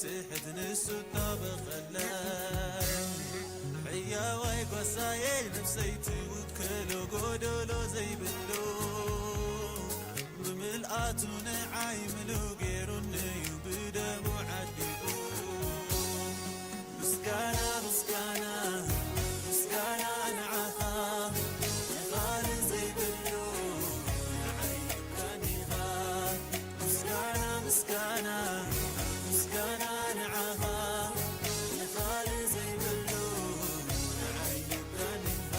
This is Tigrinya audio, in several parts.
ድሕት ንሱ እጣበቐለይ ሕያዋይ ጓሳየይ ነፍሰይ ትውክሎ ጎደሎ ዘይብሉ ብምልኣቱ ንዓይ ምሉ ገይሩኒ እዩ ብደሙ ዓዲጉ። ምስጋና ምስጋና ምስጋና ንዓኻ ንኻልእ ዘይብሉ ንዓይ ይብካኒኻ። ምስጋና ምስጋና ምስጋና ንዓኻ ንኻልእ ዘይብሉ ንዓይ ይብካኒኻ።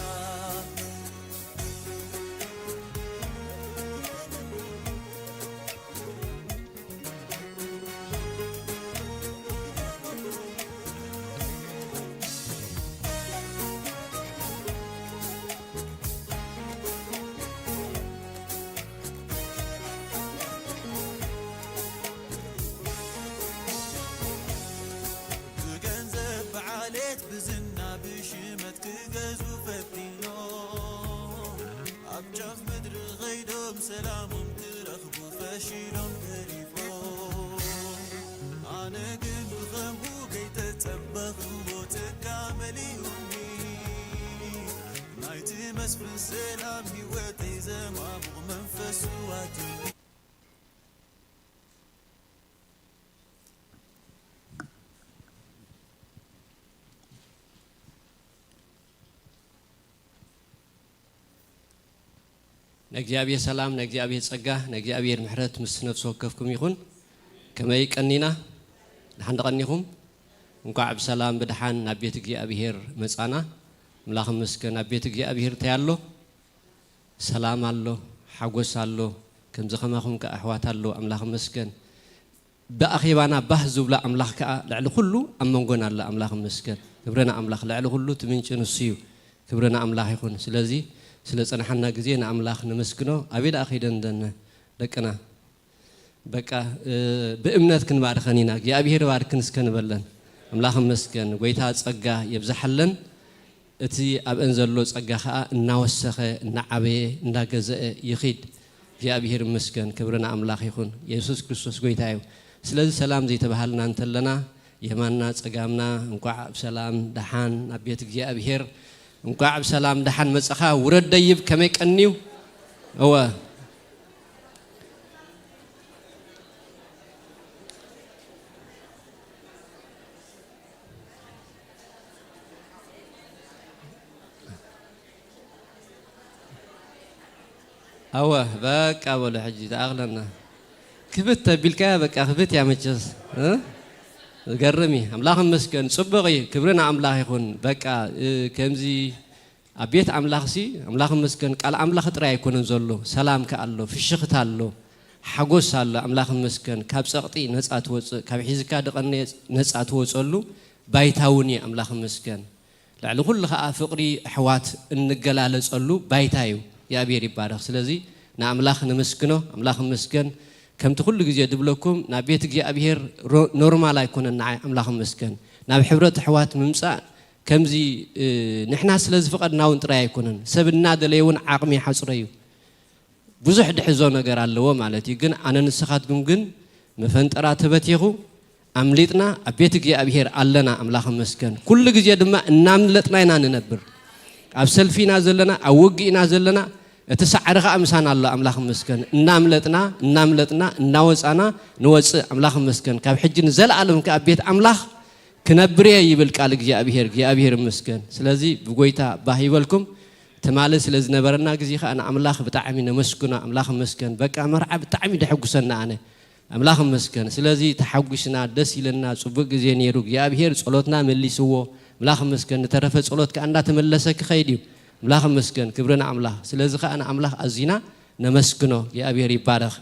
ብገንዘብ ብዓሌት ብዝና ብሽመት ክገዙ ፈቲኖም ኣብ ጫፍ ምድሪ ኸይዶም ሰላሞም ክረኽቡ ፈሺሎም ተሪፎም። ኣነ ግን ብኸምኡ ከይተጸበኽዎ ጸጋ መሊኡኒ። ናይቲ መስፍን ሰላም ህይወተይ ዘማሙቕ መንፈሱ ኣትዩ። ንእግዚኣብሔር ሰላም፣ ንእግዚኣብሔር ጸጋ፣ ንእግዚኣብሔር ምሕረት ምስ ነፍሲ ወከፍኩም ይኹን። ከመይ ቀኒና? ደሓን ዶ ቀኒኹም? እንኳዕ ብሰላም ብደሓን ናብ ቤት እግዚኣብሔር መጻና። ኣምላኽ ይመስገን። ኣብ ቤት እግዚኣብሔር እንታይ ኣሎ? ሰላም ኣሎ፣ ሓጎስ ኣሎ፣ ከምዚ ከማኹም ከኣ ኣሕዋት ኣሎ። ኣምላኽ ይመስገን። ብኣኼባና ባህ ዝብሎ ኣምላኽ ከኣ ልዕሊ ኩሉ ኣብ መንጎና ኣሎ። ኣምላኽ ይመስገን። ክብሪ ንኣምላኽ። ልዕሊ ኩሉ እቲ ምንጪ ንሱ እዩ። ክብሪ ንኣምላኽ ይኹን። ስለዚ ስለ ጸንሓና ግዜ ንኣምላኽ ነመስግኖ። ኣበይ ደኣ ከይደን ደነ ደቅና? በቃ፣ እ፣ ብእምነት ክንባርከን ኢና። እግዚኣብሔር ይባርክን እስከ ንበለን። ኣምላኽ ይመስገን። ጎይታ ጸጋ የብዝሓለን። እቲ ኣብአን ዘሎ ጸጋ ኸኣ እናወሰኸ፣ እናዓበየ፣ እንዳገዘአ ይኺድ። እግዚኣብሔር ይመስገን። ክብሪ ንኣምላኽ ይኹን። የሱስ ክርስቶስ ጎይታ እዩ። ስለዚ ሰላም ዘይተባሃልና እንተለና፣ የማንና ጸጋምና፣ እንኳዕ ብሰላም ደሓን ናብ ቤት እግዚኣብሔር፣ እንኳዕ ብሰላም ደሓን መጻኻ። ውረድ ደይብ ከመይ ቀንዩ? እወ። ኣወ በቃ በሉ ሕጂ ተኣኽለና። ክፍት ተቢልካያ በቃ ክፍት እያ መቸስ፣ እ? ዝገርም እዩ። ኣምላኽ ይመስገን፣ ጽቡቕ እዩ። ክብሪ ንኣምላኽ ይኹን። በቃ፣ እ፣ ከምዚ ኣብ ቤት ኣምላኽሲ ኣምላኽ ይመስገን፣ ቃል ኣምላኽ ጥራይ ኣይኮነን ዘሎ፣ ሰላም ከኣ ኣሎ፣ ፍሽኽታ ኣሎ፣ ሓጎስ ኣሎ። ኣምላኽ ይመስገን፣ ካብ ጸቕጢ ነጻ ትወጽእ፣ ካብ ሒዝካ ድቐንየ ነጻ ትወጸሉ ባይታ እውን እዩ። ኣምላኽ ይመስገን። ልዕሊ ኩሉ ኸኣ ፍቕሪ ኣሕዋት እንገላለጸሉ ባይታ እዩ። እግዚኣብሔር ይባረኽ። ስለዚ ንኣምላኽ ነመስግኖ። ኣምላኽ ይመስገን። ከምቲ ኩሉ ግዜ ድብለኩም ናብ ቤት እግዚኣብሔር ሮ-፣ ኖርማል ኣይኮነን ንዓይ። ኣምላኽ ይመስገን። ናብ ሕብረት ኣሕዋት ምምጻእ ከምዚ፣ እ፣ ንሕና ስለ ዝፈቐድና እውን ጥራይ ኣይኮነን። ሰብ እናደለየ እውን ዓቕሚ ይሓጽሮ እዩ። ብዙሕ ድሕዞ ነገር ኣለዎ ማለት እዩ። ግን ኣነ ንስኻትኩም ግን መፈንጠራ ተበቲኹ ኣምሊጥና ኣብ ቤት እግዚኣብሔር ኣለና። ኣምላኽ ይመስገን። ኩሉ ግዜ ድማ እናምለጥና ኢና ንነብር። ኣብ ሰልፊ ኢና ዘለና፣ ኣብ ውግእ ኢና ዘለና። እቲ ሳዕሪ ኸኣ ምሳና ኣሎ። ኣምላኽ ይመስገን። እናምለጥና፣ እናምለጥና፣ እናወጻና ንወጽእ። ኣምላኽ ይመስገን። ካብ ሕጂ ንዘለኣለም ከኣ ኣብ ቤት ኣምላኽ ክነብር እየ ይብል ቃል እግዚኣብሔር። እግዚኣብሔር ይመስገን። ስለዚ ብጎይታ ባህ ይበልኩም። ትማሊ ስለ ዝነበረና ግዜ ኸኣ ንኣምላኽ ብጣዕሚ ነመስግኖ። ኣምላኽ ይመስገን። በቃ መርዓ ብጣዕሚ ደሐጉሰና ኣነ። ኣምላኽ ይመስገን። ስለዚ ተሓጒስና፣ ደስ ኢለና፣ ጽቡቕ ግዜ ነይሩ። እግዚኣብሔር ጸሎትና መሊስዎ። ኣምላኽ ይመስገን። ዝተረፈ ጸሎት ከኣ እንዳተመለሰ ክኸይድ እዩ። ኣምላኽ ይመስገን። ክብሪ ንኣምላኽ። ስለዚ ኸኣ ንኣምላኽ ኣዚና ነመስግኖ። እግዚኣብሔር ይባረኽ።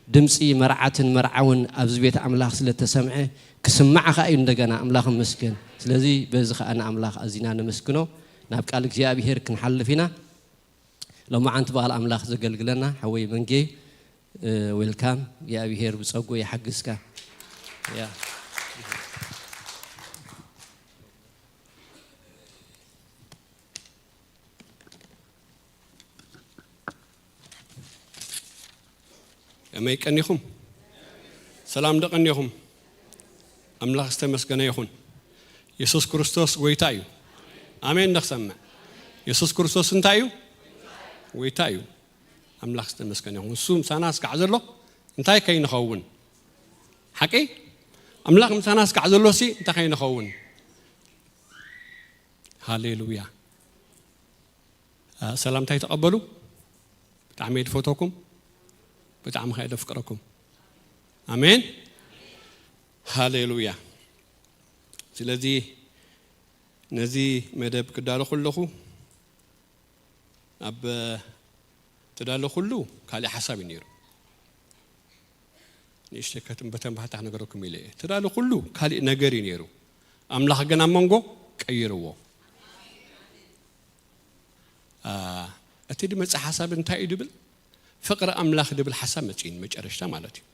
ድምጺ መርዓትን መርዓውን ኣብዚ ቤት ኣምላኽ ስለ እተሰምዐ፣ ክስማዕ ኸኣ እዩ እንደገና። ኣምላኽ ይመስገን። ስለዚ በዚ ኸኣ ንኣምላኽ ኣዚና ነመስግኖ። ናብ ቃል እግዚኣብሔር ክንሓልፍ ኢና። ሎማዓንቲ ብቓል ኣምላኽ ዘገልግለና ሓወይ መንጌ፣ እ፣ ዌልካም። እግዚኣብሔር ብጸጉ ይሓግዝካ። ያ። ከመይ ቀኒኹም? ሰላም ዶ ቀኒኹም? ኣምላኽ ዝተመስገነ ይኹን። የሱስ ክርስቶስ ጎይታ እዩ። ኣሜን። ንኽሰምዕ። የሱስ ክርስቶስ እንታይ እዩ? ጎይታ እዩ። ኣምላኽ ዝተመስገነ ይኹን። እሱ ምሳና እስካዕ ዘሎ እንታይ ከይንኸውን? ሓቂ? ኣምላኽ ምሳና እስካዕ ዘሎ ሲ እንታይ ከይንኸውን? ሃሌሉያ። አ፣ ሰላምታይ ተቐበሉ። ብጣዕሚ እየ ዝፈትወኩም። ብጣዕሚ ከ እየ ዘፍቅረኩም። ኣሜን። ሃሌሉያ። ስለዚ ነዚ መደብ ክዳሎ ከለኹ ኣብ ትዳሎ ኩሉ ካልእ ሓሳብ እዩ ነይሩ። ንእሽተይ ከትም በተን ባህታ ክነገረኩም ኢለ እየ። ትዳሎ ኩሉ ካልእ ነገር እዩ ነይሩ። ኣምላኽ ግን ኣብ መንጎ ቀይርዎ። አ፣ እቲ ድመጽእ ሓሳብ እንታይ እዩ ድብል? ፍቕሪ ኣምላኽ ድብል ሓሳብ መጺእኒ መጨረሽታ ማለት እዩ።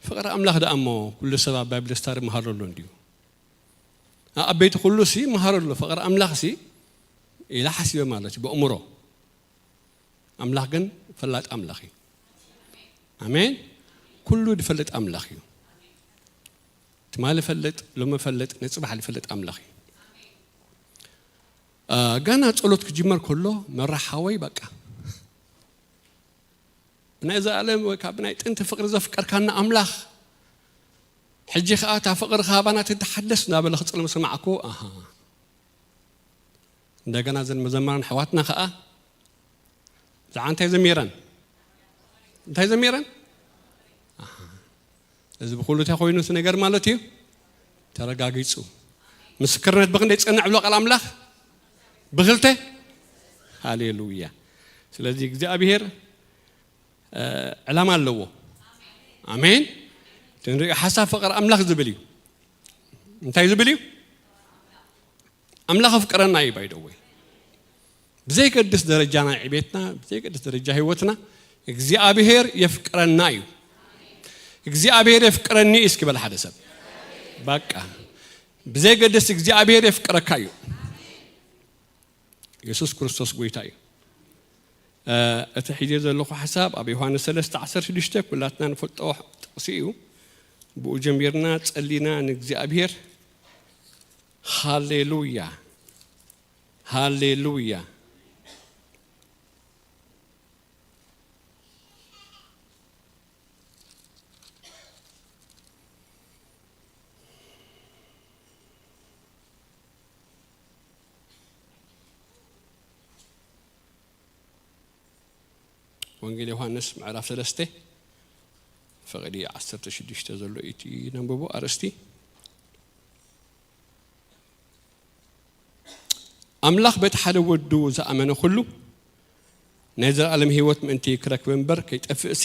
ፍቕሪ ኣምላኽ ደኣ እሞ ኩሉ ሰብ ኣብ ባይብል ስታዲ መሃሮ ኣሎ እንድዩ። ኣ-፣ ኣብ ቤት ኩሉ ሲ መሃሮ ኣሎ። ፍቕሪ ኣምላኽ ሲ ኢላ ሓሲበ ማለት እዩ ብእምሮ። ኣምላኽ ግን ፈላጥ ኣምላኽ እዩ። ኣሜን። ኩሉ ድፈልጥ ኣምላኽ እዩ። ትማሊ ፈልጥ፣ ሎሚ ፈልጥ፣ ንጽባሕ ዝፈልጥ ኣምላኽ እዩ። አ፣ ገና ጸሎት ክጅመር ከሎ መራሕ ሓወይ በቃ ብናይ ዘኣለም ወይ ካብ ናይ ጥንቲ ፍቕሪ ዘፍቀርካና ኣምላኽ ሕጂ ከኣ እታ ፍቕሪ ካባና ትተሓደስ እናበለ ክጽልም ሰማዕኩ። ኣሃ። እንደገና ዘን መዘምራን ኣሕዋትና ከኣ ብዛዕባ እንታይ ዘሚረን? እንታይ ዘሚረን? ኣሃ። እዚ ብኹሉ እንታይ ኮይኑ እቲ ነገር ማለት እዩ? ተረጋጊጹ። ምስክርነት ብኽንደይ ጸንዕ ብሎ ቃል ኣምላኽ? ብኽልተ? ሃሌሉያ። ስለዚ እግዚኣብሔር፣ እ፣ ዕላማ ኣለዎ። ኣሜን። እቲ ንሪኦ ሓሳብ ፍቕሪ ኣምላኽ ዝብል እዩ። እንታይ ዝብል እዩ? ኣምላኽ ኣፍቅረና እዩ ባይደወይ። ብዘይገድስ ደረጃ ናይ ዕቤትና፣ ብዘይገድስ ደረጃ ህይወትና፣ እግዚኣብሔር የፍቅረና እዩ። እግዚኣብሔር የፍቅረኒ እዩ እስኪ በል ሓደ ሰብ። በቃ። ብዘይገድስ እግዚኣብሔር የፍቅረካ እዩ። የሱስ ክርስቶስ ጎይታ እዩ። እ፣ እቲ ሒዜ ዘለኹ ሓሳብ ኣብ ዮሃንስ ሰለስተ ዓሰርተ ሽዱሽተ ኩላትና ንፈልጦ ጥቕሲ እዩ። ብኡ ጀሚርና ጸሊና ንእግዚኣብሔር። ሃሌሉያ፣ ሃሌሉያ። ወንጌል ዮሃንስ ምዕራፍ ሰለስተ ፍቕዲ ዓሰርተ ሽዱሽተ ዘሎ እዩ እቲ ነንብቦ ኣርእስቲ። ኣምላኽ በቲ ሓደ ወዱ ዝኣመነ ኩሉ ናይ ዘለኣለም ህይወት ምእንቲ ክረክብ እምበር ከይጠፍእሲ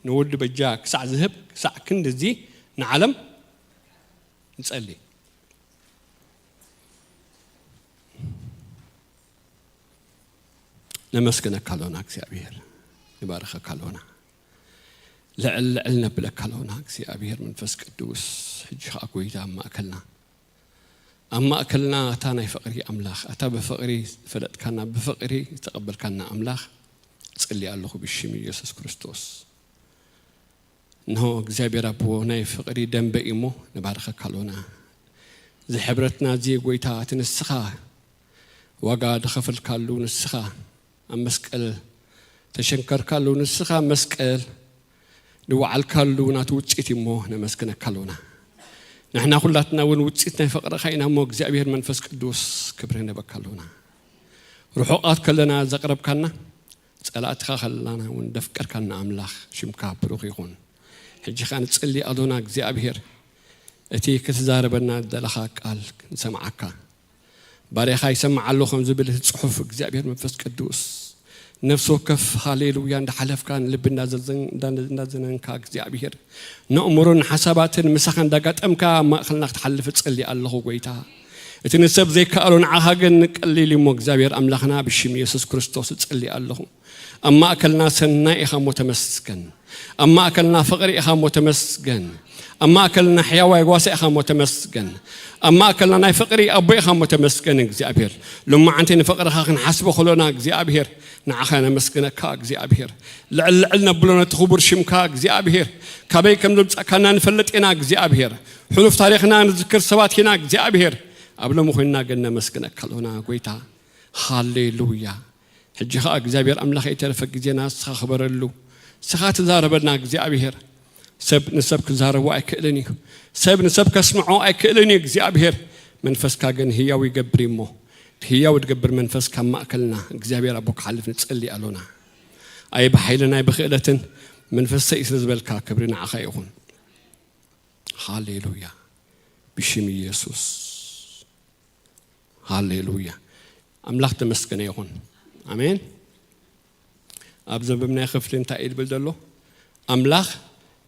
ንወዱ በጃ ክሳዕ ዝህብ ክሳዕ ክንድዚ ንዓለም ንጸሊ። ነመስግነካ ኣሎና እግዚኣብሔር፣ ንባርኸካ ኣሎና፣ ልዕል ልዕል ነብለካ ኣሎና እግዚኣብሔር መንፈስ ቅዱስ። ሕጂ ኸዓ ጎይታ ኣብ ማእከልና፣ ኣብ ማእከልና ኣታ ናይ ፍቕሪ ኣምላኽ፣ ኣታ ብፍቕሪ ዝፈለጥካና፣ ብፍቕሪ ዝተቐበልካና ኣምላኽ እጽሊ ኣለኹ ብሽም ኢየሱስ ክርስቶስ። እንሆ እግዚኣብሔር ኣቦ ናይ ፍቕሪ ደንበ እዩ እሞ ንባርኸካ ኣሎና። እዚ ሕብረትና እዚ ጎይታ እቲ ንስኻ ዋጋ ዝኸፈልካሉ፣ ንስኻ ኣብ መስቀል ተሸንከርካሉ፣ ንስኻ ኣብ መስቀል ዝወዓልካሉ ናቱ ውጽኢት እዩ እሞ ነመስግነካ ኣሎና። ንሕና ኩላትና እውን ውጽኢት ናይ ፍቕርኻ ኢና እሞ እግዚኣብሔር መንፈስ ቅዱስ ክብሪ ንህበካ ኣሎና። ርሑቓት ከለና ዘቕረብካና፣ ጸላእትኻ ከለና እውን ደፍቀርካና ኣምላኽ ሽምካ ብሩኽ ይኹን። ሕጂ ኸኣ ንጸሊ ኣሎና እግዚኣብሔር፣ እቲ ክትዛረበና ዝደለኻ ቃል ክንሰምዓካ። ባርያኻ ይሰምዕ ኣሎ ከም ዝብል እቲ ጽሑፍ እግዚኣብሔር መንፈስ ቅዱስ ነፍሲ ወከፍ ሃሌሉያ እንዳሓለፍካ ንልቢ እንዳዘዘን-፣ እንዳ-፣ እንዳዘነንካ እግዚኣብሔር ንእምሮን ሓሳባትን ምሳኻ እንዳጋጠምካ ኣብ ማእኸልና ክትሓልፍ እጸሊ ኣለኹ ጎይታ። እቲ ንሰብ ዘይከኣሎ ንዓኻ ግን ቀሊል እሞ እግዚኣብሔር ኣምላኽና ብሽም የሱስ ክርስቶስ እጸሊ ኣለኹ። ኣብ ማእከልና ሰናይ ኢኻ እሞ ተመስገን። ኣብ ማእከልና ፍቕሪ ኢኻ እሞ ተመስገን። ኣብ ማእከልና ሕያዋይ ጓሳ ኢኻ እሞ ተመስገን። ኣብ ማእከልና ናይ ፍቕሪ ኣቦ ኢኻ እሞ ተመስገን እግዚኣብሔር። ሎማዓንቲ ንፍቕርኻ ክንሓስቦ ከሎና እግዚኣብሔር ንዓኻ ነመስግነካ እግዚኣብሔር። ልዕል ልዕል ነብሎ ነቲ ክቡር ሽምካ እግዚኣብሔር። ካበይ ከም ዘምጻእካና ንፈልጥ ኢና እግዚኣብሔር። ሕሉፍ ታሪኽና ንዝክር ሰባት ኢና እግዚኣብሔር። ኣብ ሎሚ ኮይንና ግን ነመስግነካ ኣሎና ጎይታ። ሃሌሉያ። ሕጂ ኸኣ እግዚኣብሔር ኣምላኽ ይተረፈ ግዜና ንስኻ ክበረሉ። ንስኻ ትዛረበና እግዚኣብሔር። ሰብ ንሰብ ክዛረቦ ኣይክእልን እዩ። ሰብ ንሰብ ከስምዖ ኣይክእልን እዩ እግዚኣብሔር። መንፈስካ ግን ህያው ይገብር እዩ እሞ ህያው ድገብር መንፈስ ካብ ማእከልና እግዚኣብሔር ኣቦ ክሓልፍ ንጸሊ ኣሎና። ኣይ ብሓይልን ኣይ ብኽእለትን መንፈሰይ ስለ ዝበልካ ክብሪ ንዓኻ ይኹን። ሃሌሉያ። ብሽም ኢየሱስ። ሃሌሉያ። ኣምላኽ ተመስገነ ይኹን። ኣሜን። ኣብ ዘንበብናዮ ክፍሊ እንታይ እዩ ዝብል ዘሎ? ኣምላኽ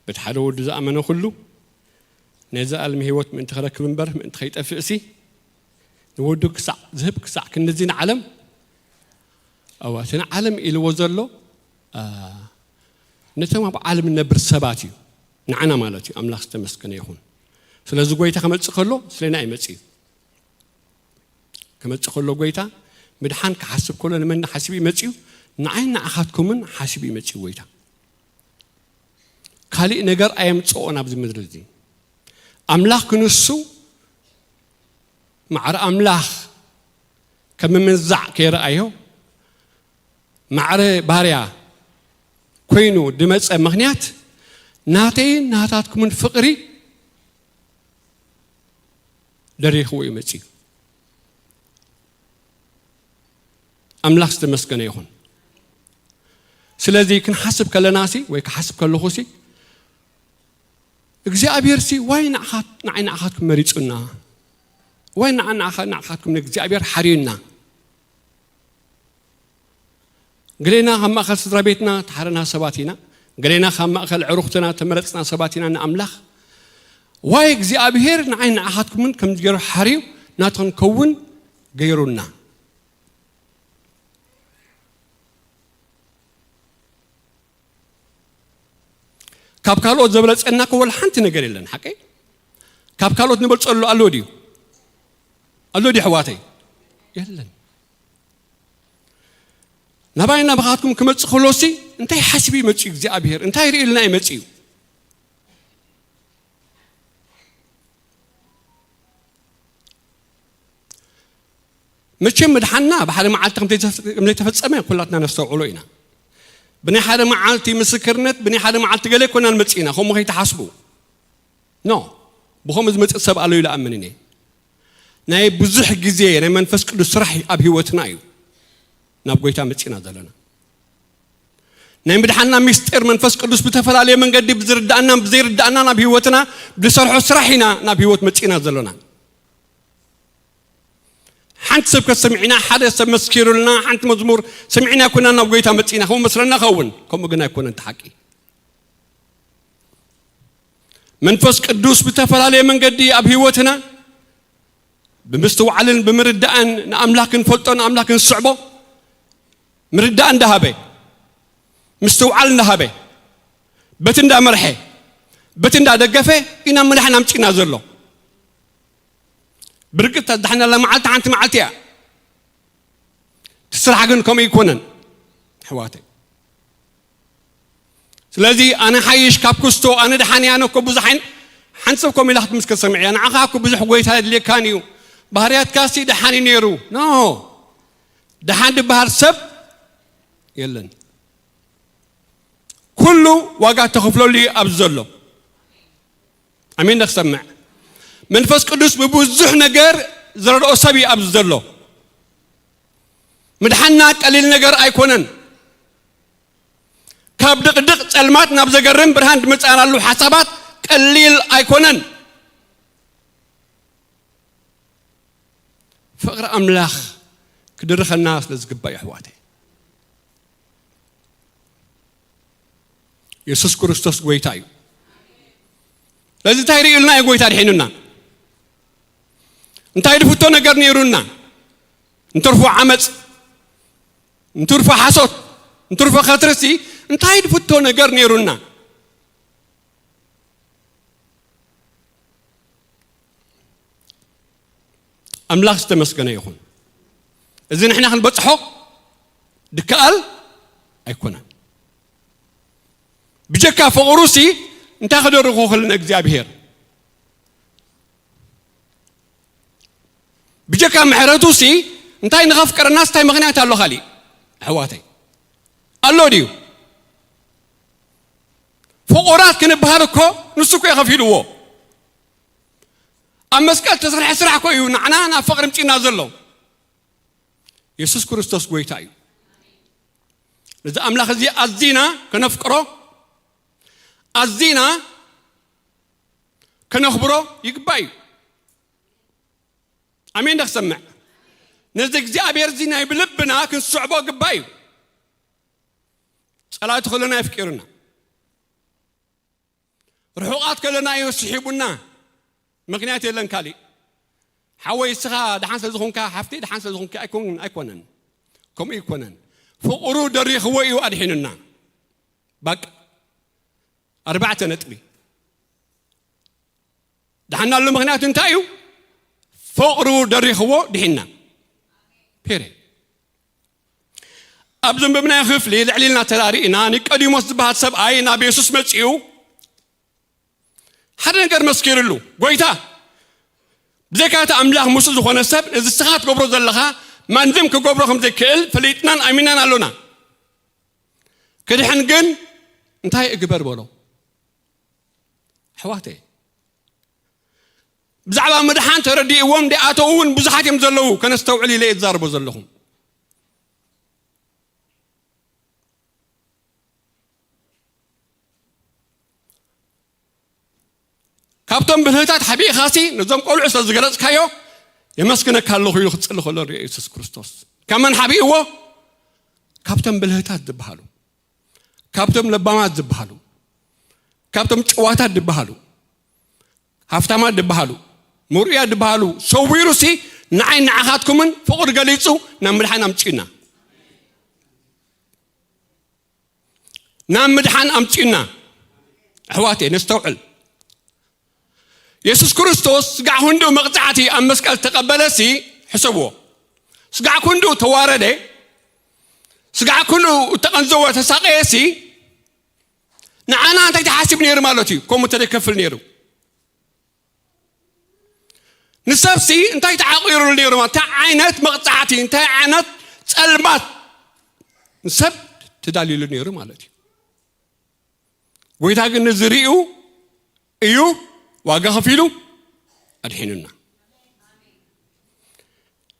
በቲ ሓደ ወዱ ዝኣመነ ኩሉ ነዚ ዓለም ህይወት ምእንቲ ክረክብ እምበር ምእንቲ ከይጠፍእሲ ንወዱ ክሳዕ ዝህብ ክሳዕ ክንድዚ ንዓለም ኣዋ እቲ ንዓለም ኢልዎ ዘሎ አ፣ ነቶም ኣብ ዓለም እነብር ሰባት እዩ። ንዓና ማለት እዩ። ኣምላኽ ዝተመስገነ ይኹን። ስለዚ ጎይታ ክመጽእ ከሎ ስለና ይመጽእ እዩ። ክመጽእ ከሎ ጎይታ ምድሓን ክሓስብ ከሎ ንመን ሓሲቡ ይመጽእ እዩ? ንዓይ ንዓኻትኩምን ሓሲቡ ይመጽእ እዩ ጎይታ። ካሊእ ነገር ኣየምጽኦን ኣብዚ ምድሪ እዚ። ኣምላኽ ክንሱ ማዕረ ኣምላኽ ከም ምምንዛዕ ከይረኣዮ ማዕረ ባርያ ኮይኑ ድመጸ ምኽንያት ናተይን ናታትኩምን ፍቕሪ ደሪኽዎ እዩ መጺኡ። ኣምላኽ ዝተመስገነ ይኹን። ስለዚ ክንሓስብ ከለናሲ ወይ ክሓስብ ከለኹሲ እግዚኣብሔርሲ ዋይ ንዓኻት ንዓይ ንዓኻትኩም መሪጹና ዋይ ንዓ ንዓኻ ንዓኻትኩም እግዚኣብሔር ሓርዩና። ገሌና ካብ ማእከል ስድራ ቤትና ተሓረና ሰባት ኢና። ገሌና ካብ ማእከል ዕሩኽትና ተመረጽና ሰባት ኢና ንኣምላኽ። ዋይ እግዚኣብሔር ንዓይ ንዓኻትኩምን ከም ገይሩ ሓርዩ ናቱ ክንከውን ገይሩና። ካብ ካልኦት ዘብለጸና እኮ ወላ ሓንቲ ነገር የለን ሓቀይ። ካብ ካልኦት ንበልጸሉ ኣሎ ድዩ? ኣሎ ድዩ ኣሕዋተይ? የለን። ናባይ ናባኻትኩም ክመጽእ ከሎሲ እንታይ ሓሲቡ ይመጽእ እግዚኣብሔር እንታይ ርእልና ይመጽእ እዩ? መቸም ምድሓንና ብሓደ መዓልቲ ከም ዘይተፈጸመ ኩላትና ነስተውዕሎ ኢና። ብናይ ሓደ መዓልቲ ምስክርነት ብናይ ሓደ መዓልቲ ገለ ኣይኮናን መጺእና ከምኡ ከይትሓስቡ። ኖ። ብኸምኡ ዝመጽእ ሰብ ኣሎ ኢሉ ኣምን እየ። ናይ ብዙሕ ግዜ ናይ መንፈስ ቅዱስ ስራሕ ኣብ ህይወትና እዩ ናብ ጎይታ መጺእና ዘለና። ናይ ምድሓንና ሚስጢር መንፈስ ቅዱስ ብተፈላለየ መንገዲ ብዝርዳእናን ብዘይርዳእናን ኣብ ህይወትና ብዝሰርሖ ስራሕ ኢና ናብ ህይወት መጺእና ዘሎና። ሓንቲ ስብከት ሰሚዕና ሓደ ሰብ መስኪሩልና ሓንቲ መዝሙር ሰሚዕና ኣይኮና ናብ ጎይታ መጺእና ከምኡ መስለና ኸውን ከምኡ ግን ኣይኮነን እቲ ሓቂ። መንፈስ ቅዱስ ብተፈላለየ መንገዲ ኣብ ህይወትና ብምስትውዓልን ብምርዳእን ንኣምላኽ ክንፈልጦ ንኣምላኽ ክንስዕቦ ምርዳእ እንዳሃበ ምስትውዓል እንዳሃበ በቲ እንዳመርሐ በቲ እንዳደገፈ ኢና ምድሓን ኣምጺእና ዘሎ። ብርግጽ እታ ዝዳሓናላ መዓልቲ ሓንቲ መዓልቲ እያ። እቲ ስራሕ ግን ከምኡ ኣይኮነን ኣሕዋተይ። ስለዚ ኣነ ሓይሽ ካብ ክስቶ ኣነ ደሓን እየ ኣነ እኮ ብዙሕ ሓንቲ ሰብ ከምኡ ኢላ ክትምስክር ሰሚዐ እያ ንዓኻ እኮ ብዙሕ ጎይታ የድልየካን እዩ ባህርያትካሲ ደሓን እዩ ነይሩ። ኖ ደሓን ዝበሃል ሰብ የለን። ኩሉ ዋጋ ተኸፍለሉ እዩ ኣብዚ ዘሎ። ኣሜን ዶ ክሰምዕ? መንፈስ ቅዱስ ብብዙሕ ነገር ዝረድኦ ሰብ እዩ ኣብዚ ዘሎ። ምድሓንና ቀሊል ነገር ኣይኮነን። ካብ ድቕድቕ ጸልማት ናብ ዘገርም ብርሃን ዝመጻእናሉ ሓሳባት ቀሊል ኣይኮነን። ፍቕሪ ኣምላኽ ክድርኸና ስለ ዝግባእ እዩ ኣሕዋተይ። የሱስ ክርስቶስ ጎይታ እዩ። ስለዚ እንታይ ርእዩልና እዩ ጎይታ ድሒኑና? እንታይ ድፍቶ ነገር ነይሩና? እንትርፎ ዓመፅ፣ እንትርፎ ሓሶት፣ እንትርፎ ከትርሲ፣ እንታይ ድፍቶ ነገር ነይሩና? ኣምላኽ ዝተመስገነ ይኹን። እዚ ንሕና ክንበጽሖ ድከኣል ኣይኮነን። ብጀካ ፍቕሩሲ እንታይ ክደርኹ ክልና እግዚኣብሔር? ብጀካ ምሕረቱሲ እንታይ ንኸፍቅረናስ እንታይ ምኽንያት ኣሎ? ካሊእ ኣሕዋተይ ኣሎ ድዩ? ፍቑራት ክንበሃል እኮ ንሱ እኮ እዩ ከፊልዎ። ኣብ መስቀል ተሰርሐ ስራሕ እኮ እዩ ንዓና ናብ ፍቕሪ ምጪና ዘሎ። የሱስ ክርስቶስ ጎይታ እዩ። ነዚ ኣምላኽ እዚ ኣዚና ከነፍቅሮ፣ ኣዚና ከነኽብሮ ይግባእ እዩ። ኣሜን ዶ ክሰምዕ? ነዚ እግዚኣብሔር እዚ ናይ ብልብና ክንስዕቦ ግባእ እዩ። ጸላእቲ ክልና የፍቂሩና። ርሑቓት ከለና እዩ ስሒቡና። ምኽንያት የለን ካሊእ። ሓወይ እስኻ ደሓን ስለ ዝኾንካ፣ ሓፍተይ ደሓን ስለ ዝኾንካ ኣይኮን-፣ ኣይኮነን። ከምኡ ኣይኮነን። ፍቕሩ ደሪኽዎ እዩ ኣድሒኑና። ባቃ። ኣርባዕተ ነጥቢ። ደሓናሉ ምኽንያት እንታይ እዩ? ፍቕሩ ደሪኽዎ ድሒንና። ፔሬድ። ኣብ ዘንበብናዮ ክፍሊ ልዕሊ ኢልና ተራሪእና፣ ኒቆዲሞስ ዝበሃል ሰብኣይ ናብ የሱስ መጺኡ ሓደ ነገር መስኪሩሉ። ጎይታ፣ ብዘይካ እቲ ኣምላኽ ምስኡ ዝኾነ ሰብ፣ ነዚ ንስኻ ትገብሮ ዘለኻ ማንም ክገብሮ ከም ዘይክእል ፈሊጥናን ኣሚናን ኣሎና። ክድሕን ግን እንታይ እግበር በሎ? ኣሕዋተይ፣ ብዛዕባ ምድሓን ተረዲእዎም ደይኣተዉ እውን ብዙሓት እዮም ዘለዉ። ከነስተውዕል ኢለ እየ ዝዛረቦ ዘለኹ። ካብቶም ብልህታት ሓቢእኻሲ ነዞም ቆልዑ ስለ ዝገለጽካዮ የመስግነካ ኣለኹ ኢሉ ክጽሊ ከሎ ንሪኦ የሱስ ክርስቶስ። ካብ መን ሓቢእዎ? ካብቶም ብልህታት ዝበሃሉ፣ ካብቶም ለባማት ዝበሃሉ፣ ካብቶም ጭዋታት ዝበሃሉ፣ ሃፍታማት ዝበሃሉ፣ ምርኡያት ዝበሃሉ ሰዊሩሲ ንዓይ ንዓኻትኩምን ፍቕሪ ገሊጹ ናብ ምድሓን ኣምጺኡና። ናብ ምድሓን ኣምጺኡና። ኣሕዋተይ ነስተውዕል። የሱስ ክርስቶስ ስጋዕ ክንድኡ መቕጻዕቲ ኣብ መስቀል ተቐበለሲ ሕሰብዎ። ስጋዕ ክንድኡ ተዋረደ፣ ስጋዕ ክንድኡ እተቐንዘወ ተሳቐየሲ ንዓና እንታይ ተሓሲቡ ነይሩ ማለት እዩ? ከምኡ እንተ ደይከፍል ነይሩ። ንሰብሲ እንታይ ተዓቒሩሉ ነይሩ ማለት፣ እንታይ ዓይነት መቕጻዕቲ፣ እንታይ ዓይነት ጸልማት ንሰብ ተዳልዩሉ ነይሩ ማለት እዩ። ጎይታ ግን ነዚ ሪኡ እዩ ዋጋ ከፊሉ ኣድሒኑና።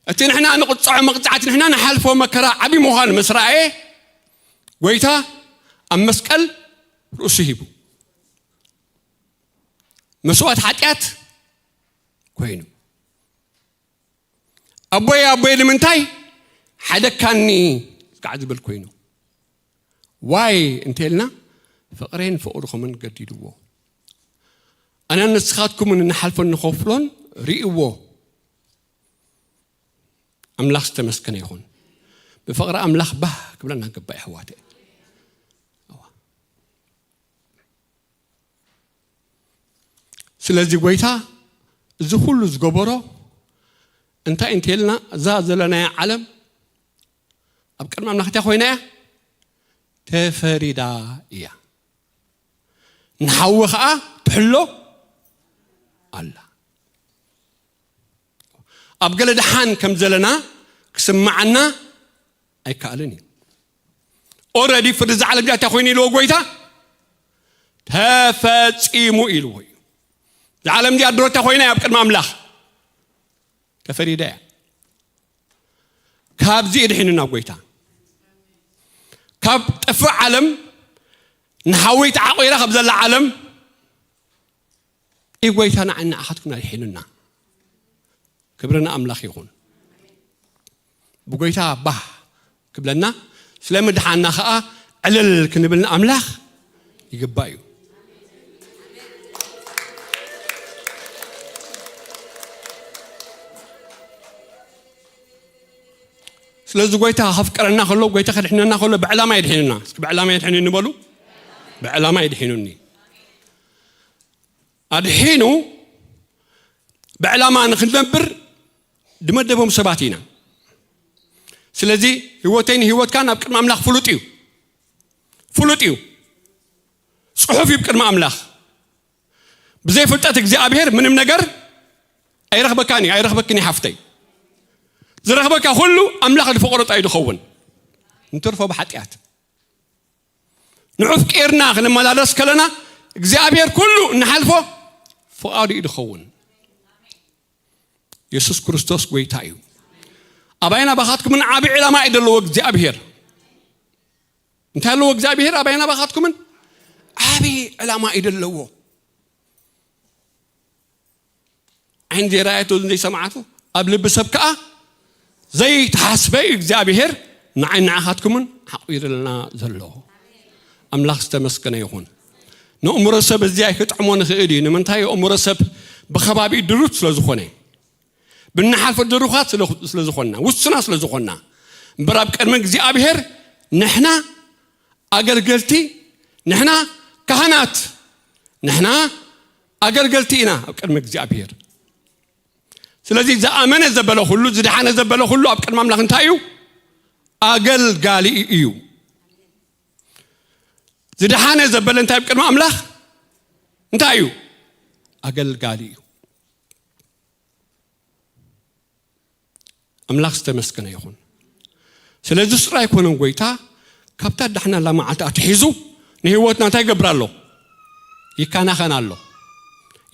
እቲ ንሕና ንቕጽዖ መቕጻዕቲ፣ ንሕና ንሓልፎ መከራ ዓቢ ምዃኑ ምስ ረኣየ፣ ጎይታ ኣብ መስቀል ርእሱ ሂቡ መስዋእቲ ሓጢኣት ኮይኑ፣ "ኣቦይ፣ ኣቦይ፣ ንምንታይ ሓደካኒ?" ስጋዕ ዝብል ኮይኑ፣ ዋይ እንተልና፣ ፍቕሬን ፍቕርኹምን ገዲድዎ። ኣነን ንስኻትኩምን ንሓልፎን ንኸፍሎን ርእይዎ። ኣምላኽ ዝተመስገነ ይኹን። ብፍቕሪ ኣምላኽ ባህ ክብለና ግባእ፣ ኣሕዋተይ። ስለዚ ጎይታ እዚ ኩሉ ዝገበሮ እንታይ እንተልና፣ እዛ ዘለናያ ዓለም ኣብ ቅድሚ ኣምላኽ እንታይ ኮይና እያ? ተፈሪዳ እያ። ንሓዊ ኸዓ ትሕሎ ኣላ። ኣብ ገለ ደሓን ከም ዘለና ክስምዓና ኣይከኣልን እዩ። ኦረዲ ፍርዲ እዛ ዓለም እዚኣ እንታይ ኮይኑ ኢልዎ ጎይታ? ተፈጺሙ ኢልዎ እዩ። እዛ ዓለም እዚኣ ድሮ እንታይ ኮይና እያ ኣብ ቅድሚ ኣምላኽ? ተፈሪዳ እያ። ካብዚ የድሒንና ጎይታ። ካብ ጥፍእ ዓለም፣ ንሓዊ ተዓቑራ ካብ ዘላ ዓለም፣ እዩ ጎይታ ንዓይ ንዓኻትኩም ኣድሒኑና። ክብሪ ንኣምላኽ ይኹን። ብጎይታ ባህ ክብለና፣ ስለ ምድሓንና ኸኣ ዕልል ክንብል ንኣምላኽ ይግባእ እዩ። ስለዚ ጎይታ ከፍቅረና ከሎ፣ ጎይታ ከድሕነና ከሎ ብዕላማ የድሒኑና። እስኪ ብዕላማ የድሒኑኒ በሉ። ብዕላማ የድሒኑኒ። ኣድሒኑ ብዕላማ ንክንነብር ድመደቦም ሰባት ኢና። ስለዚ ህይወተይን ህይወትካን ኣብ ቅድሚ ኣምላኽ ፍሉጥ እዩ። ፍሉጥ እዩ። ጽሑፍ እዩ ቅድሚ ኣምላኽ። ብዘይ ፍልጠት እግዚኣብሔር ምንም ነገር ኣይረኽበካን እዩ፣ ኣይረኽበክን እዩ ሓፍተይ። ዝረኽበካ ኩሉ ኣምላኽ ዝፈቐዶ ጥራይ እዩ ዝኸውን። ንተርፎ ብሓጢኣት ንዑፍ ቄርና ክንመላለስ ከለና እግዚኣብሔር ኩሉ እንሓልፎ ፍቓዱ እዩ ዝኸውን። የሱስ ክርስቶስ ጎይታ እዩ። ኣባይና ባኻትኩምን ዓቢ ዕላማ እዩ ዘለዎ እግዚኣብሔር። እንታይ ኣለዎ እግዚኣብሔር ኣባይና ባኻትኩምን? ዓቢ ዕላማ እዩ ዘለዎ። ዓይን ዘይረኣየቶ ዘይሰማዓቶ ኣብ ልቢ ሰብ ከኣ ዘይተሓስበ እዩ እግዚኣብሔር ንዓይ ንዓኻትኩምን ሓቒርልና ዘሎ። ኣምላኽ ዝተመስገነ ይኹን። ንእምሮ ሰብ እዚ ኣይክጥዕሞ ንኽእል እዩ። ንምንታይ? ኣእምሮ ሰብ ብኸባቢኡ ድሩት ስለ ዝኾነ፣ ብንሓልፎ ድሩኻት ስለ ዝኾንና፣ ውሱና ስለ ዝኾንና እምበር ኣብ ቅድሚ እግዚኣብሔር ንሕና ኣገልገልቲ፣ ንሕና ካህናት፣ ንሕና ኣገልገልቲ ኢና ኣብ ቅድሚ እግዚኣብሔር። ስለዚ ዝኣመነ ዘበለ ኩሉ፣ ዝደሓነ ዘበለ ኩሉ ኣብ ቅድሚ ኣምላኽ እንታይ እዩ? ኣገልጋሊ እዩ። ዝደሓነ ዘበለ እንታይ ኣብ ቅድሚ ኣምላኽ እንታይ እዩ? ኣገልጋሊ እዩ። ኣምላኽ ዝተመስገነ ይኹን። ስለዚ ጥራይ ኣይኮነን ጎይታ ካብታ ዳሕና ላ መዓልቲ ኣትሒዙ ንህይወትና እንታይ ይገብር ኣሎ? ይከናኸን ኣሎ።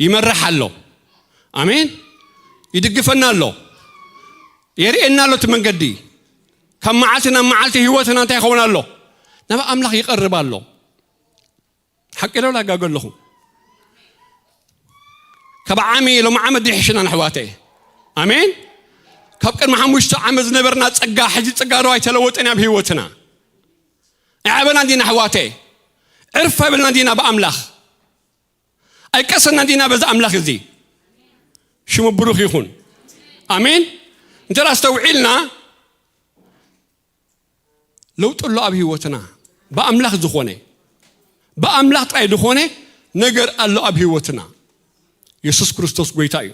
ይመርሕ ኣሎ። ኣሜን። ይድግፈና ኣሎ። የርእየና ኣሎ እቲ መንገዲ። ካብ መዓልቲ ናብ መዓልቲ ህይወትና እንታይ ይኸውን ኣሎ? ናብ ኣምላኽ ይቐርብ ኣሎ። ሓቂ ዶ ላጋገ ኣለኹ? ካብ ዓሚ ሎም ዓመት ይሕሽና ኣሕዋተይ። ኣሜን። ካብ ቅድሚ ሓሙሽተ ዓመት ዝነበርና ጸጋ ሕጂ ጸጋ ዶ ኣይተለወጠን ኣብ ህይወትና? ኣይዓበና እንዲና ኣሕዋተይ? ዕርፍ ኣይበልና እንዲና ብኣምላኽ? ኣይቀሰና እንዲና በዚ ኣምላኽ እዚ? ሽሙ ብሩኽ ይኹን። ኣሜን። እንተ ኣስተውዒልና ለውጢ ኣሎ ኣብ ህይወትና። ብኣምላኽ ዝኾነ፣ ብኣምላኽ ጥራይ ዝኾነ ነገር ኣሎ ኣብ ህይወትና። የሱስ ክርስቶስ ጎይታ እዩ።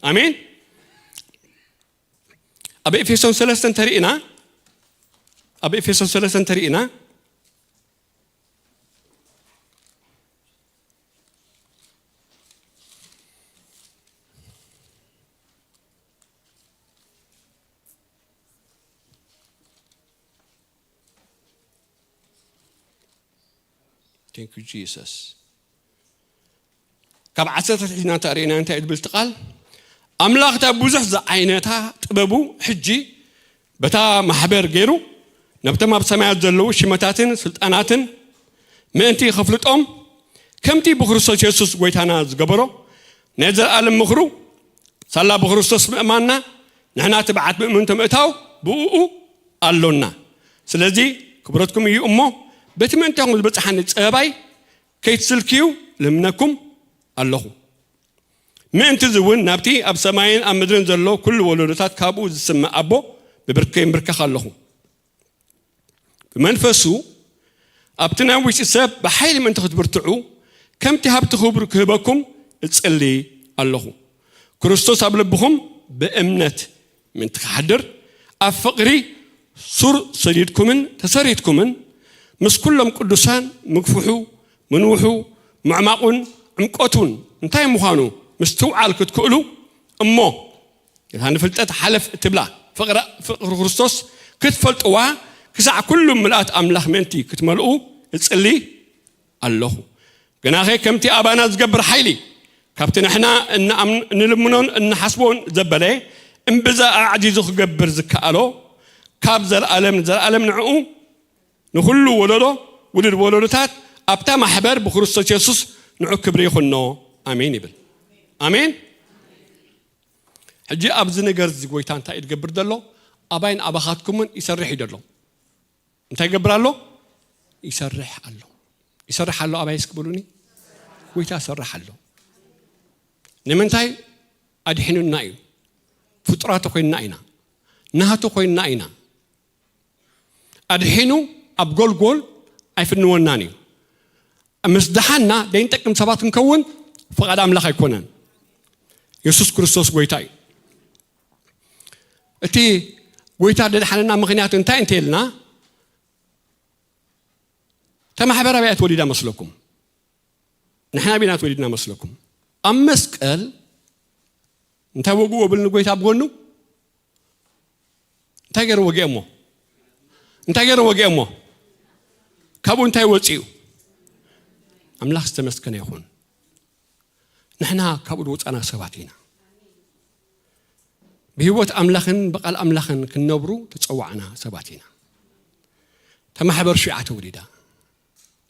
ኣሜን። ኣብ ኤፌሶን ሰለስተ እንተሪእና፣ ኣብ ኤፌሶን ሰለስተ እንተሪእና፣ Thank you, Jesus. ካብ ዓሰርተ ሒዝና እንተሪእና እንታይ እዩ ዝብል እቲ ቃል? ኣምላኽ እታ ብዙሕ ዝዓይነታ ጥበቡ ሕጂ በታ ማሕበር ገይሩ ነብቶም ኣብ ሰማያት ዘለዉ ሽመታትን ስልጣናትን ምእንቲ ከፍልጦም ከምቲ ብክርስቶስ የሱስ ጎይታና ዝገበሮ ናይ ዘለኣለም ምኽሩ ሳላ ብክርስቶስ ምእማንና ንሕና ትብዓት ምእምንቶ ምእታው ብእኡ ኣሎና። ስለዚ ክብረትኩም እዩ እሞ በቲ ምእንታኹም ዝበጽሓኒ ጸበባይ ከይትስልክዩ ልምነኩም ኣለኹ። ምእንቲ እዚ እውን ናብቲ ኣብ ሰማይን ኣብ ምድርን ዘሎ ኩሉ ወለዶታት ካብኡ ዝስመ ኣቦ ብብርከይ ምብርከኽ ኣለኹ። ብመንፈሱ ኣብቲ ናይ ውሽጢ ሰብ ብሓይሊ ምእንቲ ክትብርትዑ ከምቲ ሃብቲ ክብሩ ክህበኩም እጽሊ ኣለኹ። ክርስቶስ ኣብ ልብኹም ብእምነት ምእንቲ ክሓድር ኣብ ፍቕሪ ሱር ሰዲድኩምን ተሰሪትኩምን ምስ ኩሎም ቅዱሳን ምግፍሑ ምንውሑ ምዕማቑን ዕምቆቱን እንታይ ምዃኑ ምስትውዓል ክትክእሉ እሞ እታ ንፍልጠት ሓለፍ እትብላ ፍቕሪ ክርስቶስ ክትፈልጥዋ ክሳዕ ኩሉ ምልኣት ኣምላኽ ምእንቲ ክትመልኡ እጽሊ ኣለኹ። ግናኸ ከምቲ ኣባና ዝገብር ሓይሊ ካብቲ ንሕና እንልምኖን እንሓስቦን ዘበለ እምብዛ ኣዕዚዙ ክገብር ዝከኣሎ ካብ ዘለኣለም ንዘለኣለም ንዕኡ ንኹሉ ወለዶ ውሉድ ወለዶታት ኣብታ ማሕበር ብክርስቶስ የሱስ ንዑ ክብሪ ይኹኖ። ኣሜን ይብል። ኣሜን። ሕጂ ኣብዚ ነገር እዚ ጎይታ እንታይ እዩ ዝገብር ዘሎ? ኣባይን ኣባኻትኩምን ይሰርሕ እዩ ዘሎ። እንታይ ይገብር ኣሎ? ይሰርሕ ኣሎ። ይሰርሕ ኣሎ ኣባይ እስኪ በሉኒ። ጎይታ ይሰርሕ ኣሎ። ንምንታይ? ኣድሒኑና እዩ። ፍጡራቱ ኮይንና ኢና። ናቱ ኮይንና ኢና። ኣድሒኑ ኣብ ጎልጎል ኣይፍንወናን እዩ። ምስ ደሓና ደይንጠቅም ሰባት ክንከውን ፍቓድ ኣምላኽ ኣይኮነን። የሱስ ክርስቶስ ጎይታ እዩ። እቲ ጎይታ ደድሓነና ምኽንያት እንታይ እንተ ኢልና፣ ተማሕበር ኣበይ እያ ተወሊዳ መስለኩም? ንሕና ኣበይና ተወሊድና መስለኩም? ኣብ መስቀል እንታይ ወግዎ ብል ንጎይታ ብጎኑ እንታይ ገይሩ ወጊኦሞ? እንታይ ገይሩ ወጊኦሞ? ካብኡ እንታይ ወፂኡ? ኣምላኽ ዝተመስገነ ይኹን። ንሕና ካብኡ ዝወፃና ሰባት ኢና። ብህይወት ኣምላኽን ብቓል ኣምላኽን ክንነብሩ ተፀዋዕና ሰባት ኢና። ተማሕበር ሽዓ ተወሊዳ።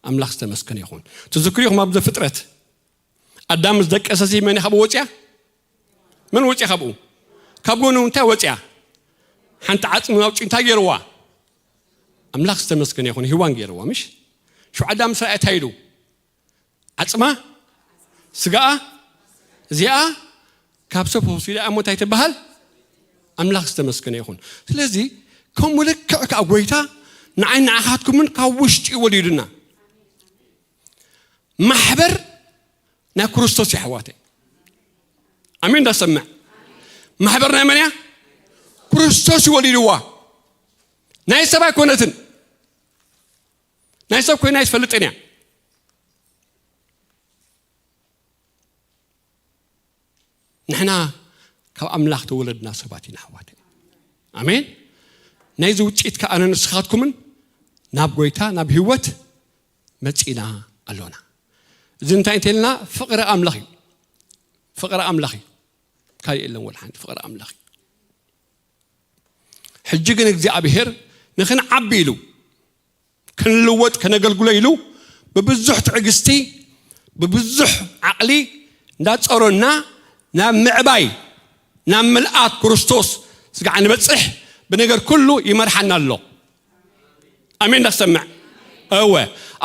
ኣምላኽ ዝተመስገነ ይኹን። ትዝክሩ ኢኹም ኣብ ዘፍጥረት ኣዳም ምስ ደቀሰ ሲ መን እዩ ካብኡ ወፅያ? መን ወፅያ ካብኡ? ካብ ጎኑ እንታይ ወፅያ? ሓንቲ ዓፅሚ ኣውፂኡ እንታይ ገይርዋ? ኣምላኽ ዝተመስገነ ይኹን። ሂዋን ገይርዋ ምሽ? ሽዑ ኣዳም ምስ ረኣየ እንታይ ኢሉ? ዓፅማ ስጋኣ እዚኣ ካብ ሰብ ወሲዳ እሞ እንታይ ትበሃል? ኣምላኽ ዝተመስገነ ይኹን። ስለዚ ከምኡ ልክዕ ከዓ ጎይታ ንዓይ ንዓኻትኩምን ካብ ውሽጢ እዩ ወሊዱና። ማሕበር ናይ ክርስቶስ እዩ ኣሕዋተይ። ኣሜን እንዳሰምዕ። ማሕበር ናይ መን እያ? ክርስቶስ እዩ ወሊድዋ። ናይ ሰብ ኣይኮነትን። ናይ ሰብ ኮይና ኣይትፈልጥን እያ። ንሕና ካብ ኣምላኽ ተወለድና ሰባት ኢና ኣሕዋተይ። ኣሜን። ናይዚ ውፅኢት ከኣ ኣነ ንስኻትኩምን ናብ ጎይታ ናብ ህይወት መፂና ኣሎና። እዚ እንታይ እንተልና ፍቕሪ ኣምላኽ እዩ። ፍቕሪ ኣምላኽ እዩ። ካልእ የለን ወላ ሓንቲ ፍቕሪ ኣምላኽ እዩ። ሕጂ ግን እግዚኣብሔር ንኽንዓቢ ኢሉ ክንልወጥ ከነገልግሎ ኢሉ ብብዙሕ ትዕግስቲ ብብዙሕ ዓቕሊ እንዳጸሮና ናብ ምዕባይ ናብ ምልኣት ክርስቶስ ስጋዕ ንበጽሕ ብነገር ኩሉ ይመርሓና ኣሎ። ኣሜን እንዳሰምዕ እወ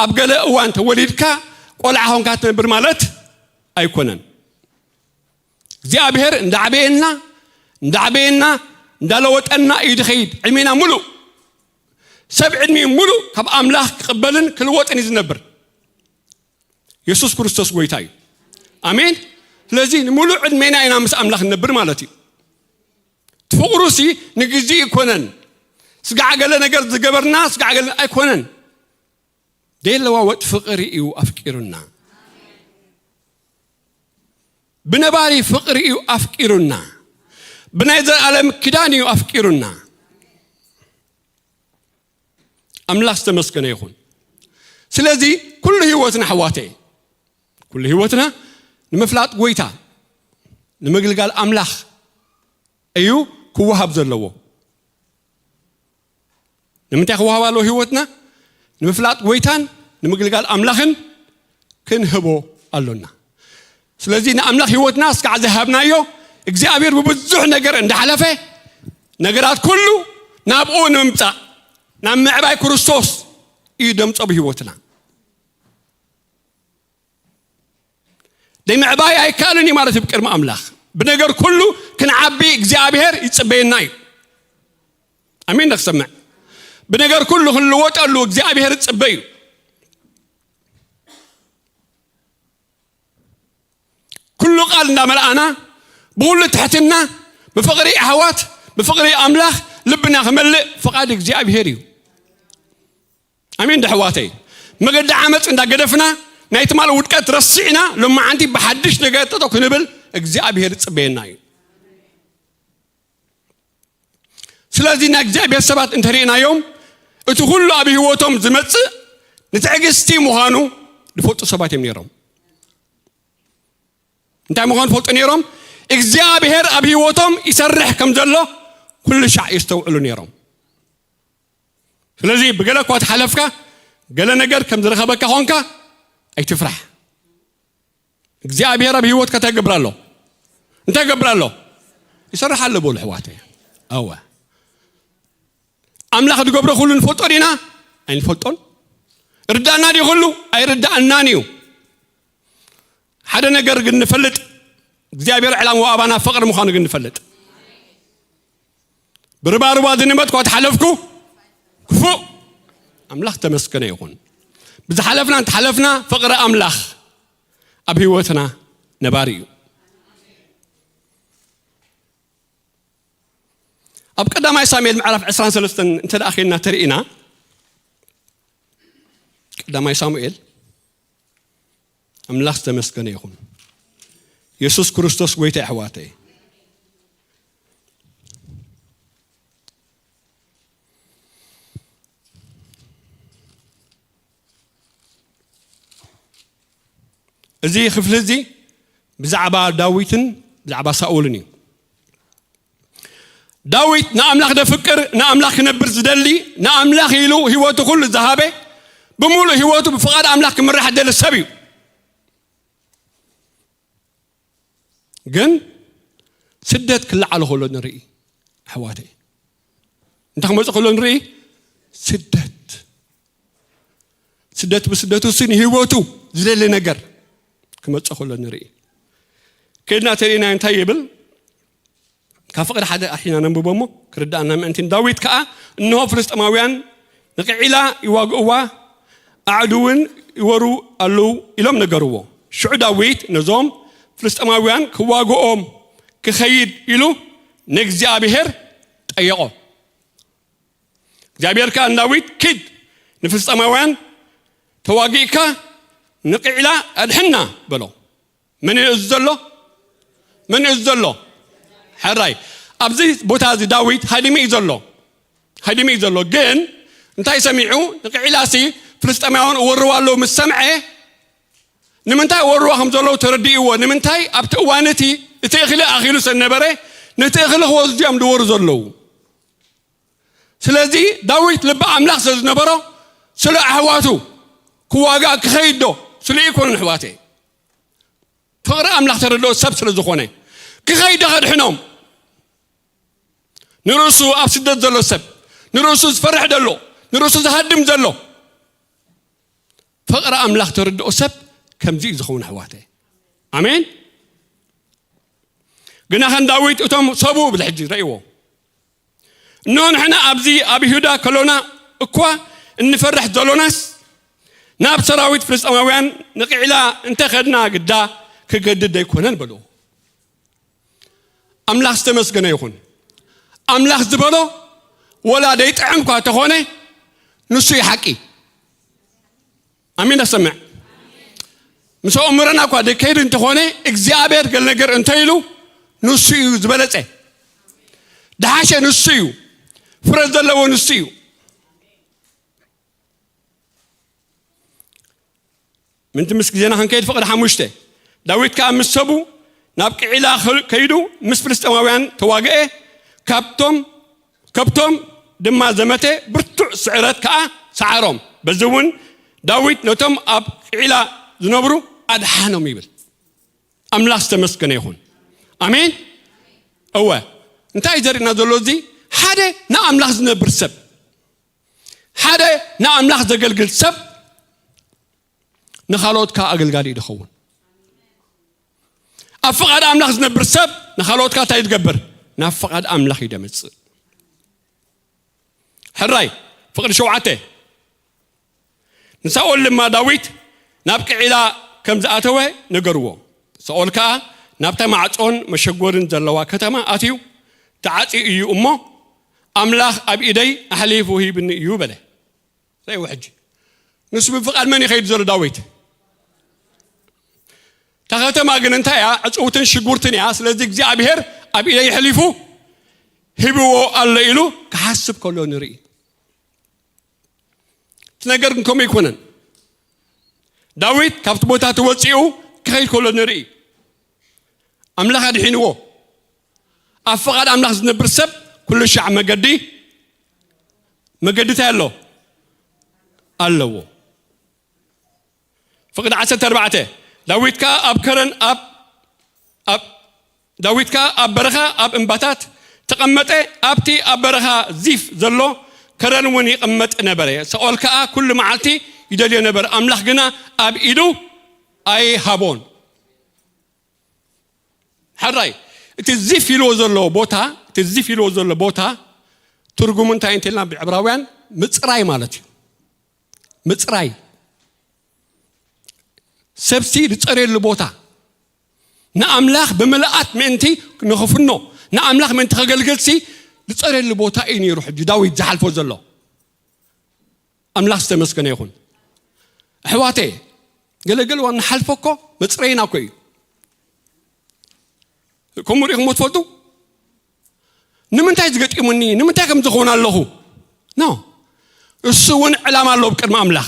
ኣብ ገለ እዋን ተወሊድካ ቆልዓ ኾንካ ትነብር ማለት ኣይኮነን። እግዚኣብሔር እንዳዕበየና እንዳዕበየና እንዳለወጠና እዩ ዝኸይድ። ዕድሜና ሙሉእ ሰብ ዕድሜ ሙሉእ ካብ ኣምላኽ ክቕበልን ክልወጥን እዩ ዝነብር። የሱስ ክርስቶስ ጎይታ እዩ። ኣሜን። ስለዚ ንሙሉእ ዕድሜና ኢና ምስ ኣምላኽ ንነብር ማለት እዩ። ፍቕሩ ሲ ንግዜ ይኮነን። ስጋዕ ገለ ነገር ዝገበርና ስጋዕ ገለ ኣይኮነን። ደይለዋወጥ ፍቕሪ እዩ ኣፍቂሩና። ብነባሪ ፍቕሪ እዩ ኣፍቂሩና። ብናይ ዘላለም ኪዳን እዩ ኣፍቂሩና። ኣምላኽ ዝተመስገነ ይኹን። ስለዚ ኩሉ ህይወትና ኣሕዋተይ ኩሉ ህይወትና ንምፍላጥ ጎይታ ንምግልጋል ኣምላኽ እዩ ክወሃብ ዘለዎ። ንምንታይ ክወሃብ ኣለዎ ህይወትና? ንምፍላጥ ጎይታን ንምግልጋል ኣምላኽን ክንህቦ ኣሎና። ስለዚ ንኣምላኽ ህይወትና እስካዕ ዝሃብናዮ እግዚኣብሔር ብብዙሕ ነገር እንዳሓለፈ ነገራት ኩሉ ናብኡ ንምምፃእ ናብ ምዕባይ ክርስቶስ እዩ ደምፆ ብህይወትና። ደይ ምዕባይ ኣይከኣልን እዩ ማለት እዩ ብቅድሚ ኣምላኽ ብነገር ኩሉ ክንዓቢ እግዚኣብሔር ይፅበየና እዩ። ኣሜን ንክሰምዕ ብነገር ኩሉ ክንልወጠሉ እግዚኣብሔር ይፅበ እዩ። ኩሉ ቃል እንዳመልኣና ብኩሉ ትሕትና ብፍቕሪ ኣሕዋት ብፍቕሪ ኣምላኽ ልብና ክመልእ ፍቓድ እግዚኣብሔር እዩ። ኣሜን ዶ ኣሕዋተይ? መገዲ ዓመፅ እንዳገደፍና ናይ ትማል ውድቀት ረሲዕና ሎማዓንቲ ብሓድሽ ነገር ጠጠው ክንብል እግዚኣብሔር ይፅበየና እዩ። ስለዚ ናይ እግዚኣብሔር ሰባት እንተሪእናዮም እቲ ኩሉ ኣብ ህይወቶም ዝመፅእ ንትዕግስቲ ምዃኑ ዝፈልጡ ሰባት እዮም ነይሮም። እንታይ ምዃኑ ፈልጡ ነይሮም? እግዚኣብሔር ኣብ ህይወቶም ይሰርሕ ከም ዘሎ ኩሉ ሻዕ የስተውዕሉ ነይሮም። ስለዚ ብገለ እኳ ተሓለፍካ ገለ ነገር ከም ዝረኸበካ ኾንካ ኣይትፍራሕ። እግዚኣብሔር ኣብ ህይወትካ እንታይ ይገብር ኣሎ? እንታይ ይገብር ኣሎ? ይሰርሕ ኣሎ በሉ ኣሕዋተይ። ኣወ ኣምላኽ ዝገብሮ ኩሉ ንፈልጦ ዲና? ኣይንፈልጦን። ርዳእና ድዩ ኩሉ? ኣይርዳእናን እዩ። ሓደ ነገር ግን ንፈልጥ እግዚኣብሔር ዕላምኡ ኣባና ፍቕሪ ምዃኑ ግን ንፈልጥ። ብርባርባ ዝንመት እኳ ተሓለፍኩ ክፉእ ኣምላኽ ተመስገነ ይኹን። ብዝሓለፍና እንተሓለፍና ፍቕሪ ኣምላኽ ኣብ ህይወትና ነባሪ እዩ። ኣብ ቀዳማይ ሳሙኤል ምዕራፍ ዕስራን ሰለስተን እንተ ደኣ ኬድና ተርኢና፣ ቀዳማይ ሳሙኤል፣ ኣምላኽ ዝተመስገነ ይኹን። የሱስ ክርስቶስ ጎይታ፣ ኣሕዋተይ። እዚ ክፍሊ እዚ ብዛዕባ ዳዊትን ብዛዕባ ሳኦልን እዩ። ዳዊት ንኣምላኽ ደፍቅር፣ ንኣምላኽ ክነብር ዝደሊ፣ ንኣምላኽ ኢሉ ህይወቱ ኩሉ ዝሃበ፣ ብምሉእ ህይወቱ ብፍቓድ ኣምላኽ ክምራሕ ዝደሊ ሰብ እዩ። ግን ስደት ክለዓሎ ከሎ ንርኢ፣ ኣሕዋተይ። እንታይ ክመጽእ ከሎ ንርኢ? ስደት። ስደት ብስደቱ፣ እሱ ንህይወቱ ዝደሊ ነገር ክመጽእ ከሎ ንርኢ። ከድና ተሪእና እንታይ ይብል? ካብ ፍቕሪ ሓደ ኣሒና ነንብቦ እሞ ክርዳእና ምእንቲ። ዳዊት ከኣ፣ "እንሆ ፍልስጥኤማውያን ንቅዒላ ይዋግእዋ፣ ኣዕዱ እውን ይወሩ ኣለዉ" ኢሎም ነገርዎ። ሽዑ ዳዊት ነዞም ፍልስጥኤማውያን ክዋግኦም ክኸይድ ኢሉ ንእግዚኣብሔር ጠየቖ። እግዚኣብሔር ከኣ ንዳዊት፣ "ኪድ ንፍልስጥኤማውያን ተዋጊእካ ንቅዒላ ኣድሕና" በሎ። መን እዩ እዚ ዘሎ? መን እዩ እዚ ዘሎ? ሕራይ። ኣብዚ ቦታ እዚ ዳዊት ሃዲሙ እዩ ዘሎ። ሃዲሙ እዩ ዘሎ። ግን እንታይ ሰሚዑ? ንቅዒላሲ ፍልስጥኤማውያን እወርዋ ኣለዉ ምስ ሰምዐ፣ ንምንታይ እወርዋ ከም ዘለዉ ተረዲእዎ። ንምንታይ? ኣብቲ እዋን እቲ፣ እቲ እኽሊ ኣኺሉ ስለ ነበረ፣ ነቲ እኽሊ ክወስዱ እዮም ዝወሩ ዘለዉ። ስለዚ ዳዊት ልቢ ኣምላኽ ስለ ዝነበሮ፣ ስለ ኣሕዋቱ ክዋጋእ ክኸይድ ዶ? ስለ ኣይኮነን ኣሕዋተይ። ፍቕሪ ኣምላኽ ተረድኦ ሰብ ስለ ዝኾነ፣ ክኸይድ ዶ ከድሕኖም? ንርእሱ ኣብ ስደት ዘሎ ሰብ፣ ንርእሱ ዝፈርሕ ዘሎ፣ ንርእሱ ዝሃድም ዘሎ፣ ፍቕሪ ኣምላኽ ተረድኦ ሰብ ከምዚ እዩ ዝኸውን ኣሕዋተይ። ኣሜን። ግና ከም ዳዊት እቶም ሰብኡ ብዚ ሕጂ ረእይዎ። እንሆ ንሕና ኣብዚ ኣብ ይሁዳ ከሎና እኳ እንፈርሕ ዘሎናስ፣ ናብ ሰራዊት ፍልስጥኤማውያን ንቅዒላ እንተ ኸድና ግዳ ክገድድ ኣይኮነን በልዎ። ኣምላኽ ዝተመስገነ ይኹን። ኣምላኽ ዝበሎ ወላ ደይጥዕም እኳ ተኾነ፣ ንሱ እዩ ሓቂ። ኣሜን። ኣሰምዕ። ምስ ኣእምሮና እኳ ደይከይድ እንተኾነ፣ እግዚኣብሔር ገለ ነገር እንተ ኢሉ፣ ንሱ እዩ ዝበለጸ። ደሓሸ ንሱ እዩ። ፍረ ዘለዎ ንሱ እዩ። ምንቲ ምስ ግዜና ክንከይድ፣ ፍቕዲ ሓሙሽተ። ዳዊት ከኣ ምስ ሰቡ ናብ ቅዒላ ኸ-፣ ከይዱ ምስ ፍልስጥኤማውያን ተዋግአ። ካብቶም፣ ከብቶም ድማ ዘመተ፣ ብርቱዕ ስዕረት ከኣ ሰዓሮም። በዚ እውን ዳዊት ነቶም ኣብ ቅዒላ ዝነብሩ ኣድሓኖም ይብል። ኣምላኽ ዝተመስገነ ይኹን። ኣሜን። እወ፣ እንታይ እዩ ዘርእና ዘሎ እዚ? ሓደ ንኣምላኽ ዝነብር ሰብ፣ ሓደ ንኣምላኽ ዘገልግል ሰብ ንኻልኦት ከኣ ኣገልጋሊ እዩ ዝኸውን። ኣብ ፍቓድ ኣምላኽ ዝነብር ሰብ ንኻልኦት ከኣ እንታይ እዩ ዝገብር? ናብ ፍቓድ ኣምላኽ እዩ ዘምጽእ። ሕራይ፣ ፍቕዲ ሸውዓተ። ንሳኦል ድማ ዳዊት ናብ ቅዒላ ከም ዝኣተወ ነገርዎ። ሳኦል ከኣ ናብታ ማዕጾን መሸጎርን ዘለዋ ከተማ ኣትዩ፣ "ተዓጽዩ እዩ እሞ፣ ኣምላኽ ኣብ ኢደይ ኣሕሊፉ ሂብኒ እዩ" በለ። ርእይዎ ሕጂ። ንሱ ብፍቓድ መን ይኸይድ ዘሎ? ዳዊት። እታ ከተማ ግን እንታይ እያ? ዕጽውትን ሽጉርትን እያ። ስለዚ እግዚኣብሔር ኣብ ኢደይ ኣሕሊፉ ሂብዎ ኣሎ ኢሉ ክሓስብ ከሎ ንርኢ። እቲ ነገር ግን ከምኡ ኣይኮነን። ዳዊት ካብቲ ቦታ ተወጺኡ ክኸይድ ከሎ ንርኢ። ኣምላኽ ኣድሒንዎ። ኣብ ፍቓድ ኣምላኽ ዝነብር ሰብ ኩሉ ሻዕ መገዲ፣ መገዲ እንታይ ኣሎ? ኣለዎ። ፍቕዲ ዓሰርተ ኣርባዕተ። ዳዊት ከኣ ኣብ ከረን ኣብ፣ ኣብ፣ ዳዊት ከኣ ኣብ በረኻ ኣብ እምባታት ተቐመጠ። ኣብቲ ኣብ በረኻ ዚፍ ዘሎ ከረን እውን ይቕመጥ ነበረ። ሳኦል ከኣ ኩሉ መዓልቲ ይደልዮ ነበር፣ ኣምላኽ ግና ኣብ ኢዱ ኣይሃቦን። ሕራይ፣ እቲ ዚፍ ኢልዎ ዘሎ ቦታ፣ እቲ ዚፍ ኢልዎ ዘሎ ቦታ ትርጉሙ እንታይ እንተልና ብዕብራውያን ምጽራይ ማለት እዩ። ምፅራይ፣ ሰብሲ ዝፀርየሉ ቦታ፣ ንኣምላኽ ብምልኣት ምእንቲ ንኽፍኖ፣ ንኣምላኽ ምእንቲ ከገልግልሲ ዝፀርየሉ ቦታ እዩ ነይሩ። ሕጂ ዳዊት ዝሓልፎ ዘሎ፣ ኣምላኽ ዝተመስገነ ይኹን። ኣሕዋተ፣ ገለገለ እዋን ንሓልፎ እኮ መፅረይና እኮ እዩ። ከምኡ ርኢኹምዎ ትፈልጡ? ንምንታይ ዝገጢሙኒ? ንምንታይ ከም ዝኾን ኣለኹ? ኖ። እሱ እውን ዕላማ ኣለዎ ቅድሚ ኣምላኽ።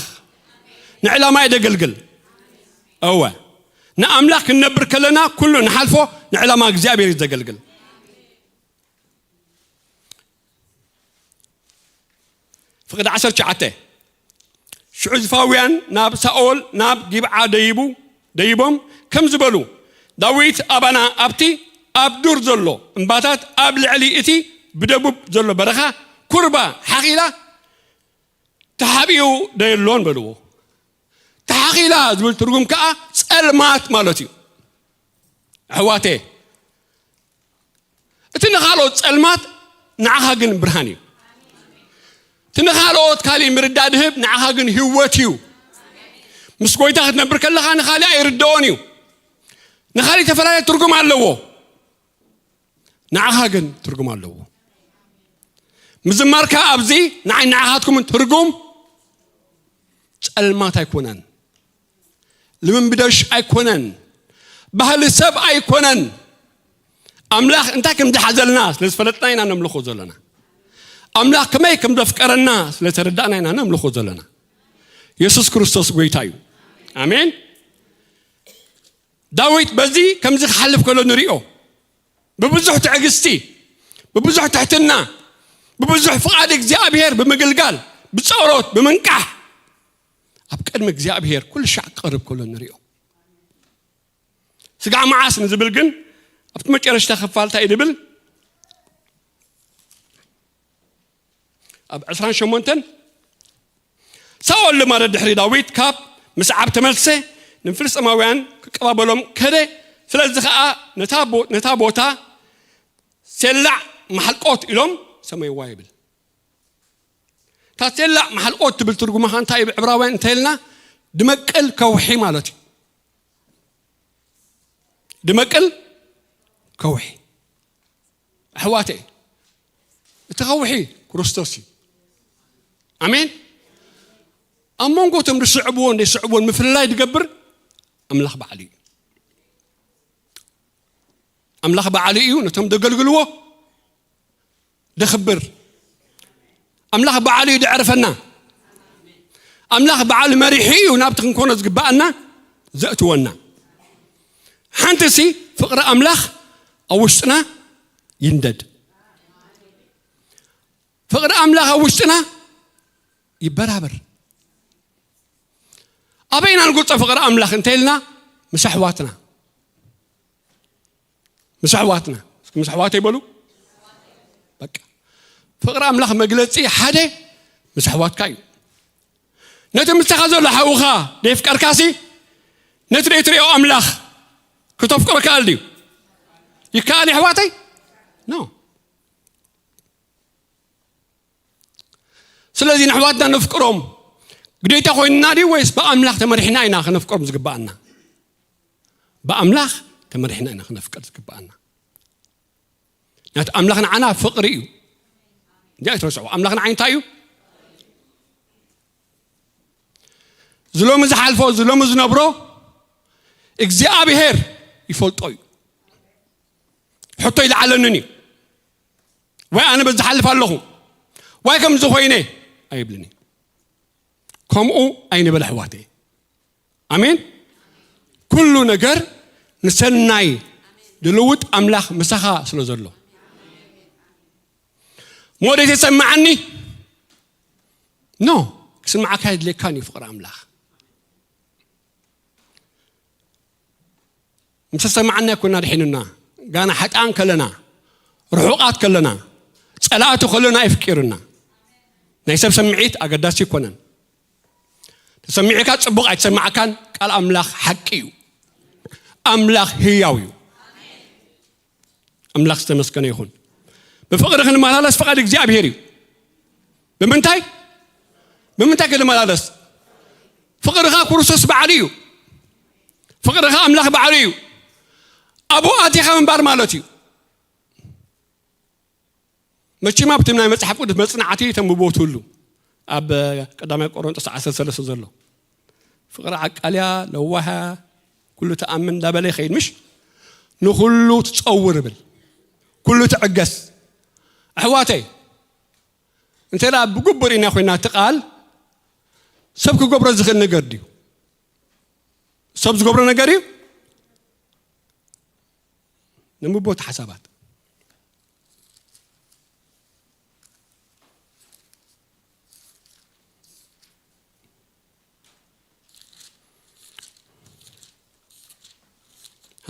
ንዕላማ እዩ ዘገልግል። እወ። ንኣምላኽ ክንነብር ከለና ኩሉ ንሓልፎ ንዕላማ እግዚኣብሔር እዩ ዘገልግል። ፍቕዲ ዓሰርተ ትሽዓተ። ሽዑ ዝፋውያን ናብ ሳኦል ናብ ጊብዓ ደይቡ፣ ደይቦም ከም ዝበሉ፣ "ዳዊት ኣባና ኣብቲ ኣብ ዱር ዘሎ እምባታት ኣብ ልዕሊ እቲ ብደቡብ ዘሎ በረኻ ኩርባ ሓኺላ ተሓቢኡ ዶ የሎን?" በልዎ። ተሓኺላ ዝብል ትርጉም ከኣ ጸልማት ማለት እዩ። ኣሕዋተ፣ እቲ ንኻልኦት ጸልማት ንዓኻ ግን ብርሃን እዩ። እቲ ንኻልኦት ካሊእ ምርዳእ ድህብ ንዓኻ ግን ህይወት እዩ። ምስ ጎይታ ክትነብር ከለኻ ንኻሊእ ኣይርድኦን እዩ። ንኻሊእ ዝተፈላለየ ትርጉም ኣለዎ። ንዓኻ ግን ትርጉም ኣለዎ። ምዝማርካ ኣብዚ ንዓይ ንዓኻትኩምን ትርጉም ጸልማት ኣይኮነን። ልምምዶሽ ኣይኮነን። ባህሊ ሰብ ኣይኮነን። ኣምላኽ እንታይ ከም ዝሓዘልና ስለ ዝፈለጥና ኢና ነምልኾ ዘለና። ኣምላኽ ከመይ ከም ዘፍቀረና ስለ ተረዳእና ኢና ነምልኾ ዘለና። የሱስ ክርስቶስ ጎይታ እዩ። ኣሜን። ዳዊት በዚ ከምዚ ክሓልፍ ከሎ ንሪኦ። ብብዙሕ ትዕግስቲ፣ ብብዙሕ ትሕትና፣ ብብዙሕ ፍቓድ እግዚኣብሔር ብምግልጋል፣ ብጸሎት፣ ብምንቃሕ፣ ኣብ ቅድሚ እግዚኣብሔር ኩሉ ሻዕ ክቐርብ ከሎ ንሪኦ። ስጋዕ መዓስ ንዝብል ግን ኣብቲ መጨረሽታ ክፋል እንታይ እዩ ዝብል? ኣብ ዕስራን ሸሞንተን፣ ሳኦል ድማ ደድሕሪ ዳዊት ካብ ምስዓብ ተመልሰ፣ ንፍልስጤማውያን ክቀባበሎም ከደ። ስለዚ ኸኣ ነታ ቦ-፣ ነታ ቦታ ሴላዕ ማሕልቆት ኢሎም ሰመይዋ ይብል። እታ ሴላዕ ማሕልቆት ትብል ትርጉማ ኸኣ እንታይ እዩ ብዕብራውያን እንተኢልና፣ ድመቅል ከውሒ ማለት እዩ። ድመቅል ከውሒ። ኣሕዋተይ፣ እቲ ከውሒ ክርስቶስ እዩ። ኣሜን። ኣብ መንጎ እቶም ዝስዕብዎን ዘይስዕብዎን ምፍልላይ ዝገብር ኣምላኽ ባዕሉ እዩ። ኣምላኽ ባዕሉ እዩ ነቶም ዘገልግልዎ ዘኽብር። ኣምላኽ ባዕሉ እዩ ዘዕርፈና። ኣምላኽ ባዕሉ መሪሑ እዩ ናብቲ ክንኮኖ ዝግብኣና ዘእትወና። ሓንትሲ ፍቕሪ ኣምላኽ ኣብ ውሽጥና ይንደድ። ፍቕሪ ኣምላኽ ኣብ ውሽጥና ይበራበር። ኣበይና ንገልጾ ፍቕሪ ኣምላኽ እንተ ኢልና፣ ምስ ኣሕዋትና። ምስ ኣሕዋትና። እስኪ ምስ ኣሕዋተይ በሉ። በቃ። ፍቕሪ ኣምላኽ መግለጺ ሓደ ምስ ኣሕዋትካ እዩ። ነቲ ምሳኻ ዘሎ ሓውኻ ደይፍቀርካሲ፣ ነቲ ደይትርእዮ ኣምላኽ ክተፍቅሮ ይከኣል ድዩ? ይከኣል እዩ ኣሕዋተይ? ኖ። ስለዚ ንኣሕዋትና ነፍቅሮም ግዴታ ኮይንና ድዩ ወይስ ብኣምላኽ ተመሪሕና ኢና ከነፍቅሮም ዝግብኣና? ብኣምላኽ ተመሪሕና ኢና ከነፍቅር ዝግብኣና። ናቲ ኣምላኽ ንዓና ፍቕሪ እዩ። እንዲያ ኣይትረስዑ። ኣምላኽ ንዓይ እንታይ እዩ? ዝሎሚ ዝሓልፎ፣ ዝሎሚ ዝነብሮ እግዚኣብሔር ይፈልጦ እዩ። ሕቶ ይለዓለንን እዩ። ወይ ኣነ በዚ ዝሓልፍ ኣለኹ፣ ወይ ከምዚ ኮይነ ኣይብልን እዩ። ከምኡ ኣይንበል ኣሕዋተይ። ኣሜን። ኩሉ ነገር ንሰናይ ዝልውጥ ኣምላኽ ምሳኻ ስለ ዘሎ። ሞዴት የሰማዓኒ? ኖ፣ ክስማዓካ የድልየካን እዩ ፍቕሪ ኣምላኽ። ምስ ተሰማዓና ኣይኮና ድሒኑና። ጋና ሓጥኣን ከለና፣ ርሑቓት ከለና፣ ጸላእቱ ከለና ኣፍቂሩና። ናይ ሰብ ስምዒት ኣገዳሲ ኣይኮነን። ተሰሚዑካ ጽቡቕ ኣይተሰማዓካን፣ ቃል ኣምላኽ ሓቂ እዩ። ኣምላኽ ህያው እዩ። ኣምላኽ ዝተመስገነ ይኹን። ብፍቕሪ ክንመላለስ ፍቓድ እግዚኣብሔር እዩ። ብምንታይ? ብምንታይ ክንመላለስ? ፍቕርኻ ክርስቶስ ባዕሉ እዩ። ፍቕርኻ ኣምላኽ ባዕሉ እዩ። ኣብኡ ኣቲኻ ምንባር ማለት እዩ። መቸም ኣብቲ ናይ መጽሓፍ ቅዱስ መጽናዕቲ ተንብቦ ትህሉ ኣብ ቀዳማይ ቆሮንጦስ ዓሰርተ ሰለስተ ዘሎ ፍቕሪ ዓቃልያ ለዋሃ ኩሉ ተኣምን እንዳበለ ይኸይድ ምሽ ንኹሉ ትጸውር ብል ኩሉ ትዕገስ ኣሕዋተይ እንተ ብግቡር ኢና ኮይና እቲ ቃል ሰብ ክገብሮ ዝኽእል ነገር ድዩ ሰብ ዝገብሮ ነገር እዩ ንምቦት ሓሳባት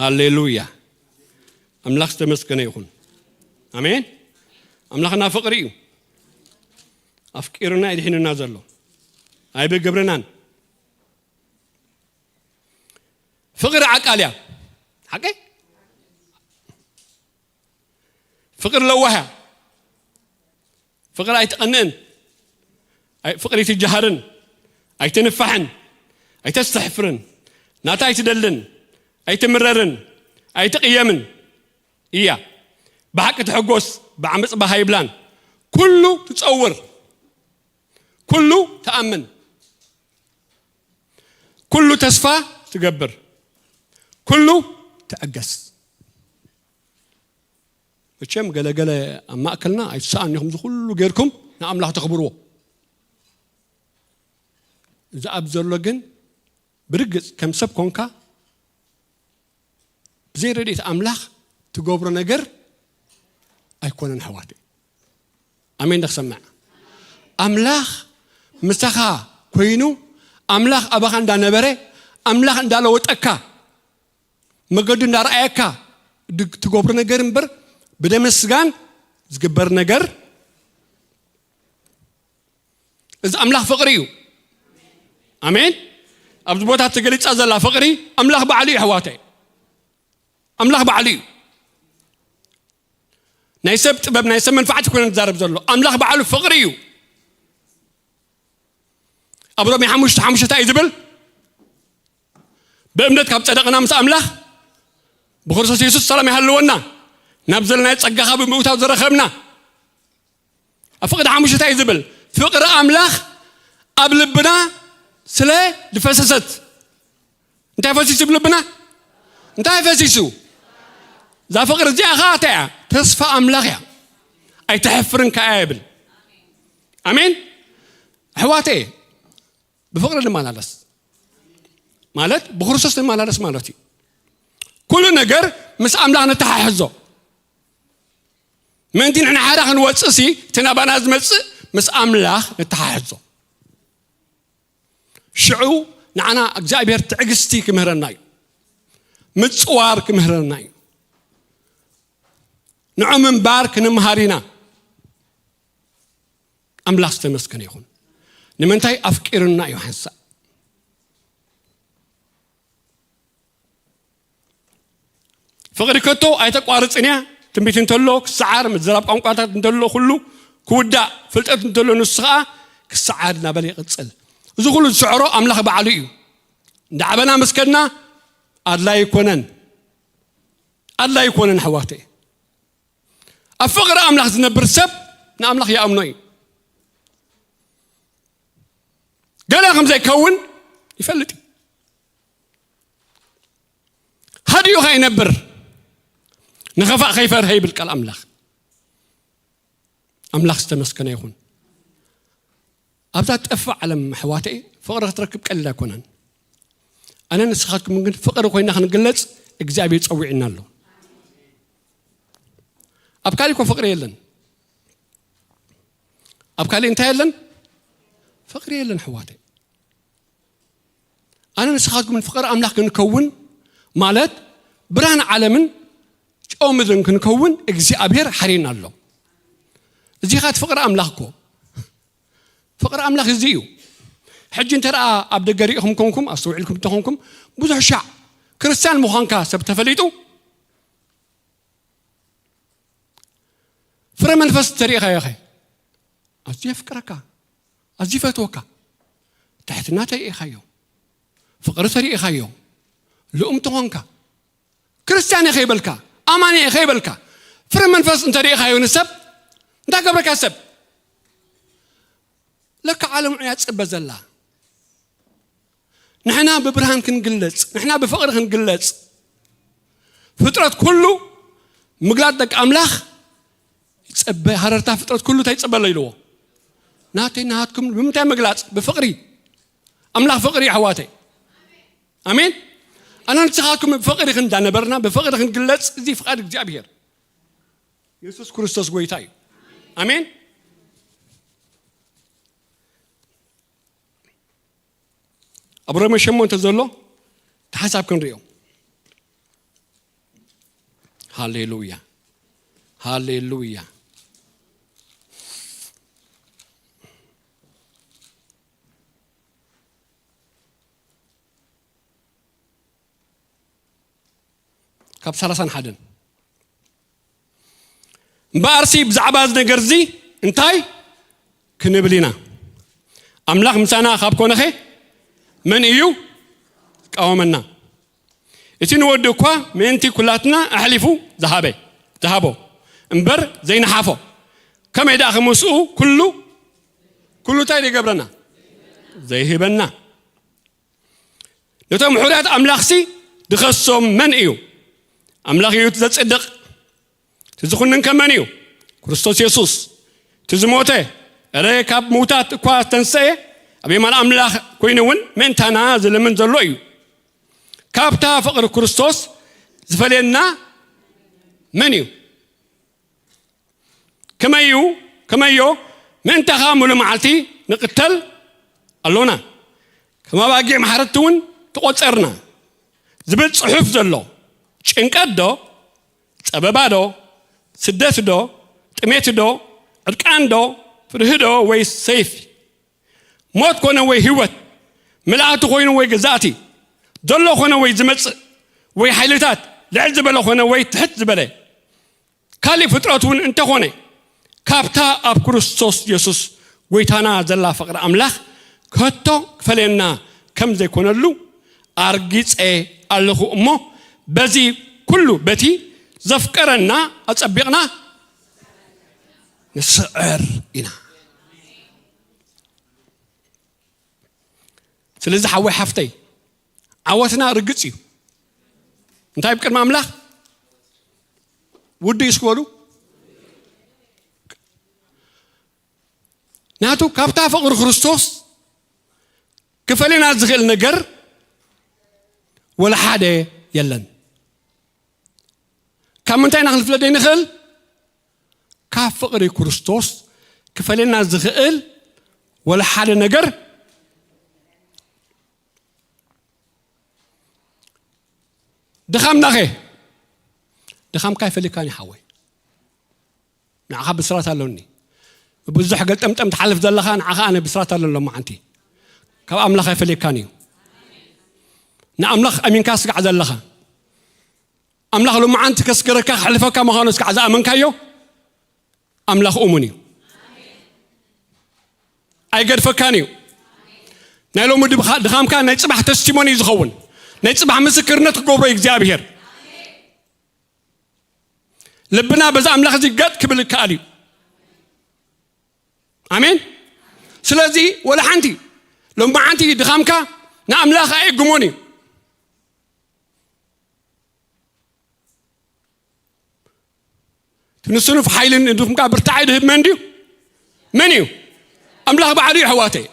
ሃሌሉያ ኣምላኽ ዝተመስገነ ይኹን ኣሜን ኣምላኽና ፍቕሪ እዩ ኣፍቂሩና ይድሒኑና ዘሎ ኣይብግብርናን ፍቕሪ ዓቃል እያ ሓቀይ ፍቕሪ ለዋህ እያ ፍቕሪ ኣይትቐንእን ፍቕሪ ኣይትጀሃርን ኣይትንፋሕን ኣይተስተሕፍርን ናታ ኣይትደልን ኣይትምረርን ኣይትቕየምን እያ ብሓቂ ትሕጎስ ብዓመፅ ባህ ኣይብላን ኩሉ ትፀውር ኩሉ ትኣምን ኩሉ ተስፋ ትገብር ኩሉ ትዕገስ መቸም ገለገለ ኣብ ማእከልና ኣይትሰኣን ኢኹም ዝኩሉ ጌርኩም ንኣምላኽ ተኽብርዎ እዚ ኣብ ዘሎ ግን ብርግጽ ከም ሰብ ኮንካ ብዘይ ረድኤት ኣምላኽ ትገብሮ ነገር ኣይኮነን ኣሕዋተይ ኣሜን ዶ ክሰምዕ ኣምላኽ ምሳኻ ኮይኑ ኣምላኽ ኣባኻ እንዳነበረ ኣምላኽ እንዳለወጠካ መገዱ እንዳረኣየካ ትገብሮ ነገር እምበር ብደምን ስጋን ዝግበር ነገር እዚ ኣምላኽ ፍቕሪ እዩ ኣሜን ኣብዚ ቦታ ተገሊፃ ዘላ ፍቕሪ ኣምላኽ ባዕሉ እዩ ኣሕዋተይ ኣምላኽ ባዕሉ እዩ ናይ ሰብ ጥበብ ናይ ሰብ መንፋዕቲ ኮይነ ዝዛረብ ዘሎ ኣምላኽ ባዕሉ ፍቕሪ እዩ ኣብ ሮሜ ሓሙሽተ ሓሙሽተ እንታይ እዩ ዝብል ብእምነት ካብ ፀደቕና ምስ ኣምላኽ ብክርስቶስ የሱስ ሰላም ይሃልወና ናብ ዘለናይ ፀጋኻ ብምእታው ዝረኸብና ኣብ ፍቕዲ ሓሙሽተ እንታይ እዩ ዝብል ፍቕሪ ኣምላኽ ኣብ ልብና ስለ ዝፈሰሰት እንታይ ፈሲሱ ብልብና እንታይ ፈሲሱ እዛ ፍቕሪ እዚኣ ኸዓ እንታይ እያ ተስፋ ኣምላኽ እያ ኣይተሕፍርን ከኣ ይብል ኣሜን ኣሕዋተየ ብፍቕሪ ንመላለስ ማለት ብክርስቶስ ንመላለስ ማለት እዩ ኩሉ ነገር ምስ ኣምላኽ ነተሓሕዞ ምእንቲ ንሕና ሓራ ክንወፅእ ሲ እቲ ናባና ዝመፅእ ምስ ኣምላኽ ነተሓሕዞ ሽዑ ንዓና እግዚኣብሔር ትዕግስቲ ክምህረና እዩ ምፅዋር ክምህረና እዩ ንዑ ምንባር ክንምሃር ኢና ኣምላኽ ዝተመስገነ ይኹን ንምንታይ ኣፍቂሩና እዩ ሓንሳእ ፍቕሪ ከቶ ኣይተቋርፅን እያ ትንቢት እንተሎ ክሰዓር ምዝራብ ቋንቋታት እንተሎ ኩሉ ክውዳእ ፍልጠት እንተሎ ንሱ ከዓ ክሰዓር እናበለ ይቕፅል እዚ ኩሉ ዝስዕሮ ኣምላኽ ባዕሉ እዩ እንዳዓበና ምስ ከድና ኣድላይ ኣይኮነን ኣድላይ ኣይኮነን ኣሕዋተይ ኣብ ፍቕሪ ኣምላኽ ዝነብር ሰብ ንኣምላኽ ይኣምኖ እዩ ገለ ከም ዘይከውን ይፈልጥ እዩ ሃዲኡ ከይነብር ንኸፋእ ከይፈርሀ ይብል ቃል ኣምላኽ ኣምላኽ ዝተመስከነ ይኹን ኣብዛ ጠፋ ዓለም ኣሕዋተይ ፍቕሪ ክትረክብ ቀሊል ኣይኮነን ኣነ ንስኻትኩም ግን ፍቕሪ ኮይና ክንግለጽ እግዚኣብሔር ጸዊዕና ኣሎ ኣብ ካሊእ እኮ ፍቕሪ የለን ኣብ ካሊእ እንታይ የለን ፍቕሪ የለን ኣሕዋተይ ኣነ ንስኻትኩም ፍቕሪ ኣምላኽ ክንከውን ማለት ብርሃን ዓለምን ጨው ምድርን ክንከውን እግዚኣብሔር ሓሪና ኣሎ እዚኻት ፍቕሪ ኣምላኽ እኮ ፍቕሪ ኣምላኽ እዚ እዩ ሕጂ እንተ ኣብ ደገ ሪኢኹም ኮንኩም ኣስተውዒልኩም እንተኾንኩም ብዙሕ ሻዕ ክርስትያን ምዃንካ ሰብ ተፈሊጡ ፍረ መንፈስ ተሪኢኻዮ ኸ ኣዝዩ የፍቅረካ ኣዝዩ ይፈትወካ ትሕትና ተሪኢኻዮ ፍቕሪ ተሪኢኻዮ፣ ልኡም ተኾንካ፣ ክርስትያን እየ ከይበልካ፣ ኣማኒ እየ ከይበልካ፣ ፍረ መንፈስ እንተሪኢኻዮ ንሰብ፣ እንታይ ገብረካ ሰብ? ለካ ዓለም እያ ትጽበ ዘላ። ንሕና ብብርሃን ክንግለጽ፣ ንሕና ብፍቕሪ ክንግለጽ፣ ፍጥረት ኩሉ ምግላጽ ደቂ ኣምላኽ ይጸበ። ሃረርታ ፍጥረት ኩሉ እንታይ ይጸበ ኣሎ ኢልዎ? ናተይ ናትኩም ብምንታይ ምግላጽ? ብፍቕሪ። ኣምላኽ ፍቕሪ እዩ ኣሕዋተይ። ኣሜን። ኣነ ንስኻትኩም ብፍቕሪ ክንዳነበርና፣ ብፍቕሪ ክንግለጽ፣ እዚ ፍቓድ እግዚኣብሔር። የሱስ ክርስቶስ ጎይታ እዩ። ኣሜን። ኣብ ሮሜ ሸሞንተ ዘሎ ተሓሳብ ክንሪኦ። ሃሌሉያ፣ ሃሌሉያ። ካብ ሰላሳን ሓደን። እምበኣርሲ ብዛዕባ እዚ ነገር እዚ እንታይ ክንብል ኢና? ኣምላኽ ምሳና ካብ ኮነኸ መን እዩ ዝቃወመና? እቲ ንወዱ እኳ ምእንቲ ኩላትና ኣሕሊፉ ዝሃበ፣ ዝሃቦ እምበር ዘይነሓፎ፣ ከመይ ደኣ ከምስኡ ኩሉ፣ ኩሉ እንታይ ዘይገብረና? ዘይህበና። ነቶም ሕሩያት ኣምላኽሲ ድኸሶም መን እዩ? ኣምላኽ እዩ እቲ ዘጽድቕ። እቲ ዝኹንን ከ መን እዩ? ክርስቶስ የሱስ። እቲ ዝሞተ፣ እረ ካብ ምውታት እኳ ዝተንሰኤ፣ ኣብ የማን ኣምላኽ ኮይኑ እውን ምእንታና ዝልምን ዘሎ እዩ። ካብታ ፍቕሪ ክርስቶስ ዝፈልየና መን እዩ? ከመዩ፣ ከመዮ ምእንታኻ ሙሉ መዓልቲ ንቕተል ኣሎና። ከም ኣባጊዕ ማሕረድቲ እውን ተቖጸርና። ዝብል ጽሑፍ ዘሎ ጭንቀት ዶ? ጸበባ ዶ? ስደት ዶ? ጥሜት ዶ? ዕርቃን ዶ? ፍርሂ ዶ? ወይ ሰይፊ? ሞት ኮነ ወይ ህይወት፣ ምልኣቲ ኮይኑ ወይ ገዛእቲ፣ ዘሎ ኮነ ወይ ዝመጽእ፣ ወይ ሓይልታት፣ ልዕል ዝበለ ኮነ ወይ ትሕት ዝበለ፣ ካልእ ፍጥረት እውን እንተኾነ፣ ካብታ ኣብ ክርስቶስ የሱስ ጎይታና ዘላ ፍቕሪ ኣምላኽ ከቶ ክፈልየና ከም ዘይኮነሉ ኣርጊጸ ኣለኹ እሞ፣ በዚ ኩሉ በቲ ዘፍቀረና ኣጸቢቕና ንስዕር ኢና። ስለዚ ሓወይ ሓፍተይ፣ ዓወትና ርግጽ እዩ። እንታይ ኣብ ቅድሚ ኣምላኽ ውዱእ እዩ እስኪ በሉ። ናቱ ካብታ ፍቕሪ ክርስቶስ ክፈልየና ዝኽእል ነገር ወላ ሓደ የለን። ካብ ምንታይ ኢና ክንፍለ ዘይንኽእል? ካብ ፍቕሪ ክርስቶስ ክፈልየና ዝኽእል ወላ ሓደ ነገር። ድኻምናኸ? ድኻምካ ኣይፈልየካን እዩ ሓወይ። ንዓኻ ብስራት ኣሎኒ። ብዙሕ ገልጠምጠም ትሓልፍ ዘለኻ፣ ንዓኻ ኣነ ብስራት ኣሎኒ ሎማዓንቲ። ካብ ኣምላኽ ኣይፈልየካን እዩ። ንኣምላኽ ኣሚንካ ስጋዕ ዘለኻ፣ ኣምላኽ ሎማዓንቲ ከስገረካ ክሕልፈካ ምዃኑ ስጋዕ ዝኣመንካዮ፣ ኣምላኽ እሙን እዩ። ኣይገድፈካን እዩ። ናይ ሎሚ ድብኻ-፣ ድኻምካ ናይ ጽባሕ ተስቲሞኒ እዩ ዝኸውን። ናይ ጽባሕ ምስክርነት ክገብሮ እዩ እግዚኣብሔር። ልብና በዛ ኣምላኽ እዚ ገጥ ክብል ይከኣል እዩ። ኣሜን። ስለዚ ወላ ሓንቲ ሎማዓንቲ ድኻምካ ንኣምላኽ ኣየግሞን እዩ። እቲ ንስኑፍ ሓይልን ንድኹምካ ብርታዐ ድህብ መን ድዩ? መን እዩ? ኣምላኽ ባዕሉ እዩ፣ ኣሕዋተይ።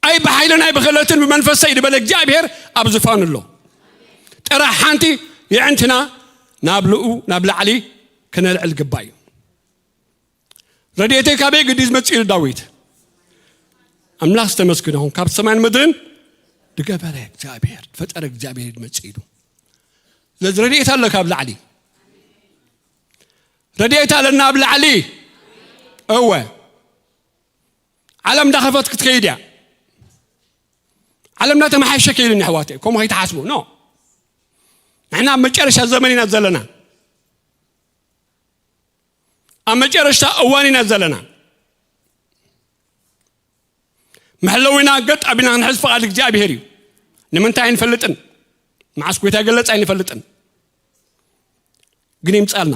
ኣይ ብሓይልን ኣይ ብኽእለትን ብመንፈሰይ ዝበለ እግዚኣብሔር ኣብ ዝፋኑ ኣሎ። ጥራሕ ሓንቲ የዕንትና ናብ ልኡ፣ ናብ ላዕሊ ክነልዕል ግባእ እዩ። ረድኤተይ ካበይ ግዲ ዝመጽእ ኢሉ ዳዊት። ኣምላኽ ዝተመስገነ ይኹን፣ ካብ ሰማይን ምድርን ዝገበረ እግዚኣብሔር፣ ዝፈጠረ እግዚኣብሔር እዩ ዝመጽእ ኢሉ። ስለዚ ረድኤት ኣሎ ካብ ላዕሊ። ረድኤት ኣለና ኣብ ላዕሊ። እወ። ዓለም እንዳኸፈት ክትከይድ እያ። ዓለም እንዳተመሓየሸ ከይድ እኒኣ፣ ኣሕዋተይ። ከምኡ ከይትሓስቡ። ኖ። ንሕና ኣብ መጨረሻ ዘመን ኢና ዘለና። ኣብ መጨረሻ እዋን ኢና ዘለና። መሕለዊና ገጥ ኣቢልና ክንሕዝ ፍቓድ እግዚኣብሔር እዩ። ንምንታይ ኣይንፈልጥን? መዓስ ጎይታ ይገለጽ ኣይንፈልጥን። ግን ይምጻልና።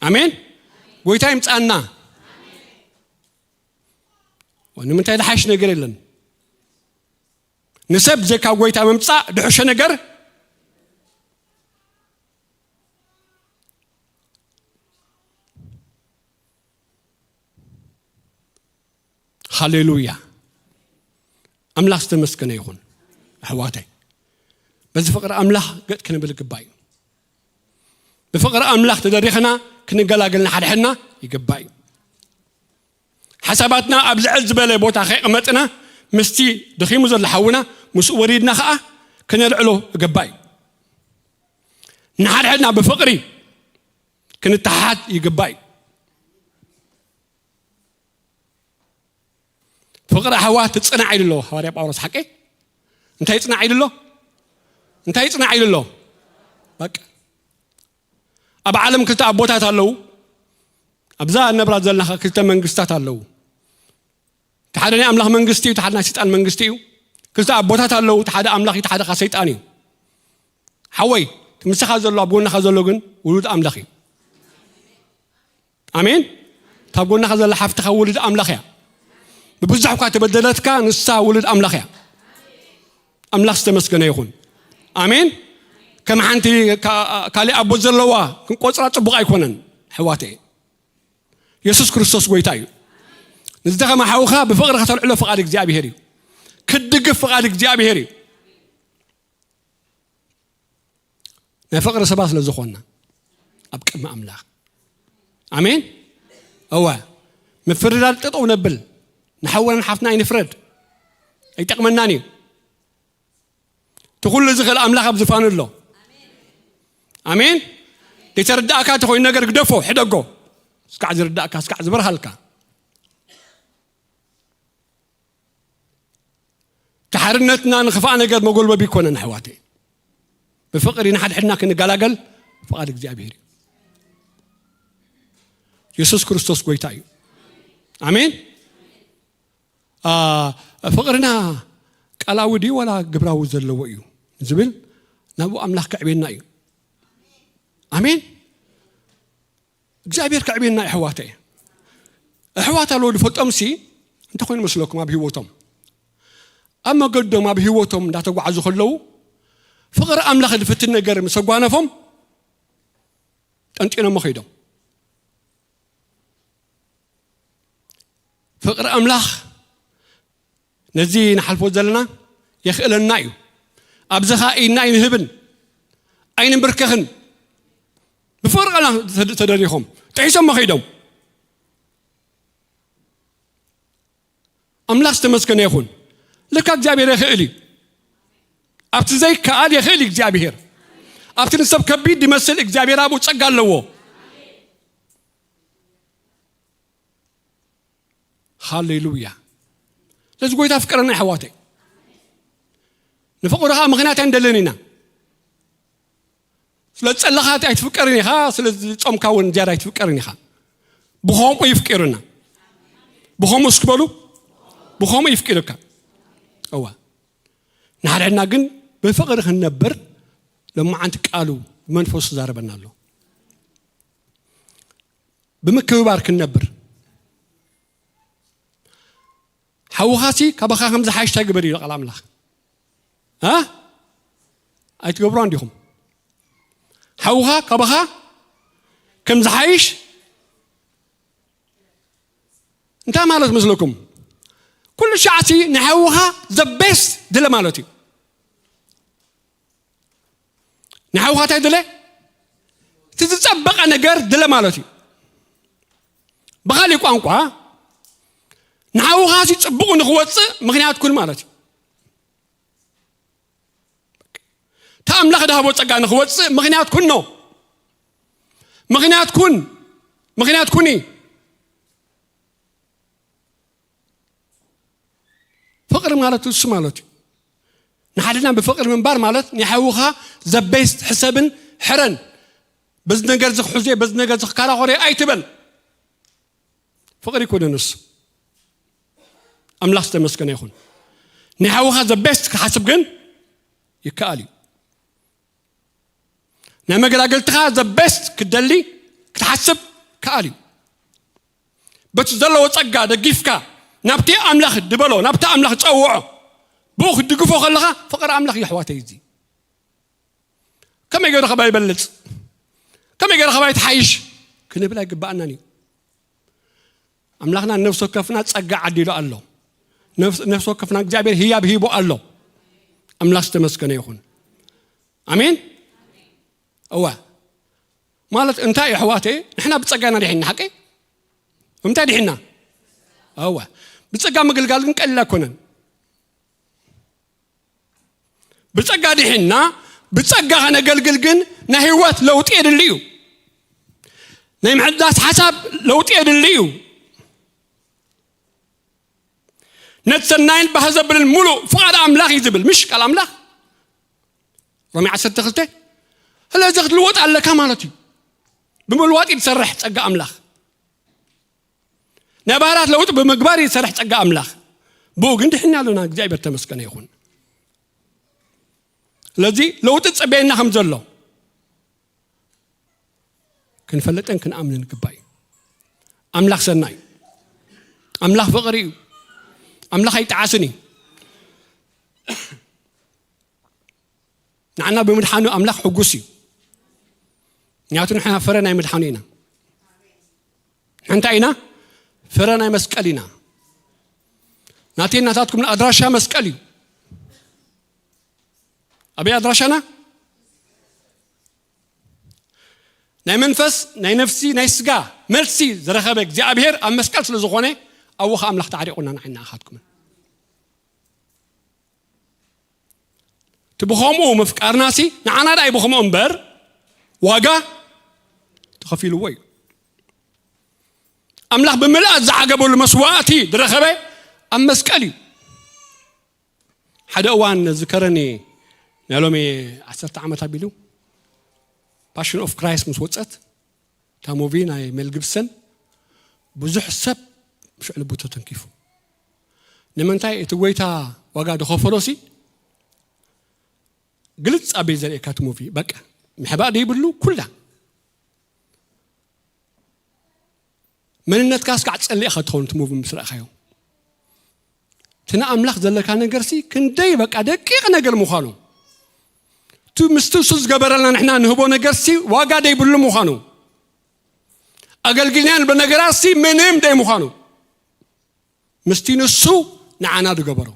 ኣሜን። ጎይታ ይምጻልና። ንምንታይ ዝሓሽ ነገር የለን። ንሰብ ብዘይካ ጎይታ ምምጻእ ድሕሸ ነገር። ሃሌሉያ። ኣምላኽ ዝተመስገነ ይኹን። ኣሕዋተይ፣ በዚ ፍቕሪ ኣምላኽ ገጥ ክንብል ይግባእ እዩ። ብፍቕሪ ኣምላኽ ተደሪኽና ክንገላገል ንሓድሕድና ይግባእ እዩ። ሓሳባትና ኣብ ልዕል ዝበለ ቦታ ከይቐመጥና፣ ምስቲ ደኺሙ ዘሎ ሓውና ምስኡ ወሪድና ኸኣ ክነልዕሎ ይግባእ እዩ። ንሓድሕድና ብፍቕሪ ክንተሓሓዝ ይግባእ እዩ። ፍቕሪ ኣሕዋት ትጽናዕ ኢሉ ኣሎ ሃዋርያ ጳውሎስ። ሓቂ? እንታይ ይጽናዕ ኢሉ ኣሎ? እንታይ ይጽናዕ ኢሉ ኣሎ? በቃ፣ ኣብ ዓለም ክልተ ኣቦታት ኣለዉ። ኣብዛ ነብራ ዘለና ክልተ መንግስታት ኣለዉ። እቲ ሓደ ናይ ኣምላኽ መንግስቲ እዩ፣ እቲ ሓደ ናይ ሰይጣን መንግስቲ እዩ። ክልተ ኣቦታት ኣለዉ፣ እቲ ሓደ ኣምላኽ እዩ፣ እቲ ሓደ ኸኣ ሰይጣን እዩ። ሓወይ፣ እቲ ምሳኻ ዘሎ፣ ኣብ ጎንኻ ዘሎ ግን ውሉድ ኣምላኽ እዩ። ኣሜን። ካብ ጎንኻ ዘላ ሓፍትኻ ውሉድ ኣምላኽ እያ። ብብዙሕ እኳ ተበደለትካ፣ ንሳ ውሉድ ኣምላኽ እያ። ኣምላኽ ዝተመስገነ ይኹን። ኣሜን። ከም ሓንቲ ካ-፣ ካሊእ ኣቦ ዘለዋ ክንቆጽራ ጽቡቕ ኣይኮነን፣ ኣሕዋተይ። የሱስ ክርስቶስ ጎይታ እዩ። ንዝደኸመ ሓውኻ ብፍቕሪ ከተልዕሎ ፍቓድ እግዚኣብሄር እዩ። ክትድግፍ ፍቓድ እግዚኣብሄር እዩ። ናይ ፍቕሪ ሰባት ስለ ዝኾንና ኣብ ቅድሚ ኣምላኽ። ኣሜን። እወ፣ ምፍርዳድ ጠጠው ነብል። ንሓውናን ሓፍትና ኣይንፍረድ። ኣይጠቕመናን እዩ። እቲ ኩሉ ዝኽእል ኣምላኽ ኣብ ዝፋኑ ኣሎ። ኣሜን። ዘይተረዳእካ እንተኾይኑ ነገር ግደፎ፣ ሕደጎ። እስካዕ ዝርዳእካ፣ እስካዕ ዝበርሃልካ። እቲ ሓርነትና ንኽፋእ ነገር መጎልበቢ ይኮነን፣ ኣሕዋተይ። ብፍቕሪ ንሓድሕድና ክንገላገል ፍቓድ እግዚኣብሔር እዩ። የሱስ ክርስቶስ ጎይታ እዩ። ኣሜን። አ፣ ፍቕርና ቃላዊ ድዩ ዋላ ግብራዊ ዘለዎ እዩ ዝብል ናብኡ ኣምላኽ ከዕብየና እዩ። ኣሜን። እግዚኣብሔር ከዕብየና፣ ኣሕዋተይ። ኣሕዋት ኣለዉ ዝፈልጦምሲ እንታይ ኮይኑ መስለኩም? ኣብ ህይወቶም፣ ኣብ መገዶም፣ ኣብ ህይወቶም እንዳተጓዓዙ ከለዉ ፍቕሪ ኣምላኽ ዝፍትን ነገር ምስ ኣጓነፎም ጠንጢኖሞ ከይዶም። ፍቕሪ ኣምላኽ ነዚ ንሓልፎ ዘለና የኽእለና እዩ። ኣብዚ ኸኣ ኢድና ኣይንህብን፣ ኣይንንብርከኽን። ብፍቕሪ ቃልና ተደ-፣ ተደሪኾም ጥሒሶሞ ከይዶም። ኣምላኽ ዝተመስገነ ይኹን። ልካ እግዚኣብሔር የኽእል እዩ። ኣብቲ ዘይከኣል የኽእል እዩ እግዚኣብሔር። ኣብቲ ንሰብ ከቢድ ይመስል እግዚኣብሔር ኣብኡ ጸጋ ኣለዎ። ሃሌሉያ። ስለዚ ጎይታ ፍቅረና፣ ኣሕዋተይ። ንፍቕሩ ኸዓ ምኽንያት ኣይንደልን ኢና። ስለ ዝጸለኻ ኣይትፍቀርን ኢኻ፣ ስለ ዝጾምካ እውን ዝያዳ ኣይትፍቀርን ኢኻ። ብኸምኡ ይፍቅርና። ብኸምኡ እስኪ በሉ፣ ብኸምኡ ይፍቅርካ። እዋ። ንሓድሕድና ግን ብፍቕሪ ክንነብር፣ ሎማዓንቲ ቃሉ ብመንፈሱ ይዛረበና ኣሎ። ብምክብባር ክንነብር። ሓውኻሲ ካባኻ ከም ዝሓይሽ እንታይ ግበር ኢሉ ቃል ኣምላኽ? እ? ኣይትገብሮን ዲኹም? ሓውኻ ካባኻ ከም ዝሓይሽ እንታይ ማለት መስለኩም? ኩሉ ሻዕሲ ንሓውኻ the best ድለ ማለት እዩ። ንሓውኻ እንታይ ድለ? እቲ ዝጸበቐ ነገር ድለ ማለት እዩ። ብኻሊእ ቋንቋ፣ ንሓውኻሲ ጽቡቕ ንኽወጽእ ምኽንያት ኩን ማለት እዩ። እቲ ኣምላኽ ድሃቦ ጸጋ ንኽወጽእ ምኽንያት ኩኖ። ምኽንያት ኩን። ምኽንያት ኩኒ። ፍቕሪ ማለት እሱ ማለት እዩ። ንሓድና ብፍቕሪ ምንባር ማለት ንሓውኻ the best ሕሰብን ሕረን። በዚ ነገር እዚ ክሕዞ፣ በዚ ነገር እዚ ክከራኸሮ ኣይትበል። ፍቕሪ ይኮነ ንሱ። ኣምላኽ ዝተመስገነ ይኹን። ናይ ሓውኻ the best ክትሓስብ ግን ይከኣል እዩ። ናይ መገላገልትኻ the best ክትደሊ ክትሓስብ ከኣል እዩ። በቲ ዘለዎ ጸጋ ደጊፍካ ናብቲ ኣምላኽ ድበሎ፣ ናብቲ ኣምላኽ ጸውዖ፣ ብኡ ክትድግፎ ከለኻ ፍቕሪ ኣምላኽ እዩ ኣሕዋተይ። እዚ ከመይ ገይሩ ኸባይ ይበልጽ፣ ከመይ ገይሩ ኸባይ ትሓይሽ ክንብል ኣይግባኣናን እዩ። ኣምላኽና ነፍሲ ወከፍና ጸጋ ዓዲሉ ኣሎ። ነፍሲ ወከፍና እግዚኣብሔር ህያብ ሂቡ ኣሎ። ኣምላኽ ዝተመስገነ ይኹን። ኣሜን። እዋ ማለት እንታይ እዩ ኣሕዋተይ? ንሕና ብጸጋና ድሒና ሓቂ እንታይ ድሒና? እዋ ብጸጋ ምግልጋል ግን ቀሊል ኣይኮነን። ብጸጋ ድሒና ብጸጋ ከነገልግል ግን ናይ ህይወት ለውጢ የድሊ እዩ። ናይ ምሕዳስ ሓሳብ ለውጢ የድሊ እዩ። ነቲ ሰናይን ባህ ዘብልን ሙሉእ ፍቓድ ኣምላኽ እዩ ዝብል ምሽ ቃል ኣምላኽ ሮሜ ዓሰርተ ክልተ። ስለዚ ክትልወጥ ኣለካ ማለት እዩ። ብምልዋጥ እዩ ዝሰርሕ ጸጋ ኣምላኽ። ናይ ባህራት ለውጢ ብምግባር ይሰርሕ ጸጋ ኣምላኽ። ብኡ ግን ድሕና ኣሎና እግዚኣብሔር ተመስገነ ይኹን። ስለዚ ለውጢ ጸበየና ከም ዘሎ ክንፈልጥን ክንኣምንን ግባእ እዩ። ኣምላኽ ሰናይ እዩ። ኣምላኽ ፍቕሪ እዩ። ኣምላኽ ኣይጠዓስን እዩ። ንዓና ብምድሓኑ ኣምላኽ ሕጉስ እዩ። ምክንያቱ ንሕና ፍረ ናይ ምድሓኑ ኢና። እንታይ ኢና? ፍረ ናይ መስቀል ኢና። ናተይ ናታትኩም ኣድራሻ መስቀል እዩ። ኣበይ ኣድራሻና? ናይ መንፈስ ናይ ነፍሲ ናይ ስጋ መልሲ ዝረኸበ እግዚኣብሔር ኣብ መስቀል ስለ ዝኾነ ኣብኡ ኸዓ ኣምላኽ ተዓሪቑና ንዓና ኣኻትኩምን። እቲ ብኸምኡ ምፍቃርናሲ ንዓና ዳኣ ብኸምኡ እምበር ዋጋ ተኸፊልዎ እዩ። ኣምላኽ ብምልኣት ዝዓገበሉ መስዋእቲ ዝረኸበ ኣብ መስቀል እዩ። ሓደ እዋን ዝከረኒ ናይ ሎሚ ዓሰርተ ዓመት ኣቢሉ ፓሽን ኦፍ ክራይስት ምስ ወፀት እታ ሙቪ ናይ ሜል ጊብሰን ብዙሕ ሰብ ሽዕ ልቡ ተተንኪፉ። ንምንታይ እቲ ጎይታ ዋጋ ዝኸፈሎሲ ግልጽ ኣበይ ዘርእየካ እቲ ሙቪ በቃ ምሕባእ ደይብሉ ኩላ መንነትካ እስካዕ ጸሊእኻ ትኸውን እቲ ሙቪ ምስ ረእኻዮ እቲ ንኣምላኽ ዘለካ ነገርሲ ክንደይ በቃ ደቂቕ ነገር ምዃኑ እቲ ምስቲ እሱ ዝገበረልና ንሕና ንህቦ ነገርሲ ዋጋ ደይብሉ ምዃኑ ኣገልግልናን ብነገራሲ ምንም ደይ ምዃኑ ምስቲ ንሱ ንዓና ዝገበሮ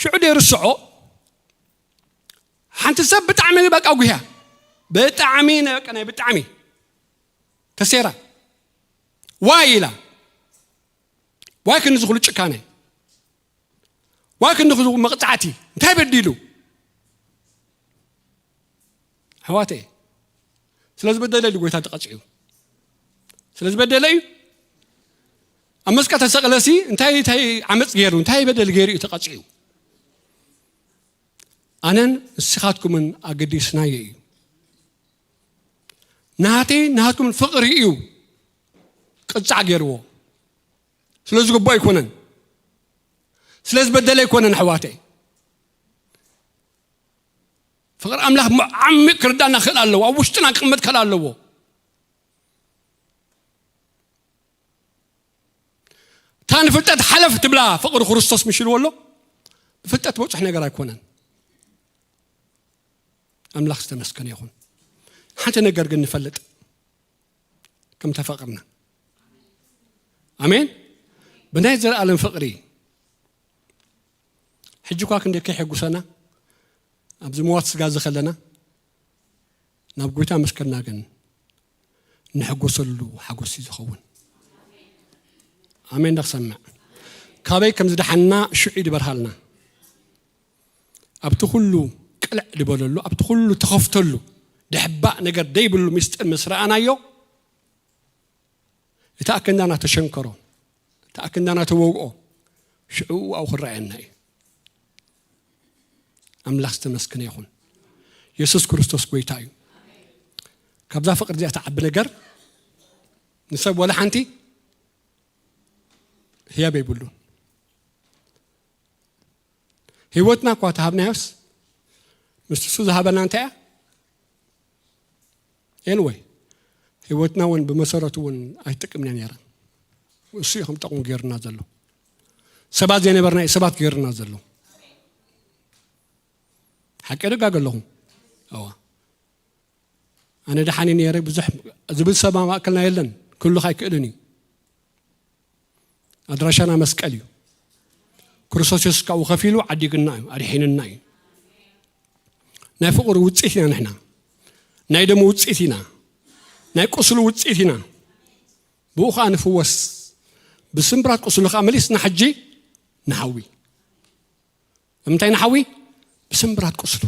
ሽዑ ደይርስዖ ሓንቲ ሰብ ብጣዕሚ በቃ ጉህያ ብጣዕሚ በቃ ናይ ብጣዕሚ ተሴራ ዋይ ኢላ ዋይ ክንዚ ዝኽሉ ጭካነ ዋይ ክንዲ ክዝቡ መቕጻዕቲ እንታይ በዲሉ ኣሕዋተ ስለ ዝበደለ እዩ ጎይታ ተቐጺዑ ስለ ዝበደለ እዩ ኣብ መስቀል ተሰቕለሲ እንታይ እንታይ ዓመፅ ገይሩ እንታይ በደል ገይሩ እዩ ተቐጺዑ ኣነን ንስኻትኩምን ኣገዲስናዮ እዩ ናተይ ናትኩምን ፍቕሪ እዩ ቅጻዕ ገይርዎ ስለ ዝግብኦ ኣይኮነን ስለ ዝበደለ ኣይኮነን ኣሕዋተይ ፍቕሪ ኣምላኽ ዓሚቕ ክርዳና ክእል ኣለዎ ኣብ ውሽጥና ክቕመጥ ክእል ኣለዎ እታ ንፍልጠት ሓለፍ ትብላ ፍቕሪ ክርስቶስ ምሽልዎ ኣሎ ብፍልጠት በፅሕ ነገር ኣይኮነን ኣምላኽ ዝተመስገነ ይኹን ሓንቲ ነገር ግን ንፈልጥ ከም ተፈቕርና ኣሜን ብናይ ዘለኣለም ፍቕሪ ሕጂ እኳ ክንደይ ከይሐጉሰና ኣብዚ ምዋት ስጋ እዚ ከለና ናብ ጎይታ ምስ ከድና ግን ንሕጎሰሉ ሓጎስ እዩ ዝኸውን ኣሜን ዳክሰምዕ ካበይ ከም ዝደሓንና ሽዑ ይድበርሃልና ኣብቲ ኩሉ ቅልዕ ዝበለሉ ኣብቲ ኩሉ ተኸፍተሉ ድሕባእ ነገር ደይብሉ ምስጢር ምስ ረኣናዮ እቲ ኣከንዳና ተሸንከሮ እቲ ኣከንዳና ተወግኦ ሽዑ ኣብኡ ክረኣየና እዩ ኣምላኽ ዝተመስክነ ይኹን የሱስ ክርስቶስ ጎይታ እዩ ካብዛ ፍቅሪ እዚኣ ተዓቢ ነገር ንሰብ ወላ ሓንቲ ህያብ የብሉን ህይወትና እኳ ተሃብናዮስ፣ ምስቲ እሱ ዝሃበና እንታይ እያ? ኤንወይ፣ ህይወትና እውን ብመሰረቱ እውን ኣይትጥቅምና ነይራ። እሱ እዩ ከም ጠቕሙ ገይርና ዘሎ። ሰባት ዘይነበርና እዩ ሰባት ገይርና ዘሎ። ሓቂ ደጋገ ኣለኹም። እዋ፣ ኣነ ደሓኒ ነይረ ብዙሕ ዝብል ሰብ ኣብ ማእከልና የለን። ክህሉ ኣይክእልን እዩ። ኣድራሻና መስቀል እዩ። ክርስቶስ የሱስ ካብኡ ከፊሉ ዓዲግና እዩ፣ ኣድሒንና እዩ። ናይ ፍቕሪ ውፅኢት ኢና ንሕና። ናይ ደሙ ውፅኢት ኢና። ናይ ቁስሉ ውፅኢት ኢና። ብኡ ኸዓ ንፍወስ። ብስምብራት ቁስሉ ኸዓ መሊስና ሕጂ ንሓዊ። ብምንታይ ንሓዊ? ብስምብራት ቁስሉ።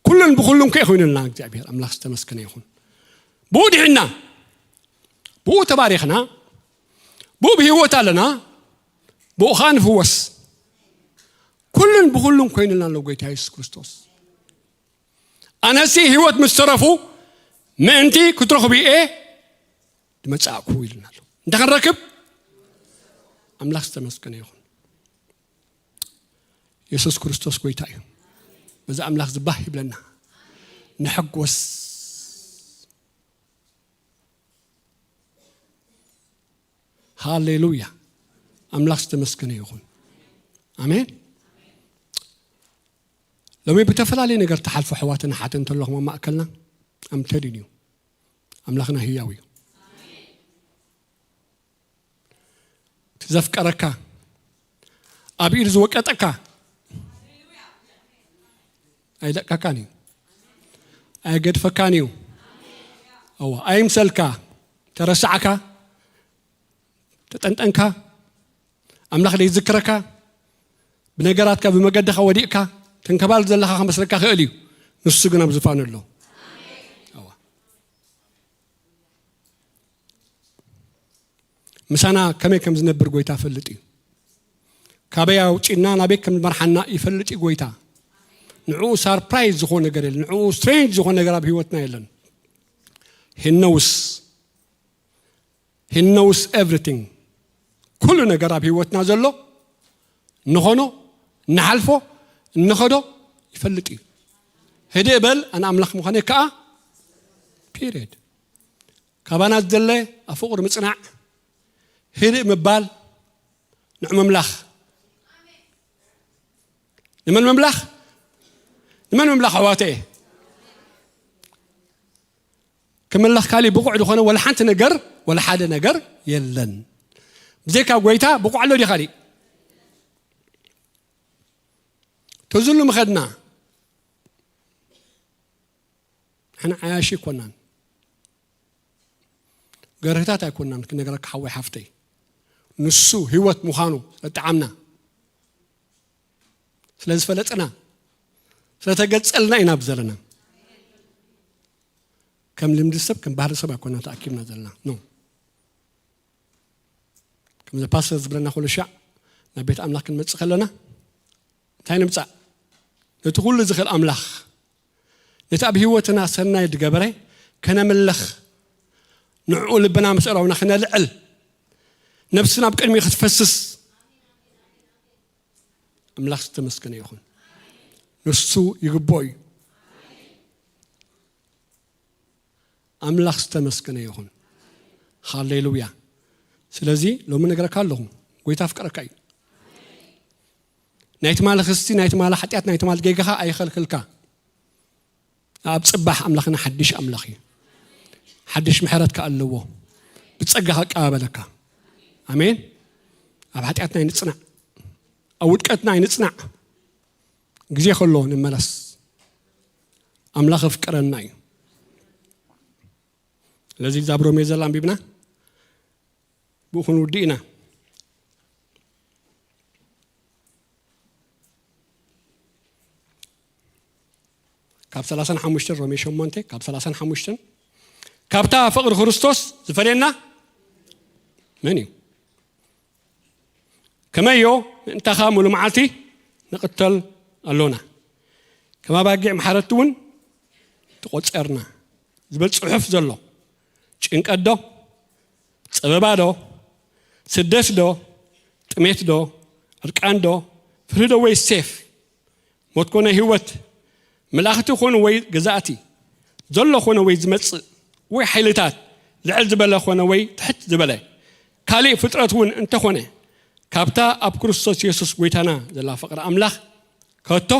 ኩሉን ብኹሉን ከ ኮይኑልና እግዚኣብሔር ኣምላኽ ዝተመስገነ ይኹን። ብኡ ድሒና፣ ብኡ ተባሪኽና፣ ብኡ ብህይወት ኣለና፣ ብኡ ኸዓ ንፍወስ። ኩሉን ብኹሉን ኮይኑልና ኣሎ ጎይታ የሱስ ክርስቶስ። ኣነሲ ህይወት ምስ ተረፉ ምእንቲ ክትረኽቡ እየ ዝመጻእኩ ኢሉና ኣሎ። እንታይ ክንረክብ? ኣምላኽ ዝተመስገነ ይኹን። የሱስ ክርስቶስ ጎይታ እዩ። በዚ ኣምላኽ ዝባህ ይብለና። ንሕጎስ። ሃሌሉያ። ኣምላኽ ዝተመስገነ ይኹን። ኣሜን። ሎሚ ብተፈላለየ ነገር ተሓልፎ ኣሕዋትን ኣሓትን እንተለኹም ኣብ ማእከልና ኣምተድን እዩ። ኣምላኽና ህያው እዩ። እቲ ዘፍቀረካ፣ ኣብ ኢዱ ዝወቀጠካ ኣይለቀካን እዩ። ኣይገድፈካን እዩ። እዋ፣ ኣይምሰልካ፣ ተረሳዕካ፣ ተጠንጠንካ፣ ኣምላኽ ዘይዝክረካ፣ ብነገራትካ ብመገድኻ ወዲቕካ ተንከባል ዘለኻ ክመስለካ ክእል እዩ። ንሱ ግን ኣብ ዝፋኑ ኣሎ። እዋ። ምሳና ከመይ ከም ዝነብር ጎይታ ፈልጥ እዩ። ካበይ ኣውፂና ናበይ ከም ዝመርሓና ይፈልጥ እዩ ጎይታ። ንዕኡ ሳርፕራይዝ ዝኾነ ነገር የለን። ንዕኡ ስትሬንጅ ዝኾነ ነገር ኣብ ህይወትና የለን። He knows. He knows everything. ኩሉ ነገር ኣብ ህይወትና ዘሎ ንኾኖ፣ ንሓልፎ፣ እንኸዶ ይፈልጥ እዩ። ህድእ በል፣ ኣነ ኣምላኽ ምዃነይ ከዓ ፒሪየድ። ካባና ዝደለ ኣብ ፍቕሪ ምጽናዕ፣ ህድእ ምባል፣ ንዑ ምምላኽ። ንመን ምምላኽ? ንመን ምምላኽ ኣሕዋተየ? ክምለኽ ካሊእ ብቑዕ ዝኾነ ወላ ሓንቲ ነገር፣ ወላ ሓደ ነገር የለን። ብዘይካ ጎይታ ብቑዕ ኣሎ ድዩ ካሊእ? ተዝሉ ምኸድና። ንሕና ዓያሺ ኣይኮናን። ገርህታት ኣይኮናን ክነግረካ ሓወይ ሓፍተይ። ንሱ ህይወት ምዃኑ ስለጠዓምና፣ ስለ ዝፈለጥና፣ ስለተገጸልና ኢና ኣብዚ ዘለና። ከም ልምዲ ሰብ፣ ከም ባህሪ ሰብ ኣይኮናን ተኣኪብና ዘለና። ኖ። ከምዚ ፓስተር ዝብለና ኩሉ ሻዕ ናብ ቤት ኣምላኽ ክንመጽእ ከለና እንታይ ንምጻእ? ነቲ ኩሉ ዝኽእል ኣምላኽ፣ ነቲ ኣብ ህይወትና ሰናይ ዝገበረ ከነምልኽ፣ ንዕኡ ልብና ምስ ኣእላውና ክነልዕል፣ ነብስና ኣብ ቅድሚኡ ክትፈስስ፣ ኣምላኽ ዝተመስገነ ይኹን። ንሱ ይግብኦ እዩ። ኣምላኽ ዝተመስገነ ይኹን። ሃሌሉያ። ስለዚ ሎሚ ነግረካ ኣለኹ፣ ጎይታ ኣፍቅረካ እዩ። ናይ ትማሊ ክስቲ፣ ናይ ትማሊ ሓጢኣት፣ ናይ ትማሊ ጌጋኻ ኣይኸልክልካ። ኣብ ጽባሕ ኣምላኽና ሓድሽ ኣምላኽ እዩ። ሓድሽ ምሕረት ከኣ ኣለዎ። ብጸጋ ከቀባበለካ። ኣሜን። ኣብ ሓጢኣትና ኣይንጽናዕ። ኣብ ውድቀትና ኣይንጽናዕ። ግዜ ከሎ ንመለስ። ኣምላኽ ኣፍቅረና እዩ። ስለዚ እዛ ኣብ ሮሜ ዘላ ኣንቢብና ብኡ ክንውድእ ኢና። ካብ ሰላሳን ሓሙሽተን፣ ሮሜ ሸሞንተ ካብ ሰላሳን ሓሙሽተን፣ ካብታ ፍቕሪ ክርስቶስ ዝፈልየና መን እዩ? ከመዮ ምእንታኻ ሙሉ መዓልቲ ንቕተል ኣሎና፣ ከም ኣባጊዕ ማሕረድቲ እውን ተቖጸርና ዝብል ጽሑፍ ዘሎ ጭንቀት ዶ? ጸበባ ዶ? ስደት ዶ? ጥሜት ዶ? እርቃን ዶ? ፍርሂ ዶ ወይስ ሴፍ? ሞት ኮነ ህይወት፣ መላእኽቲ ኮኑ ወይ ገዛእቲ፣ ዘሎ ኮነ ወይ ዝመጽእ፣ ወይ ሓይልታት፣ ልዕል ዝበለ ኮነ ወይ ትሕት ዝበለ፣ ካሊእ ፍጥረት እውን እንተኾነ፣ ካብታ ኣብ ክርስቶስ የሱስ ጎይታና ዘላ ፍቕሪ ኣምላኽ ከቶ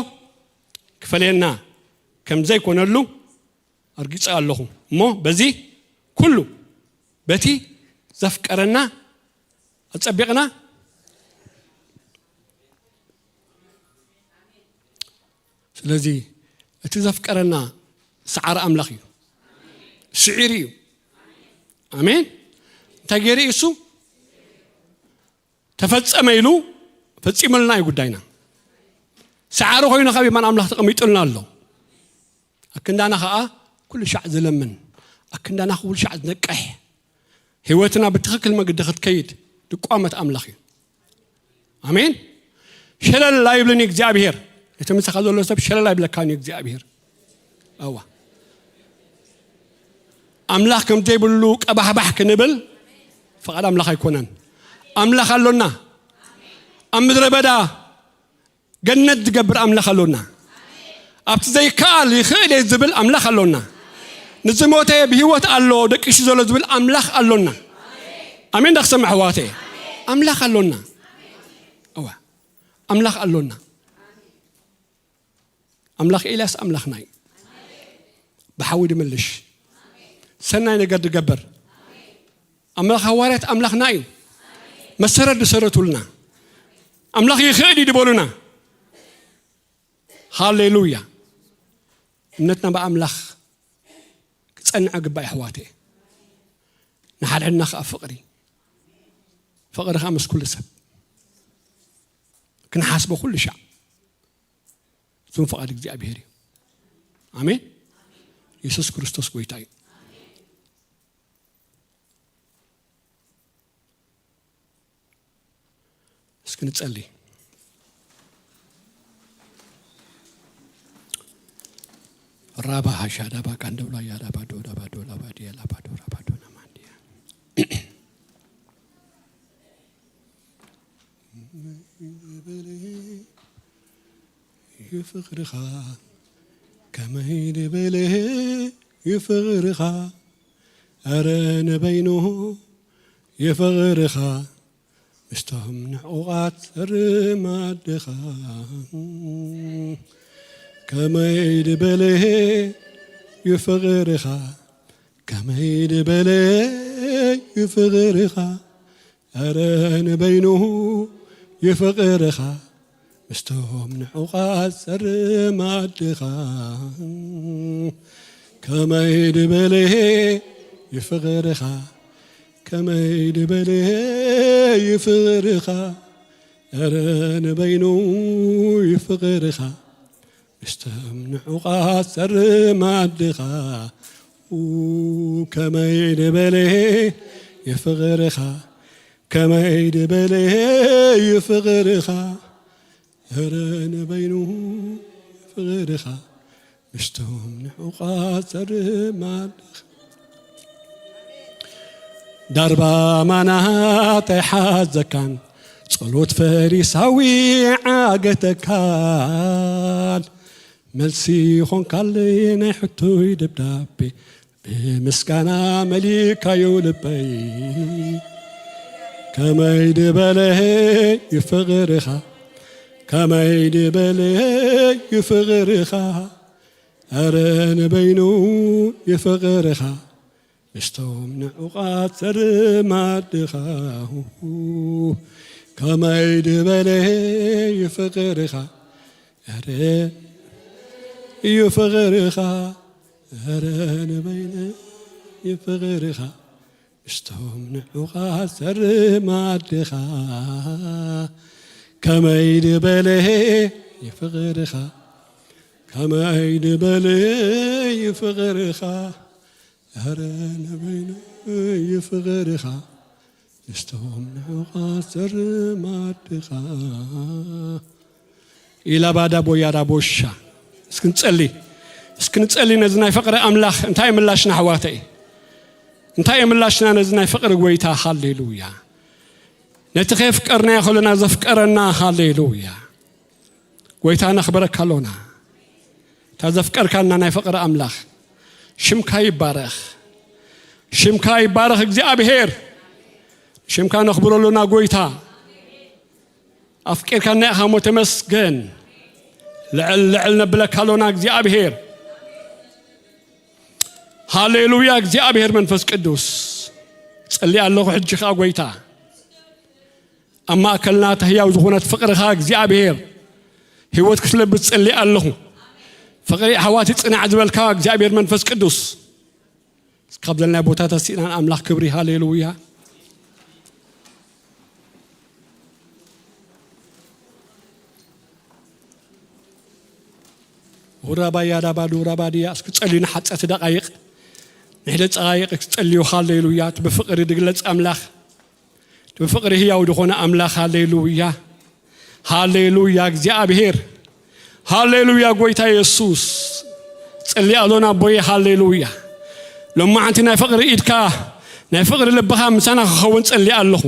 ክፈልየና ከም ዘይኮነሉ ኣርጊጸ ኣለኹ። እሞ በዚ ኩሉ በቲ ዘፍቀረና ኣጸቢቕና። ስለዚ እቲ ዘፍቀረና ሰዓሪ ኣምላኽ እዩ፣ ስዒሩ እዩ። ኣሜን። እንታይ ገይሩ እዩ እሱ? ተፈጸመ ኢሉ ፈጺሙልና እዩ ጉዳይና። ሰዓሪ ኮይኑ ካብ የማን ኣምላኽ ተቐሚጡልና ኣሎ። ኣክንዳና ኸኣ ኩሉ ሻዕ ዝለምን፣ ኣክንዳና ኩሉ ሻዕ ዝነቅሕ፣ ህይወትና ብትኽክል መገዲ ክትከይድ ድቋመት ኣምላኽ እዩ። ኣሜን። ሸለል ኣይብልን እዩ እግዚኣብሔር። እቲ ምሳኻ ዘሎ ሰብ ሸለል ኣይብለካን እዩ እግዚኣብሔር። ኣዋ፣ ኣምላኽ ከም ዘይብሉ ቀባሕባሕ ክንብል ፍቓድ ኣምላኽ ኣይኮነን። ኣምላኽ ኣሎና። ኣብ ምድረ በዳ ገነት ዝገብር ኣምላኽ ኣሎና። ኣብቲ ዘይከኣል ይኽእል እየ ዝብል ኣምላኽ ኣሎና። ንዝሞተ ብህይወት ኣሎ፣ ደቂሱ ዘሎ ዝብል ኣምላኽ ኣሎና። ኣሜን። ዳክሰም ኣሕዋተ፣ ኣምላኽ ኣሎና። እዋ፣ ኣምላኽ ኣሎና። ኣምላኽ ኤልያስ ኣምላኽና እዩ። ብሓዊ ድምልሽ፣ ሰናይ ነገር ድገብር፣ ኣምላኽ ሃዋርያት ኣምላኽና እዩ። መሰረት ድሰረቱልና፣ ኣምላኽ ይኽእል እዩ ድበሉና። ሃሌሉያ። እምነትና ብኣምላኽ ክጸንዕ ግባእ፣ ኣሕዋተ። ንሓድሕድና ከኣ ፍቕሪ፣ ፍቕሪ ከኣ ምስ ኩሉ ሰብ ክንሓስቦ ኩሉ ሻዕ። እሱም ፍቓድ እግዚኣብሔር እዩ። ኣሜን። የሱስ ክርስቶስ ጎይታ እዩ። እስኪ ንጸሊ። ራባ ሃሻ ዳባ ቃንደውላ ያዳባ ዶ ዳባ ዶ ላባ ዲያ ላባ ዶ ራባ ዶ ናማንዲያ። ይፍቕርኻ ከመይ ድበለ ይፍቕርኻ፣ ኣረ ንበይኑ ይፍቕርኻ፣ ምስቶም ንዕቑቓት ጸርማድኻ። ከመይ ድበለ ይፍቕርኻ፣ ከመይ ድበለ ይፍቕርኻ፣ ኣረ ንበይኑ ይፍቕርኻ፣ ምስቶም ንዕቑቓት ጸርማድኻ። ከመይ ድበለ ይፍቕርኻ፣ ከመይ ድበለ ይፍቕርኻ፣ ኣረ ንበይኑ ይፍቕርኻ፣ ምስቶም ንዕቑቓት ጸርማድኻ። ኡ፣ ከመይ ድበለ ይፍቕርኻ፣ ከመይ ድበለ ይፍቕርኻ፣ ኣረ ንበይኑ ይፍቕርኻ፣ ምስቶም ንዕቑቓት ጸርማድኻ። ዳርባ ማናት ኣይሓዘካን፣ ጸሎት ፈሪሳዊ ዓገተካን፣ መልሲ ኾንካለይ ናይ ሕቶይ ደብዳቤ፣ ብምስጋና መሊእካዮ ልበይ። ከመይ ድበለ ይፍቕርኻ፣ ከመይ ድበለ ይፍቕርኻ፣ ኣረ ንበይኑ ይፍቕርኻ፣ ምስቶም ንዕቑቓት ጸርማድኻ። ከመይ ድበለ ይፍቕርኻ፣ ኣረ ይፍቕርኻ፣ ኣረ ንበይነ ይፍቕርኻ፣ ምስቶም ንዕቑቓት ጸርማድኻ። ከመይ ድበለ ይፍቕርኻ፣ ከመይ ድበለ ይፍቕርኻ፣ ኣረ ንበይነ ይፍቕርኻ፣ ምስቶም ንዕቑቓት ጸርማድኻ። ኢላባዳ ቦያዳ ቦሻ። እስኪ ንጸሊ፣ እስኪ ንጸሊ። ነዚ ናይ ፍቕሪ ኣምላኽ እንታይ ምላሽና፣ ኣሕዋተይ? እንታይ ምላሽና ነዚ ናይ ፍቕሪ ጎይታ? ሃሌሉያ። ነቲ ከየፍቀርናዮ ከሎና ዘፍቀረና፣ ሃሌሉያ፣ ጎይታ ነኽብረካ ኣሎና። እታ ዘፍቀርካና ናይ ፍቕሪ ኣምላኽ፣ ሽምካ ይባረኽ፣ ሽምካ ይባረኽ እግዚኣብሔር። ሽምካ ነኽብሮ ኣሎና ጎይታ። ኣፍቂርካና ኢኻ እሞ ተመስገን። ልዕል ልዕል ነብለካ ኣሎና እግዚኣብሔር። ሃሌሉያ እግዚኣብሔር መንፈስ ቅዱስ። ጸሊ ኣለኹ ሕጂ ኸኣ ጎይታ። ኣብ ማእከልና እታ ህያው ዝኾነት ፍቕርኻ እግዚኣብሔር ህይወት ክትለብስ ጸሊ ኣለኹ። ፍቕሪ ኣሕዋት ይጽናዕ ዝበልካ እግዚኣብሔር መንፈስ ቅዱስ። ካብ ዘለና ቦታ ተሲእና ንኣምላኽ ክብሪ። ሃሌሉያ። ሁራባያ ዳባዱ ራባድያ። እስኪ ጸልዩ ንሓጸቲ ደቓይቕ፣ ንሕደ ጸቓይቕ እስኪ ጸልዩ። ሃሌሉያ። እቲ ብፍቕሪ ድግለጽ ኣምላኽ፣ እቲ ብፍቕሪ ህያው ዝኾነ ኣምላኽ። ሃሌሉያ፣ ሃሌሉያ እግዚኣብሔር። ሃሌሉያ ጎይታ የሱስ። ጸሊ ኣሎና ኣቦየ። ሃሌሉያ። ሎማዓንቲ ናይ ፍቕሪ ኢድካ፣ ናይ ፍቕሪ ልብኻ ምሳና ክኸውን ጸሊ ኣለኹ።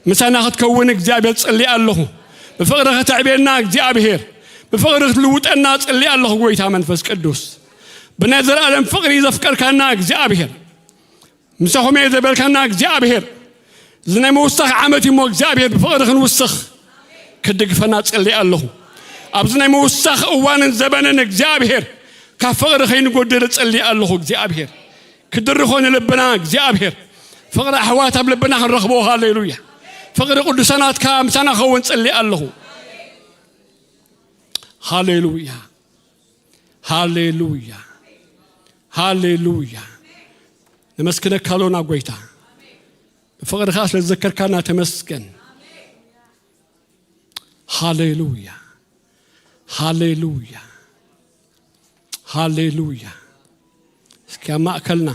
ምሳና ክትከውን እግዚኣብሔር ጸሊ ኣለኹ። ብፍቕሪ ከተዕብየና እግዚኣብሔር፣ ብፍቕሪ ክትልውጠና ጸሊ ኣለኹ ጎይታ መንፈስ ቅዱስ። ብናይ ዘለኣለም ፍቕሪ ዘፍቀርካና እግዚኣብሔር፣ ምሳኹም እየ ዘበልካና እግዚኣብሔር፣ እዚ ናይ ምውሳኽ ዓመት እሞ እግዚኣብሔር ብፍቕሪ ክንውስኽ ክትድግፈና ጸሊ ኣለኹ። ኣብዚ ናይ ምውሳኽ እዋንን ዘበንን እግዚኣብሔር ካብ ፍቕሪ ከይንጎድል ጸሊ ኣለኹ። እግዚኣብሔር ክድርኾ ንልብና እግዚኣብሔር ፍቕሪ ኣሕዋት ኣብ ልብና ክንረኽቦ። ሃሌሉያ። ፍቕሪ ቅዱሳናትካ ምሳና ክኸውን ጸሊ ኣለኹ። ሃሌሉያ፣ ሃሌሉያ፣ ሃሌሉያ። ነመስግነካ ኣሎና ጎይታ፣ ብፍቕርኻ ስለ ዝዘከርካና ተመስገን። ሃሌሉያ፣ ሃሌሉያ፣ ሃሌሉያ። እስኪ ኣብ ማእከልና፣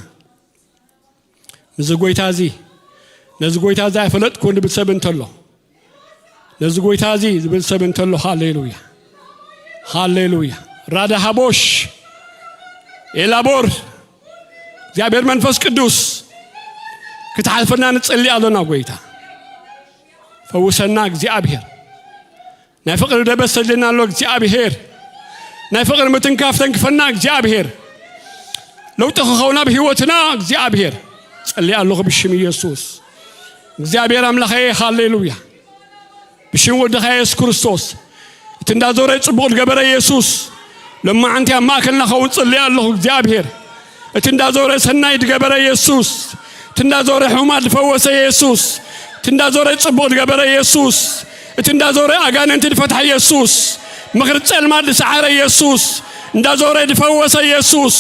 ነዚ ጎይታ እዚ፣ ነዚ ጎይታ እዚ ኣይፈለጥኩን ዝብል ሰብ እንተሎ፣ ነዚ ጎይታ እዚ ዝብል ሰብ እንተሎ፣ ሃሌሉያ፣ ሃሌሉያ። ራዳ ሃቦሽ ኤላቦር፣ እግዚኣብሔር መንፈስ ቅዱስ ክትሓልፈና ንጸሊ ኣሎና። ጎይታ ፈውሰና እግዚኣብሔር። ናይ ፍቕሪ ደበስ ሰድልና ኣሎ እግዚኣብሔር። ናይ ፍቕሪ ምትንካፍ ተንክፈና እግዚኣብሔር። ለውጢ ክኸውን ኣብ ህይወትና እግዚኣብሔር። ጸሊ ኣለኹ ብሽም ኢየሱስ። እግዚኣብሔር ኣምላኸየ፣ ሃሌሉያ። ብሽም ወድኻ የሱስ ክርስቶስ፣ እቲ እንዳዞረ ጽቡቕ ዝገበረ የሱስ፣ ሎማዓንቲ ኣብ ማእከልና ኸውን ጽሊ ኣለኹ እግዚኣብሔር። እቲ እንዳዞረ ሰናይ ዝገበረ የሱስ፣ እቲ እንዳዞረ ሕሙማት ዝፈወሰ የሱስ፣ እቲ እንዳዞረ ጽቡቕ ዝገበረ የሱስ፣ እቲ እንዳዞረ ኣጋንንቲ ዝፈትሐ የሱስ፣ ምኽሪ ጸልማት ዝሰዓረ የሱስ፣ እንዳዞረ ዝፈወሰ የሱስ፣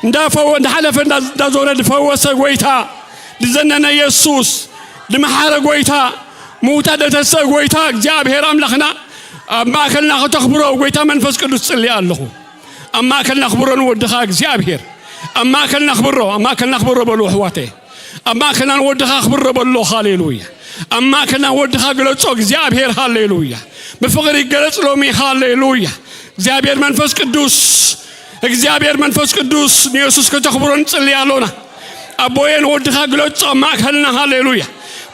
እንዳፈወ-፣ እንዳሓለፈ እንዳ-፣ እንዳዞረ ዝፈወሰ ጎይታ፣ ዝዘነነ የሱስ፣ ዝመሓረ ጎይታ፣ ምውታት ዘተስእ ጎይታ እግዚኣብሔር ኣምላኽና ኣብ ማእከልና ከተኽብሮ ጎይታ መንፈስ ቅዱስ ጽሊ ኣለኹ። ኣብ ማእከልና ኣኽብሮ ንወድኻ እግዚኣብሔር። ኣብ ማእከልና ኣኽብሮ፣ ኣብ ማእከልና ኣኽብሮ በሉ ኣሕዋተይ። ኣብ ማእከልና ንወድኻ ኣኽብሮ በሎ። ሃሌሉያ። ኣብ ማእከልና ንወድኻ ግለጾ እግዚኣብሔር። ሃሌሉያ። ብፍቕሪ ይገለጽ ሎሚ። ሃሌሉያ። እግዚኣብሔር መንፈስ ቅዱስ፣ እግዚኣብሔር መንፈስ ቅዱስ ንየሱስ ከተኽብሮ ንጽሊ ኣሎና። ኣቦየ ንወድኻ ግለጾ ኣብ ማእከልና። ሃሌሉያ።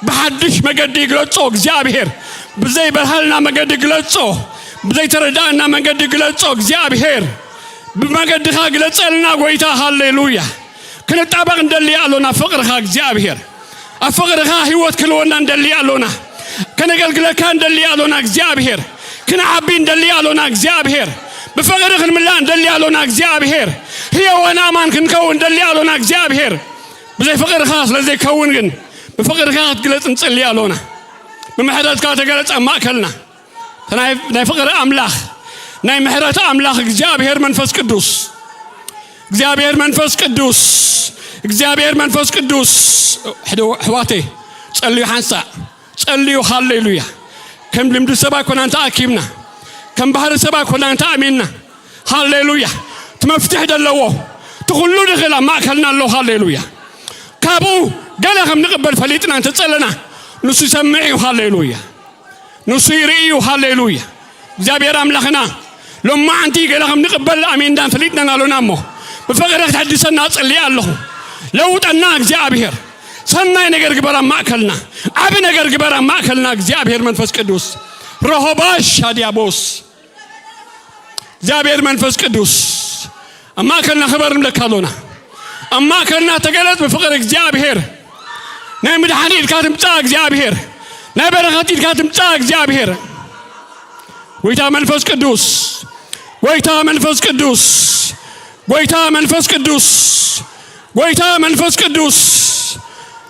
ብሓድሽ መገዲ ግለጾ እግዚኣብሔር። ብዘይበርሃልና መገዲ ግለጾ። ብዘይተረዳእና መገዲ ግለጾ እግዚኣብሔር። ብመገድኻ ግለጸልና ጎይታ። ሃሌሉያ። ክንጣበቕ እንደሊ ኣሎና ፍቕርኻ እግዚኣብሔር። ኣብ ፍቕርኻ ህይወት ክህልወና እንደሊ ኣሎና። ከነገልግለካ እንደሊ ኣሎና እግዚኣብሔር። ክንዓቢ እንደሊ ኣሎና እግዚኣብሔር። ብፍቕሪ ክንምላእ እንደሊ ኣሎና እግዚኣብሔር። ህያዋን ኣማን ክንከውን እንደሊ ኣሎና እግዚኣብሔር። ብዘይ ፍቕርኻ ስለ ዘይከውን ግን ብፍቕርኻ ክትግለጽ ንጽሊ ኣሎና። ብምሕረትካ ተገለጽ ኣብ ማእከልና። ናይ፣ ናይ ፍቕሪ ኣምላኽ፣ ናይ ምሕረት ኣምላኽ እግዚኣብሔር መንፈስ ቅዱስ፣ እግዚኣብሔር መንፈስ ቅዱስ፣ እግዚኣብሔር መንፈስ ቅዱስ። ሕደ-፣ ኣሕዋተይ፣ ጸልዩ ሓንሳእ፣ ጸልዩ። ሃሌሉያ። ከም ልምዲ ሰብ ኣይኮናን ተኣኪብና፣ ከም ባህሪ ሰብ ኣይኮናን ተኣሚንና። ሃሌሉያ። እቲ መፍትሒ ዘለዎ፣ እቲ ኩሉ ዝኽእል ኣብ ማእከልና ኣሎ። ሃሌሉያ። ካብኡ ገለ ከም ንቕበል ፈሊጥና እንተጸለና፣ ንሱ ይሰምዕ እዩ። ሃሌሉያ። ንሱ ይርኢ እዩ። ሃሌሉያ። እግዚኣብሔር ኣምላኽና ሎማዓንቲ ገለ ከም ንቕበል ኣሚንናን ፈሊጥናን ኣሎና እሞ፣ ብፍቕሪ ክትሕድሰና እጽሊ ኣለኹ። ለውጠና እግዚኣብሔር። ሰናይ ነገር ግበር ኣብ ማእከልና፣ ዓቢ ነገር ግበር ኣብ ማእከልና እግዚኣብሔር መንፈስ ቅዱስ። ረሆባሽ ኣድያቦስ እግዚኣብሔር መንፈስ ቅዱስ ኣብ ማእከልና ክበር ንብለካ ኣሎና። ኣብ ማእከልና ተገለጽ ብፍቕሪ እግዚኣብሔር። ናይ ምድሓን ኢድካ ትምጻእ እግዚኣብሔር። ናይ በረኸት ኢድካ ትምጻእ እግዚኣብሔር። ጎይታ መንፈስ ቅዱስ፣ ጎይታ መንፈስ ቅዱስ፣ ጎይታ መንፈስ ቅዱስ፣ ጎይታ መንፈስ ቅዱስ፣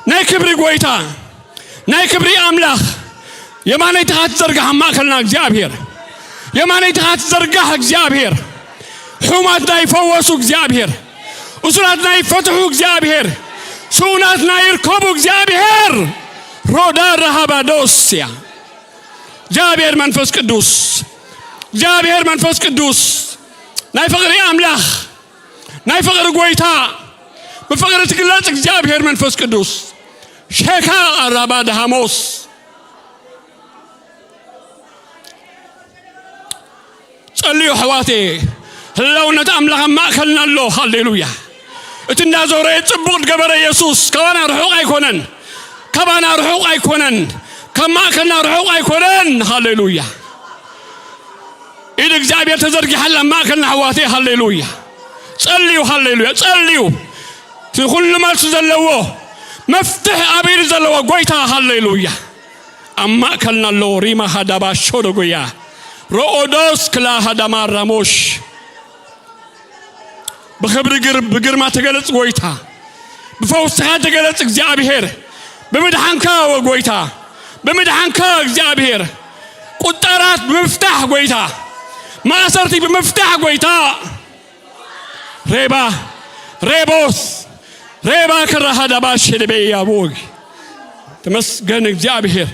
ናይ ክብሪ ጎይታ፣ ናይ ክብሪ ኣምላኽ፣ የማነይትኻ ትዘርጋሕ ኣብ ማእከልና እግዚኣብሔር። የማነይትኻ ትዘርጋሕ እግዚኣብሔር። ሕሙማትና ይፈወሱ እግዚኣብሔር። እሱራትና ይፈትሑ እግዚኣብሔር። ስኡናትና ይርከቡ እግዚኣብሔር። ሮዳ ረሃባዶስያ እግዚኣብሔር መንፈስ ቅዱስ፣ እግዚኣብሔር መንፈስ ቅዱስ፣ ናይ ፍቕሪ ኣምላኽ፣ ናይ ፍቕሪ ጎይታ፣ ብፍቕሪ ትግለጽ እግዚኣብሔር መንፈስ ቅዱስ። ሸካ ኣራባ ደሃሞስ ጸልዩ ኣሕዋተየ፣ ህላውነት ኣምላኽ ኣብ ማእከልና ኣሎ። ሃሌሉያ። እቲ እንዳዞረ ጽቡቕ ዝገበረ የሱስ ካባና ርሑቕ ኣይኮነን። ካባና ርሑቕ ኣይኮነን። ካብ ማእከልና ርሑቕ ኣይኮነን። ሃሌሉያ። ኢድ እግዚኣብሔር ተዘርጊሓላ ኣብ ማእከልና ኣሕዋተየ። ሃሌሉያ። ጸልዩ፣ ሃሌሉያ፣ ጸልዩ። እቲ ኩሉ መልሲ ዘለዎ፣ መፍትሕ ኣብ ኢዱ ዘለዎ ጎይታ። ሃሌሉያ። ኣብ ማእከልና ኣሎ። ሪማ ሃዳባ ሾዶጎያ ሮኦዶስ ክላ ሃዳማ ራሞሽ። ብኽብሪ ግር-፣ ብግርማ ተገለጽ ጎይታ። ብፈውስኻ ተገለጽ እግዚኣብሔር። ብምድሓንካ ወ ጎይታ። ብምድሓንካ እግዚኣብሔር። ቁጠራት ብምፍታሕ ጎይታ። ማእሰርቲ ብምፍታሕ ጎይታ። ሬባ ሬቦስ ሬባ ክራሃዳባ ሸደበ ያቦይ። ተመስገን እግዚኣብሔር።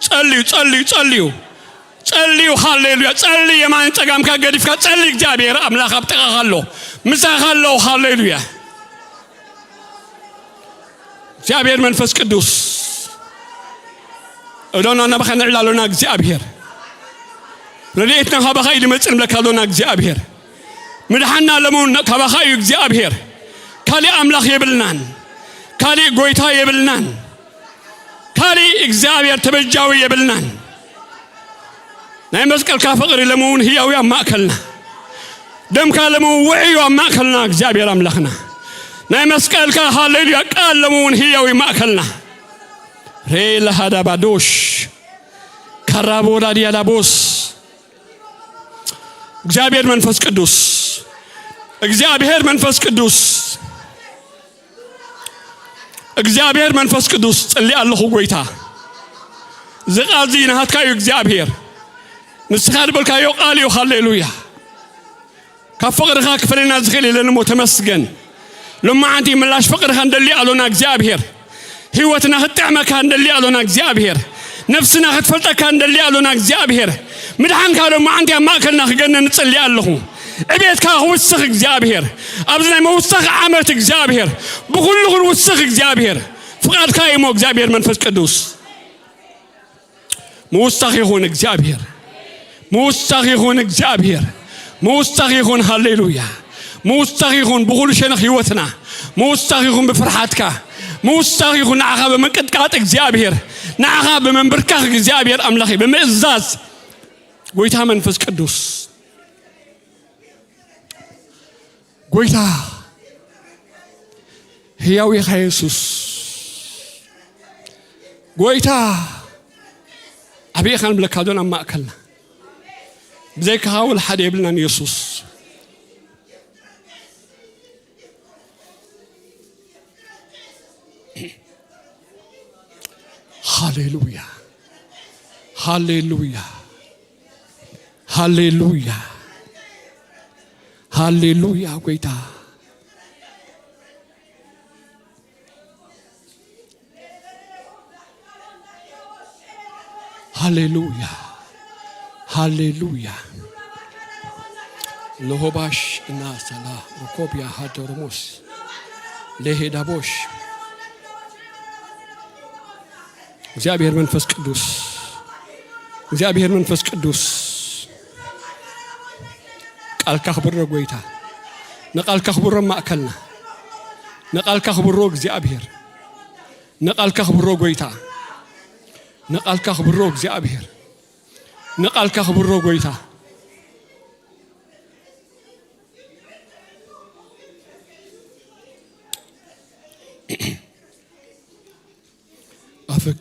ጸልዩ፣ ጸልዩ፣ ጸልዩ፣ ጸልዩ። ሃሌሉያ። ጸልዩ፣ የማን ጸጋምካ ገዲፍካ ጸልዩ። እግዚኣብሔር ኣምላኽ ኣብ ጥቓኻ ኣሎ፣ ምሳኻ ኣሎ። ሃሌሉያ። እግዚኣብሔር መንፈስ ቅዱስ፣ እዶና ናባኻ ንዕላ ኣሎና እግዚኣብሔር። ረድኤትና ካባኻ እዩ ዝመጽእ ንብለካ ኣሎና እግዚኣብሔር። ምድሓንና ለመውን ካባኻ እዩ እግዚኣብሔር። ካሊእ ኣምላኽ የብልናን። ካሊእ ጎይታ የብልናን። ካሊእ እግዚኣብሔር ተበጃዊ የብልናን። ናይ መስቀልካ ፍቕሪ ለመውን ህያው እዩ ኣብ ማእከልና። ደምካ ለመውን ውዑይ እዩ ኣብ ማእከልና እግዚኣብሔር ኣምላኽና። ናይ መስቀልካ ሃሌሉያ ቃል ለመውን ህያው እዩ ማእከልና። ሬ ለሃዳባዶሽ ካራቦዳ ዲያላቦስ። እግዚኣብሔር መንፈስ ቅዱስ፣ እግዚኣብሔር መንፈስ ቅዱስ፣ እግዚኣብሔር መንፈስ ቅዱስ፣ ጸሊ ኣለኹ ጎይታ። እዚ ቃል እዚ ናሃትካ እዩ እግዚኣብሔር። ንስኻ ዝበልካዮ ቃል እዩ። ሃሌሉያ። ካብ ፍቕርኻ ክፈለና ዝኽእል የለን እሞ ተመስገን። ሎማዓንቲ ምላሽ ፍቕርኻ እንደሊ ኣሎና እግዚኣብሔር። ህይወትና ክትጥዕመካ እንደሊ ኣሎና እግዚኣብሔር። ነፍስና ክትፈልጠካ እንደሊ ኣሎና እግዚኣብሔር። ምድሓንካ ሎማዓንቲ ኣብ ማእከልና ክገነ ንጽሊ ኣለኹ። ዕቤትካ ክውስኽ እግዚኣብሔር። ኣብዚ ናይ መውሳኺ ዓመት እግዚኣብሔር። ብኹሉ ክንውስኽ እግዚኣብሔር። ፍቓድካ እዩ እሞ እግዚኣብሔር መንፈስ ቅዱስ። ምውሳኽ ይኹን እግዚኣብሔር። ምውሳኽ ይኹን እግዚኣብሔር። ምውሳኽ ይኹን። ሃሌሉያ። ምውሳኽ ይኹን ብኹሉ ሸነኽ ህይወትና። ምውሳኽ ይኹን ብፍርሓትካ። ምውሳኽ ይኹን ንዓኻ ብምንቅጥቃጥ እግዚኣብሔር። ንዓኻ ብምንብርካኽ እግዚኣብሔር ኣምላኽ ብምእዛዝ ጎይታ መንፈስ ቅዱስ። ጎይታ ህያው ኢኻ የሱስ። ጎይታ ዓብዪ ኢኻ ንብለካ ዶ ናብ ማእከልና። ብዘይካኻ ወላ ሓደ የብልናን የሱስ። ሃሌሉያ፣ ሃሌሉያ፣ ሃሌሉያ፣ ሃሌሉያ። ጎይታ ሃሌሉያ፣ ሃሌሉያ። ለሆባሽ እና ሰላ ሮኮቢያ ሃደርሞስ ለሄዳቦሽ። እግዚኣብሔር መንፈስ ቅዱስ፣ እግዚኣብሔር መንፈስ ቅዱስ፣ ቃልካ ክብሮ ጎይታ፣ ንቃልካ ክብሮ ማእከልና፣ ንቓልካ ክብሮ እግዚኣብሔር፣ ንቓልካ ክብሮ ጎይታ፣ ንቓልካ ክብሮ እግዚኣብሔር፣ ንቓልካ ክብሮ ጎይታ።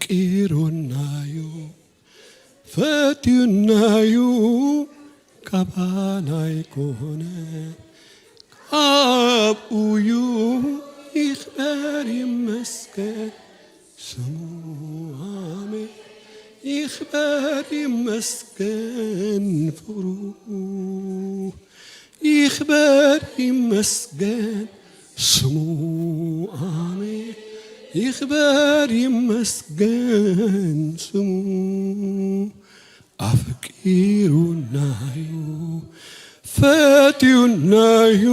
ኣፍቂሩናዩ፣ ፈትዩናዩ፣ ካባና ኣይኮነ፣ ካብኡዩ። ይኽበር ይመስገን ስሙ፣ ኣሜን። ይኽበር ይመስገን ፍቕሩ፣ ይኽበር ይመስገን ስሙ፣ ኣሜን። ይኽበር ይመስገን ስሙ፣ ኣፍቂሩናዩ፣ ፈትዩናዩ፣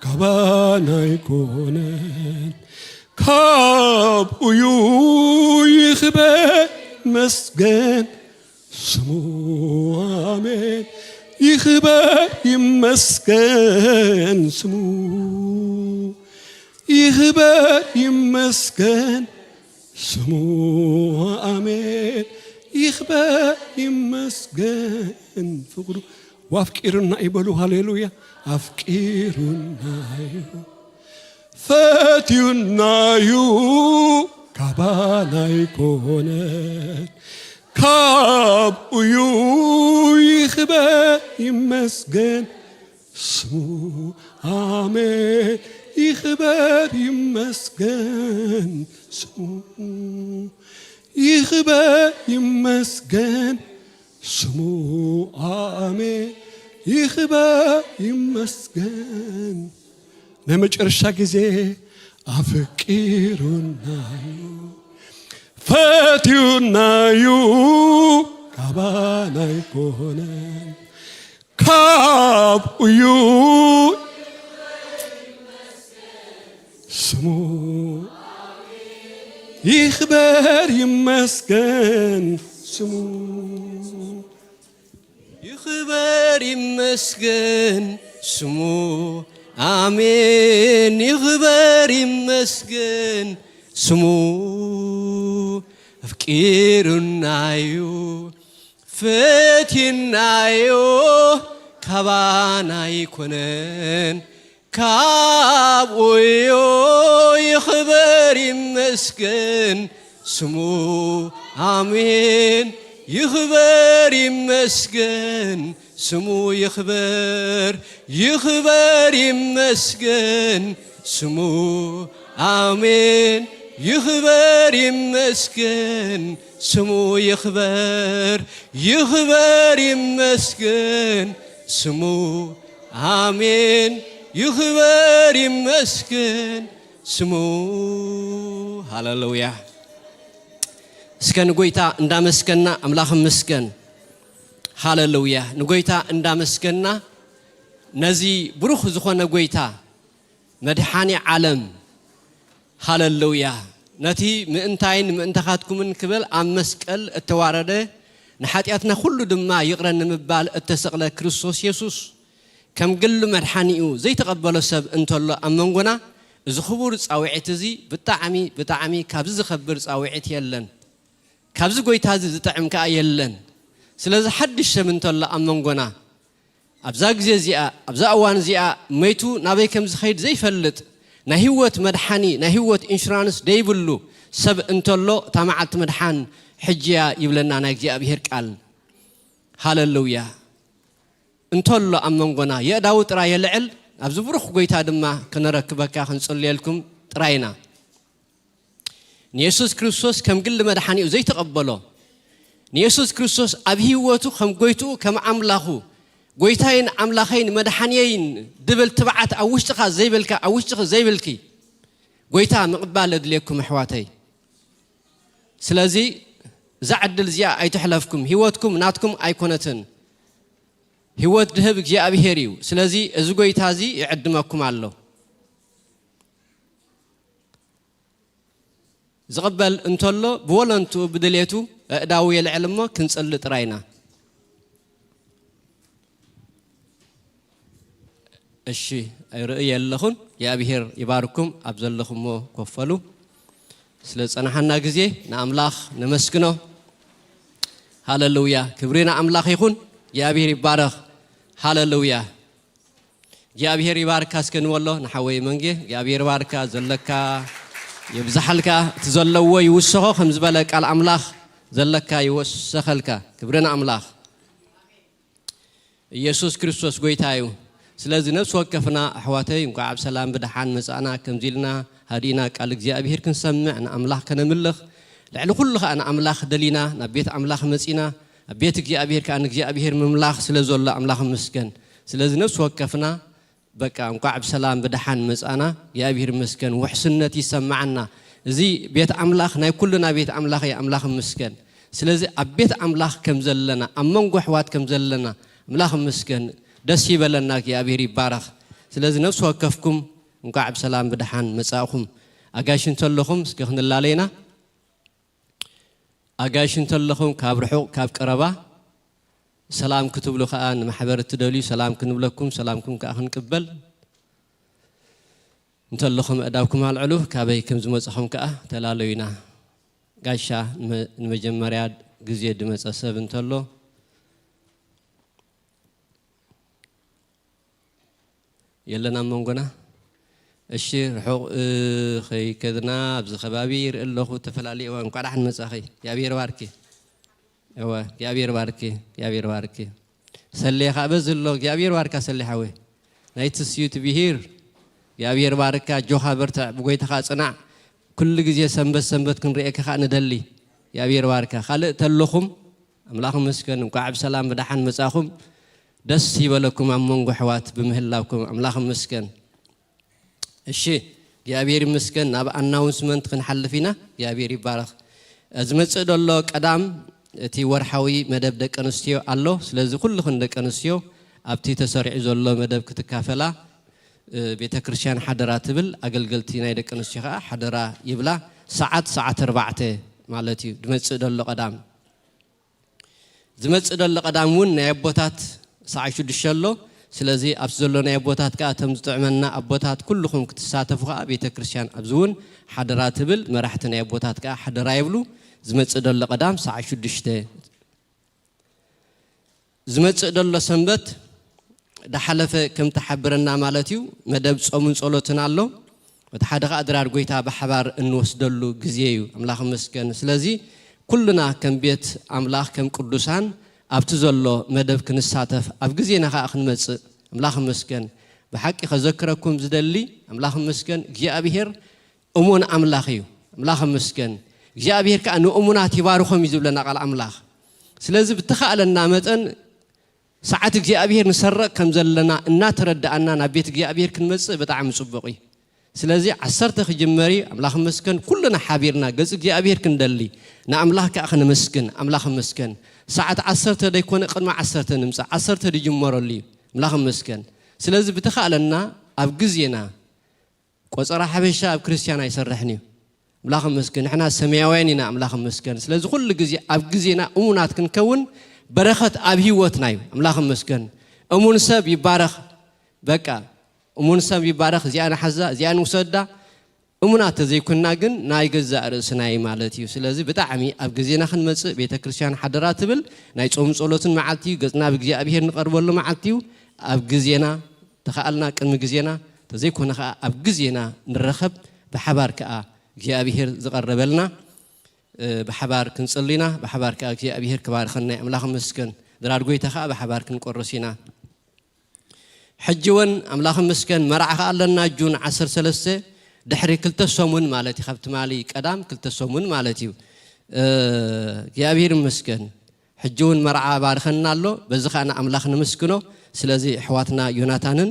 ካባና ኣይኮነን፣ ካብኡዩ። ይኽበር ይመስገን ስሙ፣ ኣሜን። ይኽበር ይመስገን ስሙ፣ ይኽበር ይመስገን ስሙ፣ ኣሜን። ይኽበር ይመስገን ፍቕሩ። ዋፍቂሩና ይበሉ፣ ሃሌሉያ። ኣፍቂሩናዩ፣ ፈትዩናዩ፣ ካባና ኣይኮነን፣ ካብኡዩ። ይኽበር ይመስገን ስሙ፣ ኣሜን። ይኽበር ይመስገን ስሙ፣ ይኽበር ይመስገን ስሙ፣ ኣሜን። ይኽበር ይመስገን። ናይ መጨረሻ ግዜ ኣፍቂሩናዩ፣ ፈትዩናዩ፣ ካባና ኣይኮነን፣ ካብኡዩ። ስሙ ይኽበር ይመስገን ስሙ። ይኽበር ይመስገን ስሙ፣ ኣሜን። ይኽበር ይመስገን ስሙ፣ ኣፍቂሩናዩ፣ ፈቲናዮ፣ ካባና ኣይኮነን፣ ካብኡዮ። ይኽበር ይመስገን ስሙ፣ ኣሜን። ይኽበር ይመስገን ስሙ፣ ይኽበር፣ ይኽበር ይመስገን ስሙ፣ ኣሜን። ይኽበር ይመስገን ስሙ፣ ይኽበር፣ ይኽበር ይመስገን ስሙ፣ ኣሜን። ይኽበር ይመስገን ስሙ። ሃሌሉያ። እስከ ንጎይታ እንዳመስገና ኣምላኽ ምስገን። ሃሌሉያ። ንጎይታ እንዳመስገና፣ ነዚ ብሩኽ ዝኾነ ጎይታ፣ መድሓኒ ዓለም፣ ሃሌሉያ፣ ነቲ ምእንታይን ምእንታኻትኩምን ክብል ኣብ መስቀል እተዋረደ፣ ንሓጢኣትና ኩሉ ድማ ይቕረ ንምባል እተሰቕለ ክርስቶስ የሱስ፣ ከም ግሊ መድሓኒኡ ዘይተቐበሎ ሰብ እንተሎ ኣብ መንጎና፣ እዚ ክቡር ጻውዒት እዚ ብጣዕሚ፣ ብጣዕሚ ካብዚ ዝኸብር ጻውዒት የለን። ካብዚ ጎይታ እዚ ዝጥዕም ከኣ የለን። ስለዚ ሓድሽ ሰብ እንተሎ ኣብ መንጎና፣ ኣብዛ ግዜ እዚኣ፣ ኣብዛ እዋን እዚኣ፣ መይቱ ናበይ ከም ዝኸይድ ዘይፈልጥ፣ ናይ ህይወት መድሓኒ፣ ናይ ህይወት ኢንሹራንስ ደይብሉ ሰብ እንተሎ፣ እታ መዓልቲ ምድሓን ሕጂ እያ ይብለና ናይ እግዚኣብሄር ቃል። ሃሌሉያ። እንተሎ ኣብ መንጎና፣ የእዳዉ ጥራይ የልዕል፣ ኣብዚ ብሩኽ ጎይታ ድማ ክነረክበካ ክንጽልየልኩም ጥራይ ኢና። ንየሱስ ክርስቶስ ከም ግሊ መድሓኒኡ ዘይተቐበሎ፣ ንየሱስ ክርስቶስ ኣብ ህይወቱ ከም ጎይትኡ፣ ከም ኣምላኹ፣ ጎይታይን ኣምላኸይን መድሓንየይን ድብል ትብዓት ኣብ ውሽጥኻ ዘይብልካ፣ ኣብ ውሽጥኺ ዘይብልኪ፣ ጎይታ ምቕባል ኣድልየኩም ኣሕዋተይ። ስለዚ እዛ ዕድል እዚኣ ኣይትሕለፍኩም። ህይወትኩም ናትኩም ኣይኮነትን። ህይወት ድህብ እግዚኣብሄር እዩ። ስለዚ እዚ ጎይታ እዚ ይዕድመኩም ኣሎ። ዝቕበል እንተሎ ብወለንትኡ ብድሌቱ ኣእዳዉ የልዕል እሞ ክንጽሊ ጥራይ ኢና። እሺ፣ ይርእየ ኣለኹን። እግዚኣብሔር ይባርኩም። ኣብ ዘለኹሞ ኮፈሉ። ስለ ዝጸናሓና ግዜ ንኣምላኽ ነመስግኖ። ሃለሉያ። ክብሪ ንኣምላኽ ይኹን። እግዚኣብሔር ይባረኽ። ሃለሉያ። እግዚኣብሔር ይባርካ እስከ ንበሎ ንሓወይ መንጌ። እግዚኣብሔር ይባርካ፣ ዘለካ ይብዝሓልካ፣ እቲ ዘለዎ ይውሰኾ ከም ዝበለ ቃል ኣምላኽ ዘለካ ይወሰኸልካ። ክብሪ ንኣምላኽ። ኢየሱስ ክርስቶስ ጎይታ እዩ። ስለዚ ነፍሲ ወከፍና ኣሕዋተይ እንኳዕ ኣብ ሰላም ብደሓን መጻእና። ከምዚ ኢልና ሃዲእና ቃል እግዚኣብሔር ክንሰምዕ ንኣምላኽ ከነምልኽ ልዕሊ ኩሉ ኸኣ ንኣምላኽ ደሊና ናብ ቤት ኣምላኽ መጺና። ኣብ ቤት እግዚኣብሔር ከኣ ንእግዚኣብሔር ምምላኽ ስለ ዘሎ ኣምላኽ ይመስገን። ስለዚ ነፍሲ ወከፍና በቃ እንኳዕ ብሰላም ብደሓን መጻና። እግዚኣብሔር ይመስገን። ውሕስነት ይሰማዓና። እዚ ቤት ኣምላኽ ናይ ኩልና ቤት ኣምላኽ እዩ። ኣምላኽ ይመስገን። ስለዚ ኣብ ቤት ኣምላኽ ከም ዘለና፣ ኣብ መንጎ ኣሕዋት ከም ዘለና ኣምላኽ ይመስገን። ደስ ይበለና። እግዚኣብሔር ይባረኽ። ስለዚ ነፍሲ ወከፍኩም እንኳዕ ብሰላም ብደሓን መጻእኹም። ኣጋይሽ እንተለኹም እስኪ ክንላለይና። ኣጋይሽ እንተለኹም ካብ ርሑቕ ካብ ቀረባ ሰላም ክትብሉ ከኣ ንማሕበር እትደልዩ ሰላም ክንብለኩም፣ ሰላምኩም ከኣ ክንቅበል እንተለኹም ኣእዳውኩም ኣልዕሉ። ካበይ ከም ዝመጻኹም ከኣ ተላለዩና። ጋሻ ንመ-፣ ንመጀመርያ ግዜ ድመጸ ሰብ እንተሎ የለን ኣብ መንጎና። እሺ፣ ርሑቕ፣ እ፣ ከይከድና ኣብዚ ከባቢ ይርኢ ኣለኹ። ተፈላለየ እዋን እንኳዕ ደሓን መጻኺ። እግዚኣብሔር ባርኪ። እወ፣ እግዚኣብሔር ባርኪ፣ እግዚኣብሔር ባርኪ። ሰሌ ኸኣ በዚ ኣሎ። እግዚኣብሔር ባርካ ሰሌ ሓወይ። ናይትስ ዩ ቱ ቢ ሂር። እግዚኣብሔር ባርካ፣ ኣጆኻ በርትዕ፣ ብጎይታኻ ጽናዕ። ኩሉ ግዜ ሰንበት ሰንበት ክንርእየካ ኸኣ ንደሊ። እግዚኣብሔር ባርካ። ካልእ ተለኹም ኣምላኽ ይመስገን፣ እንኳዕ ብሰላም ብደሓን መጻኹም። ደስ ይበለኩም ኣብ መንጎ ኣሕዋት ብምህላውኩም፣ ኣምላኽ ይመስገን። እሺ፣ እግዚኣብሔር ይመስገን። ናብ ኣናውንስመንት ክንሓልፍ ኢና። እግዚኣብሔር ይባረኽ። ዝመጽእ ዘሎ ቀዳም እቲ ወርሓዊ መደብ ደቂ ኣንስትዮ ኣሎ። ስለዚ ኩልኽን ደቂ ኣንስትዮ ኣብቲ ተሰሪዑ ዘሎ መደብ ክትካፈላ፣ እ፣ ቤተ ክርስቲያን ሓደራ ትብል፣ ኣገልገልቲ ናይ ደቂ ኣንስትዮ ኸኣ ሓደራ ይብላ። ሰዓት፣ ሰዓት ኣርባዕተ ማለት እዩ። ዝመጽእ ዘሎ ቀዳም ዝመጽእ ዘሎ ቀዳም እውን ናይ ኣቦታት ሰዓት ሽዱሽተ ኣሎ። ስለዚ ኣብቲ ዘሎ ናይ ኣቦታት ከኣ እቶም ዝጥዕመና ኣቦታት ኩልኹም ክትሳተፉ ከኣ ቤተ ክርስቲያን ኣብዚ እውን ሓደራ ትብል፣ መራሕቲ ናይ ኣቦታት ከኣ ሓደራ ይብሉ። ዝመጽእ ዘሎ ቀዳም ሰዓት ሽዱሽተ። ዝመጽእ ዘሎ ሰንበት ዳሓለፈ ከም ትሓብረና ማለት እዩ፣ መደብ ጾምን ጸሎትን ኣሎ። እቲ ሓደ ኸኣ ድራር ጐይታ ብሓባር እንወስደሉ ግዜ እዩ። ኣምላኽ ይመስገን። ስለዚ ኩልና ከም ቤት ኣምላኽ፣ ከም ቅዱሳን ኣብቲ ዘሎ መደብ ክንሳተፍ፣ ኣብ ግዜና ኸኣ ክንመጽእ፣ ኣምላኽ ይመስገን። ብሓቂ ከዘክረኩም ዝደሊ፣ ኣምላኽ ይመስገን፣ እግዚኣብሄር እሙን ኣምላኽ እዩ። ኣምላኽ ይመስገን። እግዚኣብሄር ከኣ ንእሙናት ይባርኾም እዩ ዝብለና ቃል ኣምላኽ። ስለዚ ብተኻእለና መጠን ሰዓት እግዚኣብሄር ንሰርቕ ከም ዘለና እናተረድኣና ናብ ቤት እግዚኣብሄር ክንመጽእ ብጣዕሚ ጽቡቕ እዩ። ስለዚ ዓሰርተ ክጅመር እዩ። ኣምላኽ ይመስገን፣ ኩልና ሓቢርና ገጽ እግዚኣብሄር ክንደሊ፣ ንኣምላኽ ከኣ ከነመስግን። ኣምላኽ ይመስገን። ሰዓት ዓሰርተ ደይኮነ ቅድሚ ዓሰርተ ንምጻእ፣ ዓሰርተ ድጅመረሉ እዩ። ኣምላኽ ይመስገን። ስለዚ ብተኻእለና ኣብ ግዜና ቆጸራ ሓበሻ ኣብ ክርስትያን ኣይሰርሕን እዩ። ኣምላኽ ይመስገን፣ ንሕና ሰማያውያን ኢና። ኣምላኽ ይመስገን። ስለዚ ኩሉ ግዜ ኣብ ግዜና እሙናት ክንከውን በረኸት ኣብ ህይወትና እዩ። ኣምላኽ ይመስገን። እሙን ሰብ ይባረኽ። በቃ እሙን ሰብ ይባረኽ። እዚኣ ንሓዛ፣ እዚኣ ንውሰዳ። እሙናት ተዘይኮንና ግን ናይ ገዛእ ርእስና እዩ ማለት እዩ። ስለዚ ብጣዕሚ ኣብ ግዜና ክንመጽእ ቤተ ክርስቲያን ሓደራ ትብል። ናይ ጾም ጸሎትን መዓልቲ እዩ። ገጽና ብእግዚኣብሄር ንቐርበሉ መዓልቲ እዩ። ኣብ ግዜና ተኻእልና ቅድሚ ግዜና፣ ተዘይኮነ ኸኣ ኣብ ግዜና ንረኸብ፣ ብሓባር ከኣ እግዚኣብሄር ዝቐረበልና፣ እ፣ ብሓባር ክንጽሊ ኢና፣ ብሓባር ከኣ እግዚኣብሄር ክባርኸና እዩ። ኣምላኽ ይመስገን። ድራር ጐይታ ኸኣ ብሓባር ክንቆርስ ኢና። ሕጂ እውን ኣምላኽ ይመስገን፣ መርዓ ኸኣ ኣለና፣ ጁን ዓሰርተ ሰለስተ፣ ድሕሪ ክልተ ሰሙን ማለት እዩ፣ ካብ ትማሊ ቀዳም ክልተ ሰሙን ማለት እዩ። እ፣ እግዚኣብሄር ይመስገን። ሕጂ እውን መርዓ ባርኸና ኣሎ። በዚ ኸኣ ንኣምላኽ ነመስግኖ። ስለዚ ኣሕዋትና ዮናታንን፣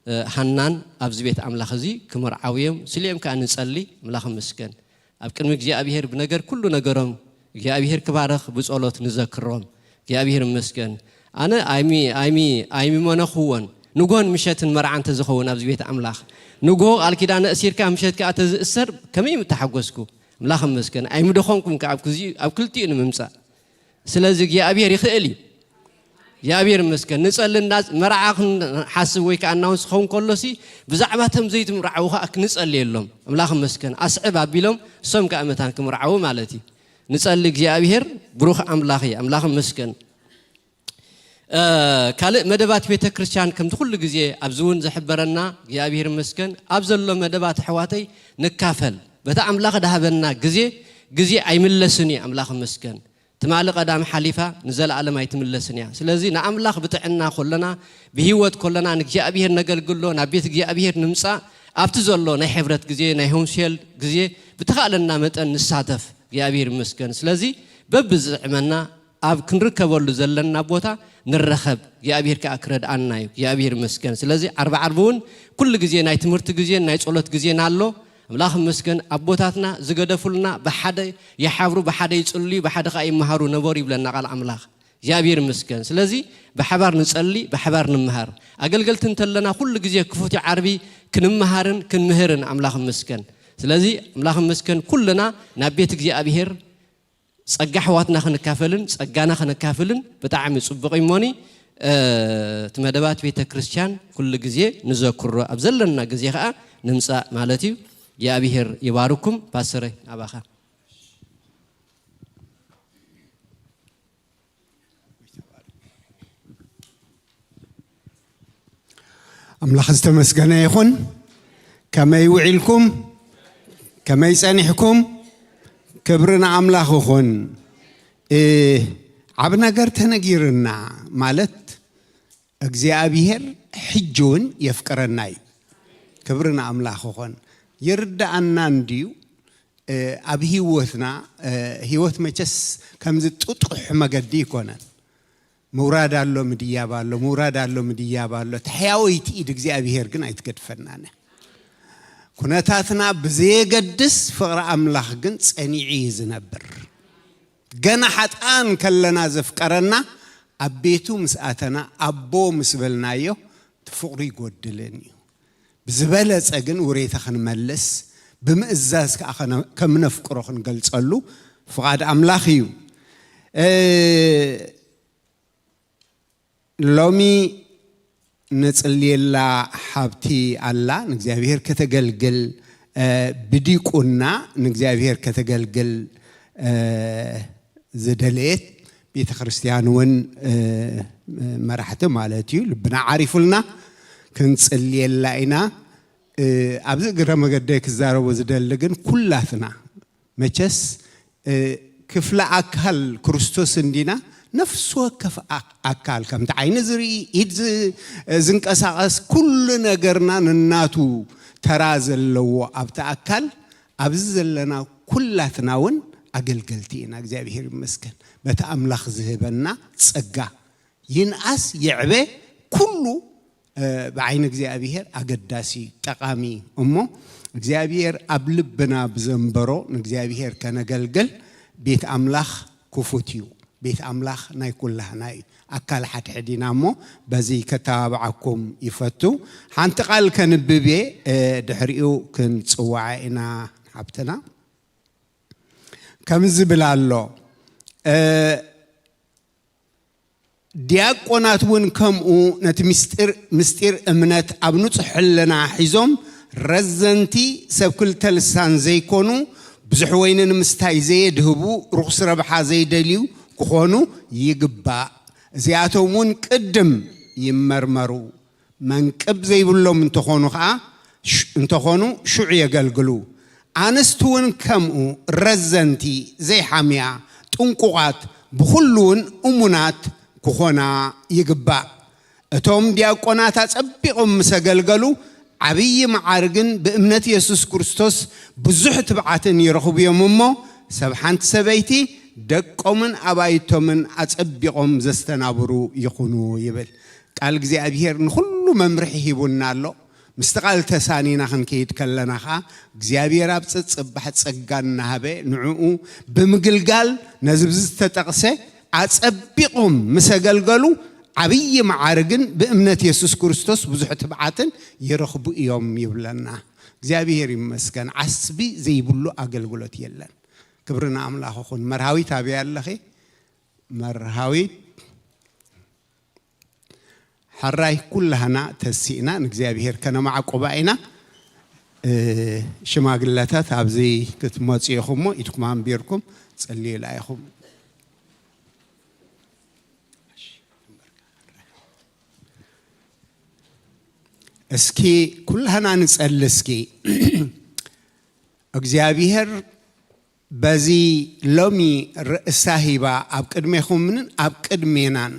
እ፣ ሃናን ኣብዚ ቤት ኣምላኽ እዚ ክምርዓው እዮም። ስሊኦም ከኣ ንጸሊ። ኣምላኽ ይመስገን። ኣብ ቅድሚ እግዚኣብሄር ብነገር ኩሉ ነገሮም እግዚኣብሄር ክባርኽ ብጸሎት ንዘክሮም። እግዚኣብሄር ይመስገን። ኣነ ኣይሚ-፣ ኣይሚ-፣ ኣይሚመነኽዎን። ንግሆን ምሸትን መርዓ እንተ ዝኸውን ኣብዚ ቤት ኣምላኽ፣ ንግሆ ቃል ኪዳን ኣእሲርካ ምሸት ከኣ ተዝእሰር ከመይ ምተሓጎስኩ። ኣምላኽ ይመስገን። ኣይምደኸምኩም ከኣ ኣብ ክዚ-፣ ኣብ ክልቲኡ ንምምጻእ። ስለዚ እግዚኣብሄር ይኽእል እዩ። እግዚኣብሔር ይመስገን። ንጸሊ፣ እንዳ መርዓ ክንሓስብ ወይ ከዓ ኣናውንስ ክኸውን ከሎሲ፣ ብዛዕባ እቶም ዘይትምርዓዉ ከዓ ክንጸልየሎም። ኣምላኽ ይመስገን። ኣስዕብ ኣቢሎም፣ እሶም ከዓ መታን ክምርዓዉ ማለት እዩ። ንጸሊ። እግዚኣብሔር ብሩኽ ኣምላኽ እዩ። ኣምላኽ ይመስገን። እ፣ ካልእ መደባት ቤተ ክርስቲያን ከምቲ ኩሉ ግዜ ኣብዚ እውን ዝሕበረና፣ እግዚኣብሔር ይመስገን፣ ኣብ ዘሎ መደባት ኣሕዋተይ ንካፈል። በታ ኣምላኽ ድሃበና ግዜ፣ ግዜ ኣይምለስን እዩ። ኣምላኽ ይመስገን። ትማሊ ቀዳም ሓሊፋ ንዘለኣለም ኣይትምለስን እያ። ስለዚ ንኣምላኽ ብጥዕና ከለና፣ ብህይወት ከለና ንእግዚኣብሔር ነገልግሎ፣ ናብ ቤት እግዚኣብሔር ንምጻእ፣ ኣብቲ ዘሎ ናይ ሕብረት ግዜ፣ ናይ ሆምሴል ግዜ ብተኻእለና መጠን ንሳተፍ። እግዚኣብሔር ይመስገን። ስለዚ በብዝጥዕመና ኣብ ክንርከበሉ ዘለና ቦታ ንረኸብ። እግዚኣብሔር ከኣ ክረድኣና እዩ። እግዚኣብሔር ይመስገን። ስለዚ ዓርቢ ዓርቢ እውን ኩሉ ግዜ ናይ ትምህርቲ ግዜን ናይ ጸሎት ግዜን ኣሎ። ኣምላኽ ይመስገን። ኣቦታትና ዝገደፉልና ብሓደ ይሓብሩ፣ ብሓደ ይጽልዩ፣ ብሓደ ከኣ ይመሃሩ ነበሩ ይብለና ቃል ኣምላኽ። እግዚኣብሔር ይመስገን። ስለዚ ብሓባር ንጸሊ፣ ብሓባር ንምሃር። ኣገልገልቲ እንተለና ኩሉ ግዜ ክፉት ዓርቢ ክንመሃርን ክንምህርን ኣምላኽ ይመስገን። ስለዚ ኣምላኽ ይመስገን ኩልና ናብ ቤት እግዚኣብሔር ጸጋ ኣሕዋትና ክንካፈልን ጸጋና ክንካፍልን ብጣዕሚ ጽቡቕ እዩ እሞኒ፣ እ፣ እቲ መደባት ቤተ ክርስቲያን ኩሉ ግዜ ንዘክሮ፣ ኣብ ዘለና ግዜ ኸኣ ንምጻእ ማለት እዩ። እግዚኣብሔር ይባርኩም። ፓስተረይ፣ ናባኻ። ኣምላኽ ዝተመስገነ ይኹን። ከመይ ውዒልኩም? ከመይ ጸኒሕኩም? ክብሪ ንኣምላኽ ይኹን። እ፣ ዓብ ነገር ተነጊርና፣ ማለት እግዚኣብሔር ሕጂ እውን የፍቅረና እዩ። ክብሪ ንኣምላኽ ይኹን። ይርድኣና እንድዩ፣ እ፣ ኣብ ህይወትና፣ እ፣ ህይወት መቸስ ከምዚ ጥጡሕ መገዲ ኣይኮነን። ምውራድ ኣሎ፣ ምድያብ ኣሎ፣ ምውራድ ኣሎ፣ ምድያብ ኣሎ። ተሕያወይቲ ኢድ እግዚኣብሔር ግን ኣይትገድፈናን እያ። ኩነታትና ብዘየገድስ ፍቕሪ ኣምላኽ ግን ጸኒዑ እዩ ዝነብር። ገና ሓጥኣን ከለና ዘፍቀረና፣ ኣብ ቤቱ ምስ ኣተና፣ ኣቦ ምስ በልናዮ፣ እቲ ፍቕሩ ይጎድልን እዩ። ብዝበለጸ ግን ውሬታ ክንመልስ፣ ብምእዛዝ ከኣ ከነ-፣ ከም ነፍቅሮ ክንገልጸሉ ፍቓድ ኣምላኽ እዩ። እ፣ ሎሚ ነጽልየላ ሓብቲ ኣላ፣ ንእግዚኣብሔር ከተገልግል፣ እ፣ ብዲቁና ንእግዚኣብሔር ከተገልግል፣ እ፣ ዝደለየት ቤተ ክርስቲያን እውን፣ እ፣ መራሕቲ ማለት እዩ። ልብና ዓሪፉልና ክንጽልየላ ኢና። እ፣ ኣብዚ እግረ መገደይ ክዛረቦ ዝደሊ ግን ኩላትና መቸስ፣ እ፣ ክፍለ ኣካል ክርስቶስ እንዲና፣ ነፍሲ ወከፍ ኣ-፣ ኣካል ከምቲ ዓይኒ ዝርኢ፣ ኢድ ዝ-፣ ዝንቀሳቐስ፣ ኩሉ ነገርና ንናቱ ተራ ዘለዎ ኣብቲ ኣካል፣ ኣብዚ ዘለና ኩላትና እውን ኣገልገልቲ ኢና። እግዚኣብሔር ይመስገን በቲ ኣምላኽ ዝህበና ጸጋ። ይንኣስ ይዕበ፣ ኩሉ፣ እ፣ ብዓይኒ እግዚኣብሔር ኣገዳሲ፣ ጠቓሚ። እሞ እግዚኣብሔር ኣብ ልብና ብዘንበሮ ንእግዚኣብሔር ከነገልግል ቤት ኣምላኽ ክፉት እዩ። ቤት ኣምላኽ ናይ ኩላህና እዩ። ኣካል ሓድሕድ ኢና እሞ በዚ ከተባብዓኩም ይፈቱ። ሓንቲ ቃል ከንብብ እየ፣ እ፣ ድሕሪኡ ክንጽውዓ ኢና ሓብትና። ከምዚ ዝብል ኣሎ፣ እ፣ ዲያቆናት እውን ከምኡ ነቲ ምስጢር፣ ምስጢር እምነት ኣብ ንጹሕ ሕልና ሒዞም፣ ረዘንቲ፣ ሰብ ክልተ ልሳን ዘይኮኑ፣ ብዙሕ ወይኒ ንምስታይ ዘየድህቡ፣ ርኹስ ረብሓ ዘይደልዩ ክኾኑ ይግባእ። እዚኣቶም እውን ቅድም ይመርመሩ። መንቅብ ዘይብሎም እንተኾኑ ኸዓ፣ ሽ-፣ እንተኾኑ ሽዑ የገልግሉ። ኣንስቲ እውን ከምኡ፣ ረዘንቲ፣ ዘይሓምያ፣ ጥንቁቓት፣ ብኹሉ እውን እሙናት ክኾና ይግባእ። እቶም ዲያቆናት ኣጸቢቖም ምስ ኣገልገሉ፣ ዓብዪ መዓርግን ብእምነት የሱስ ክርስቶስ ብዙሕ ትብዓትን ይረኽቡ እዮም እሞ፣ ሰብ ሓንቲ ሰበይቲ ደቆምን ኣባይቶምን ኣጸቢቖም ዘስተናብሩ ይኹኑ ይብል። ቃል እግዚኣብሔር ንኹሉ መምርሒ ሂቡና ኣሎ። ምስቲ ቃል ተሳኒና ክንከይድ ከለና ኸዓ፣ እግዚኣብሔር ኣብ ጽጽባሕ ጸጋ እናሃበ፣ ንዕኡ ብምግልጋል ነዚ ብዝተጠቕሰ ኣጸቢቖም ምስ ኣገልገሉ፣ ዓብዪ መዓርግን ብእምነት የሱስ ክርስቶስ ብዙሕ ትብዓትን ይረኽቡ እዮም ይብለና። እግዚኣብሔር ይመስገን፣ ዓስቢ ዘይብሉ ኣገልግሎት የለን። ክብሪ ንኣምላኽ ይኹን። መርሃዊት ኣበይ ኣለኺ? መርሃዊት ሕራይ ኩላህና ተሲእና ንእግዚኣብሔር ከነማዕቁባ ኢና። ሽማግለታት ኣብዚ ክትመፁ ኢኹም እሞ ኢድኩም ኣንቢርኩም ፀልዩላ ኢኹም። እስኪ ኩላህና ንፀሊ እስኪ። እግዚኣብሔር በዚ ሎሚ ርእሳ ሂባ ኣብ ቅድሜኹምን ኣብ ቅድሜናን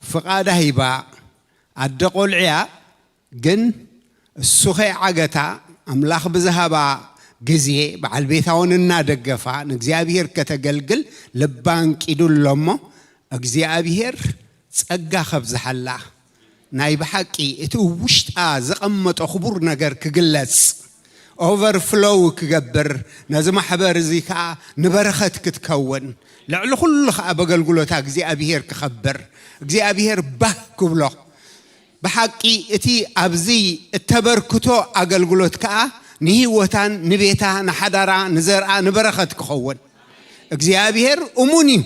ፍቓዳ ሂባ ኣደ ቆልዕያ ግን እሱ ከይዓገታ ኣምላኽ ብዝሃባ ግዜ በዓል ቤታውን እናደገፋ ንእግዚኣብሔር ከተገልግል ልባ ኣንቂዱ ኣሎ እሞ እግዚኣብሔር ጸጋ ከብዝሓላ ናይ ብሓቂ እቲ ውሽጣ ዘቐመጦ ክቡር ነገር ክግለጽ ኦቨርፍሎው ክገብር ነዚ ማሕበር እዚ ከዓ ንበረኸት ክትከውን ልዕሊ ኩሉ ከዓ በገልግሎታ እግዚኣብሔር ክኸብር እግዚኣብሔር ባህ ክብሎ ብሓቂ እቲ ኣብዚ እተበርክቶ ኣገልግሎት ከዓ ንህይወታን ንቤታ ንሓዳራ ንዘርኣ ንበረኸት ክኸውን እግዚኣብሔር እሙን እዩ።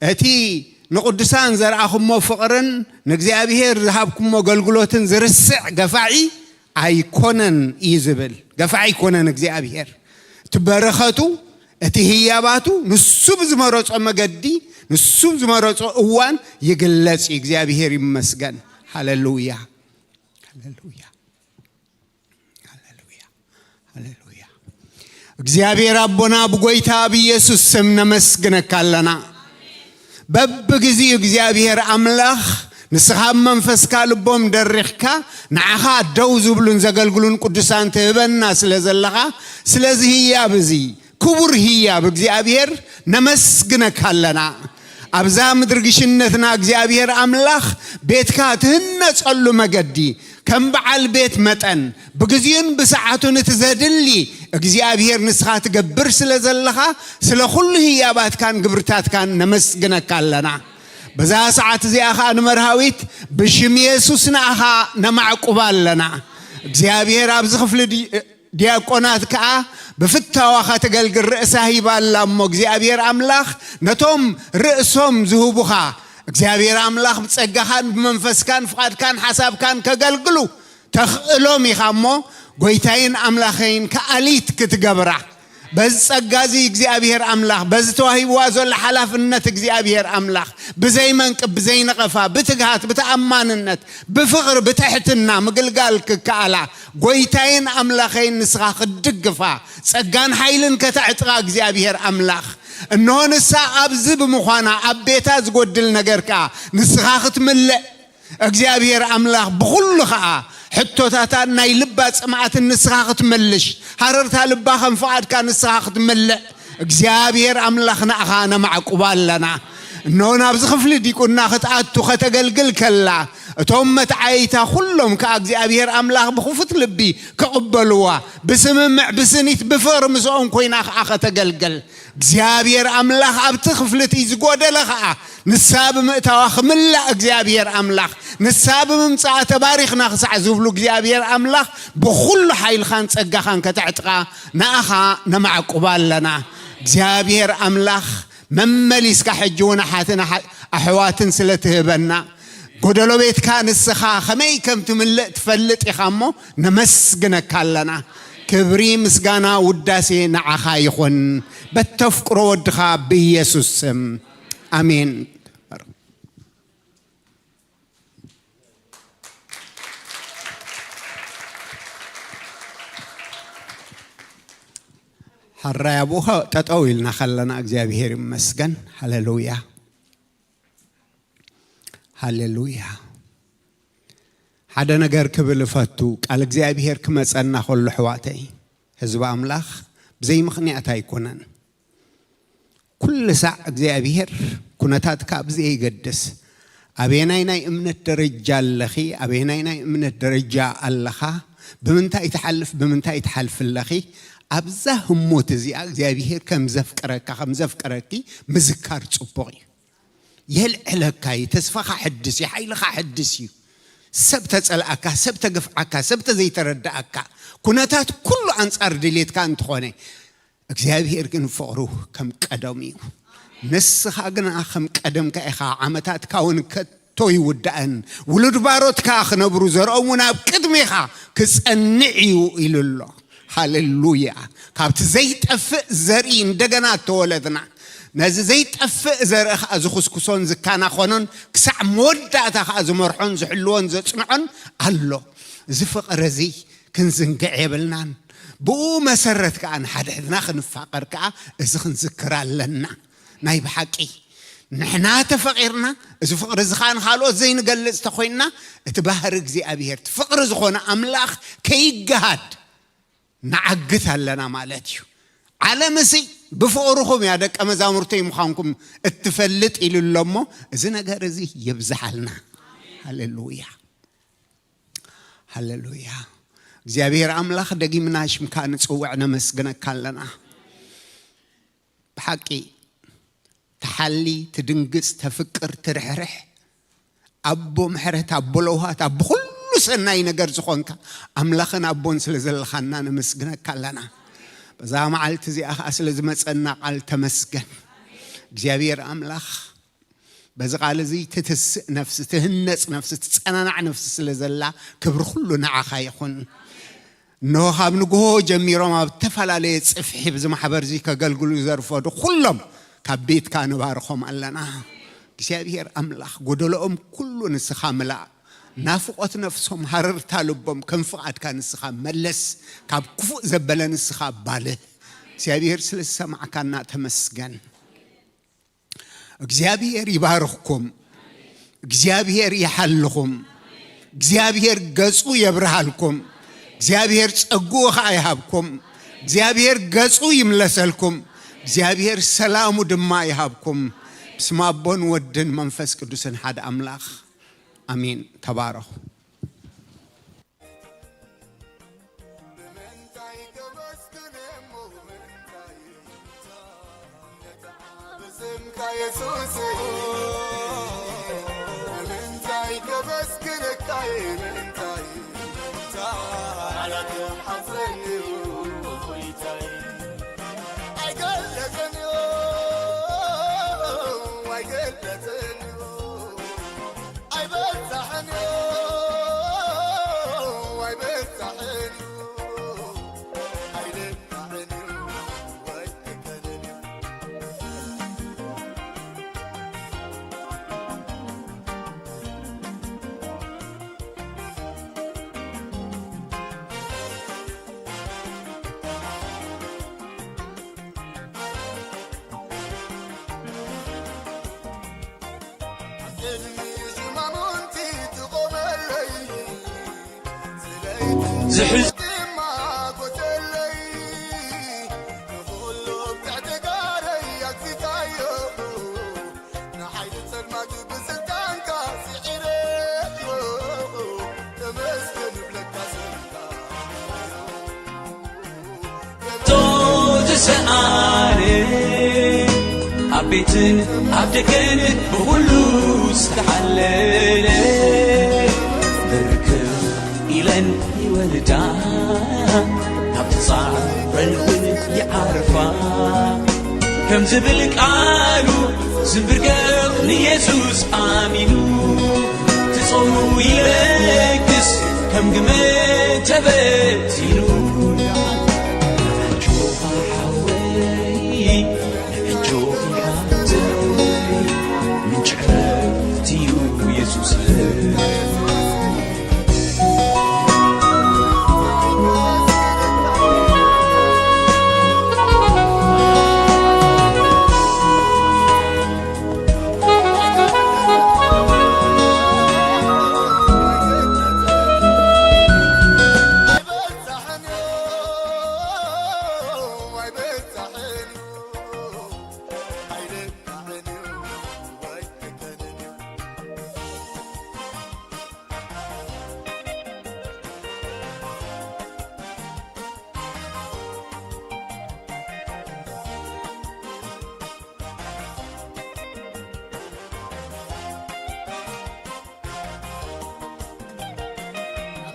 እቲ ንቕዱሳን ዘርኣኹሞ ፍቕርን ንእግዚኣብሔር ዝሃብኩሞ ኣገልግሎትን ዝርስዕ ገፋዒ ኣይኮነን እዩ ዝብል። ገፋዒ ኣይኮነን እግዚኣብሔር። እቲ በረኸቱ፣ እቲ ህያባቱ ንሱ ብዝመረጾ መገዲ፣ ንሱ ብዝመረጾ እዋን ይግለጽ እዩ። እግዚኣብሔር ይመስገን። ሃሌሉያ፣ ሃሌሉያ። ሃሌሉያ፣ ሃሌሉያ። እግዚኣብሔር ኣቦና ብጎይታ ብኢየሱስ ስም ነመስግነካ ኣለና። በብግዚኡ እግዚኣብሔር ኣምላኽ ንስኻ ኣብ መንፈስካ ልቦም ደሪኽካ ንዓኻ ደው ዝብሉን ዘገልግሉን ቅዱሳን ትህበና ስለ ዘለኻ ስለዚ ህያብ እዚ ክቡር ህያብ እግዚኣብሔር ነመስግነካ ኣለና። ኣብዛ ምድሪ ግሽነትና እግዚኣብሔር ኣምላኽ ቤትካ ትህነጸሉ መገዲ ከም በዓል ቤት መጠን ብግዜኡን ብሰዓቱን እቲ ዘድሊ እግዚኣብሔር ንስኻ ትገብር ስለ ዘለኻ ስለ ኩሉ ህያባትካን ግብርታትካን ነመስግነካ ኣለና። በዛ ሰዓት እዚኣ ኸዓ ንመርሃዊት ብሽም የሱስ ንኣኻ ነማዕቁባ ኣለና። እግዚኣብሔር ኣብዚ ክፍሊ ዲ- ዲያቆናት ከኣ ብፍታዋ ከተገልግል ርእሳ ሂባ ኣላ እሞ እግዚኣብሔር ኣምላኽ ነቶም ርእሶም ዝህቡኻ እግዚኣብሔር ኣምላኽ ብጸጋኻን ብመንፈስካን ፍቓድካን ሓሳብካን ከገልግሉ ተኽእሎም ኢኻ እሞ ጎይታይን ኣምላኸይን ከኣሊት ክትገብራ በዚ ጸጋ እዚ እግዚኣብሔር ኣምላኽ በዚ ተዋሂብዋ ዘሎ ሓላፍነት እግዚኣብሔር ኣምላኽ ብዘይመንቅብ ብዘይነቐፋ ብትግሃት ብተኣማንነት ብፍቕሪ ብትሕትና ምግልጋል ክከኣላ ጎይታይን ኣምላኸይን ንስኻ ክትድግፋ ጸጋን ሓይልን ከተዕጥቓ እግዚኣብሔር ኣምላኽ እንሆ ንሳ ኣብዚ ብምዃና ኣብ ቤታ ዝጎድል ነገር ከኣ ንስኻ ክትምልእ እግዚኣብሔር ኣምላኽ ብኹሉ ኸዓ ሕቶታታን ናይ ልባ ጽምኣትን ንስኻ ክትምልሽ ሃረርታ ልባ ከም ፍቓድካ ንስኻ ክትምልእ እግዚኣብሔር ኣምላኽ ንኣኻ ነማዕቁባ ኣለና። እነሆ ናብዚ ክፍሊ ዲቁና ክትኣቱ ከተገልግል ከላ እቶም መትዓይታ ኩሎም ከኣ እግዚኣብሔር ኣምላኽ ብኽፉት ልቢ ክቕበልዋ ብስምምዕ ብስኒት ብፍቕሪ ምስኦም ኮይና ከኣ ከተገልግል እግዚኣብሔር ኣምላኽ ኣብቲ ክፍሊ እቲ ዝጎደለ ከኣ ንሳ ብምእታዋ ክምላእ እግዚኣብሔር ኣምላኽ ንሳ ብምምፃኣ ተባሪኽና ክሳዕ ዝብሉ እግዚኣብሔር ኣምላኽ ብኹሉ ሓይልኻን ጸጋኻን ከተዕጥቓ ንኣኻ ነማዕቁባ ኣለና። እግዚኣብሔር ኣምላኽ መመሊስካ ሕጂ እውን ኣሓትን ኣሓ- ኣሕዋትን ስለ ትህበና ጎደሎ ቤትካ ንስኻ ከመይ ከም ትምልእ ትፈልጥ ኢኻ እሞ ነመስግነካ ኣለና። ክብሪ ምስጋና ውዳሴ ንዓኻ ይኹን በተፍቅሮ ወድኻ ብኢየሱስ ስም ኣሜን። ሕራይ ኣብኡ ጠጠው ኢልና ከለና እግዚኣብሔር ይመስገን። ሃሌሉያ፣ ሃሌሉያ። ሓደ ነገር ክብል እፈቱ፣ ቃል እግዚኣብሔር ክመጸና ከሎ ኣሕዋተይ፣ ህዝቢ ኣምላኽ ብዘይ ምኽንያት ኣይኮነን። ኩሉ ሳዕ እግዚኣብሔር ኩነታትካ ብዘየገድስ ኣበየናይ ናይ እምነት ደረጃ ኣለኺ፣ ኣበየናይ ናይ እምነት ደረጃ ኣለኻ፣ ብምንታይ ትሓልፍ ብምንታይ ትሓልፊ ኣለኺ፣ ኣብዛ ህሞት እዚኣ እግዚኣብሔር ከም ዘፍቅረካ ከም ዘፍቅረኪ ምዝካር ጽቡቕ እዩ። የልዕለካ እዩ፣ ተስፋኻ ሕድስ እዩ፣ ሓይልኻ ሕድስ እዩ። ሰብ ተጸልኣካ፣ ሰብ ተገፍዓካ፣ ሰብ ተዘይተረዳኣካ፣ ኩነታት ኩሉ ኣንጻር ድሌትካ እንተኾነ እግዚኣብሔር ግን ፍቕሩ ከም ቀደም እዩ። ንስኻ ግና ከም ቀደምካ ኢኻ። ዓመታትካ እውን ከቶ ቶ ይውዳእን፣ ውሉድ ባሮት ከኣ ክነብሩ፣ ዘርኦም እውን ኣብ ቅድሜኻ ክጸንዕ እዩ ኢሉ ኣሎ። ሃሌሉያ! ካብቲ ዘይጠፍእ ዘርኢ እንደገና እተወለድና፣ ነዚ ዘይጠፍእ ዘርኢ ከኣ ዝኹስኩሶን ዝከናኸኖን፣ ክሳዕ መወዳእታ ከኣ ዝመርሖን ዝሕልዎን ዘጽንዖን ኣሎ። እዚ ፍቕሪ እዚ ክንዝንግዕ የብልናን። ብኡ መሰረት ከኣ ንሓድሕድና ክንፋቐር ከኣ እዚ ክንዝክር ኣለና። ናይ ብሓቂ ንሕና ተፈቒርና፣ እዚ ፍቕሪ እዚ ከኣ ንኻልኦት ዘይንገልጽ ተኾይንና፣ እቲ ባህሪ እግዚኣብሔር፣ እቲ ፍቕሪ ዝኾነ ኣምላኽ ከይገሃድ ንዓግት ኣለና ማለት እዩ። ዓለም እዚ ብፍቕርኹም እያ ደቀ መዛሙርተይ ምዃንኩም እትፈልጥ ኢሉ ኣሎ እሞ፣ እዚ ነገር እዚ ይብዝሓልና። ሃሌሉያ፣ ሃሌሉያ። እግዚኣብሔር ኣምላኽ፣ ደጊምና ሽምካ ንጽውዕ፣ ነመስግነካ ኣለና። ብሓቂ ትሓሊ፣ ትድንግጽ፣ ተፍቅር፣ ትርሕርሕ፣ ኣቦ ምሕረት፣ ኣቦ ለውሃት፣ ኣቦ ኩሉ ሰናይ ነገር ዝኾንካ ኣምላኽን ኣቦን ስለ ዘለኻና ነመስግነካ ኣለና። በዛ መዓልቲ እዚኣ ኸኣ ስለ ዝመጸና ቃል ተመስገን። እግዚኣብሔር ኣምላኽ፣ በዚ ቃል እዚ ትትስእ ነፍሲ፣ ትህነጽ ነፍሲ፣ ትጸናናዕ ነፍሲ ስለ ዘላ፣ ክብሪ ኩሉ ንዓኻ ይኹን። እንሆ፣ ካብ ንግሆ ጀሚሮም ኣብ ዝተፈላለየ ጽፍሒ ብዚ ማሕበር እዚ ከገልግሉ ዘርፈዱ ኩሎም ካብ ቤትካ ንባርኾም ኣለና። እግዚኣብሔር ኣምላኽ፣ ጎደሎኦም ኩሉ ንስኻ ምላእ። ናፍቖት ነፍሶም፣ ሃረርታ ልቦም ከም ፍቓድካ ንስኻ መለስ። ካብ ክፉእ ዘበለ ንስኻ ባልህ። እግዚኣብሔር ስለ ዝሰማዕካና ተመስገን። እግዚኣብሔር ይባርኽኩም። እግዚኣብሔር ይሓልኹም። እግዚኣብሔር ገጹ የብርሃልኩም። እግዚኣብሔር ጸግኡ ኸኣ ይሃብኩም። እግዚኣብሔር ገጹ ይምለሰልኩም። እግዚኣብሔር ሰላሙ ድማ ይሃብኩም። ብስመ ኣቦን ወድን መንፈስ ቅዱስን ሓደ ኣምላኽ ኣሜን። ተባረኹ። ዝሕዝ ተሰኣረ ኣብ ቤትን ኣብ ደገን ብኹሉ ዝተሓለለ ብርክብ ኢለን ይወርዳ፣ ካብ ጻዕረን እውን ይዓርፋ። ከም ዝብል ቃሉ ዝንብርከኽ ንየሱስ ኣሚኑ፣ ትጾሙ ይለግስ ከም ግመ ተበቲኑ።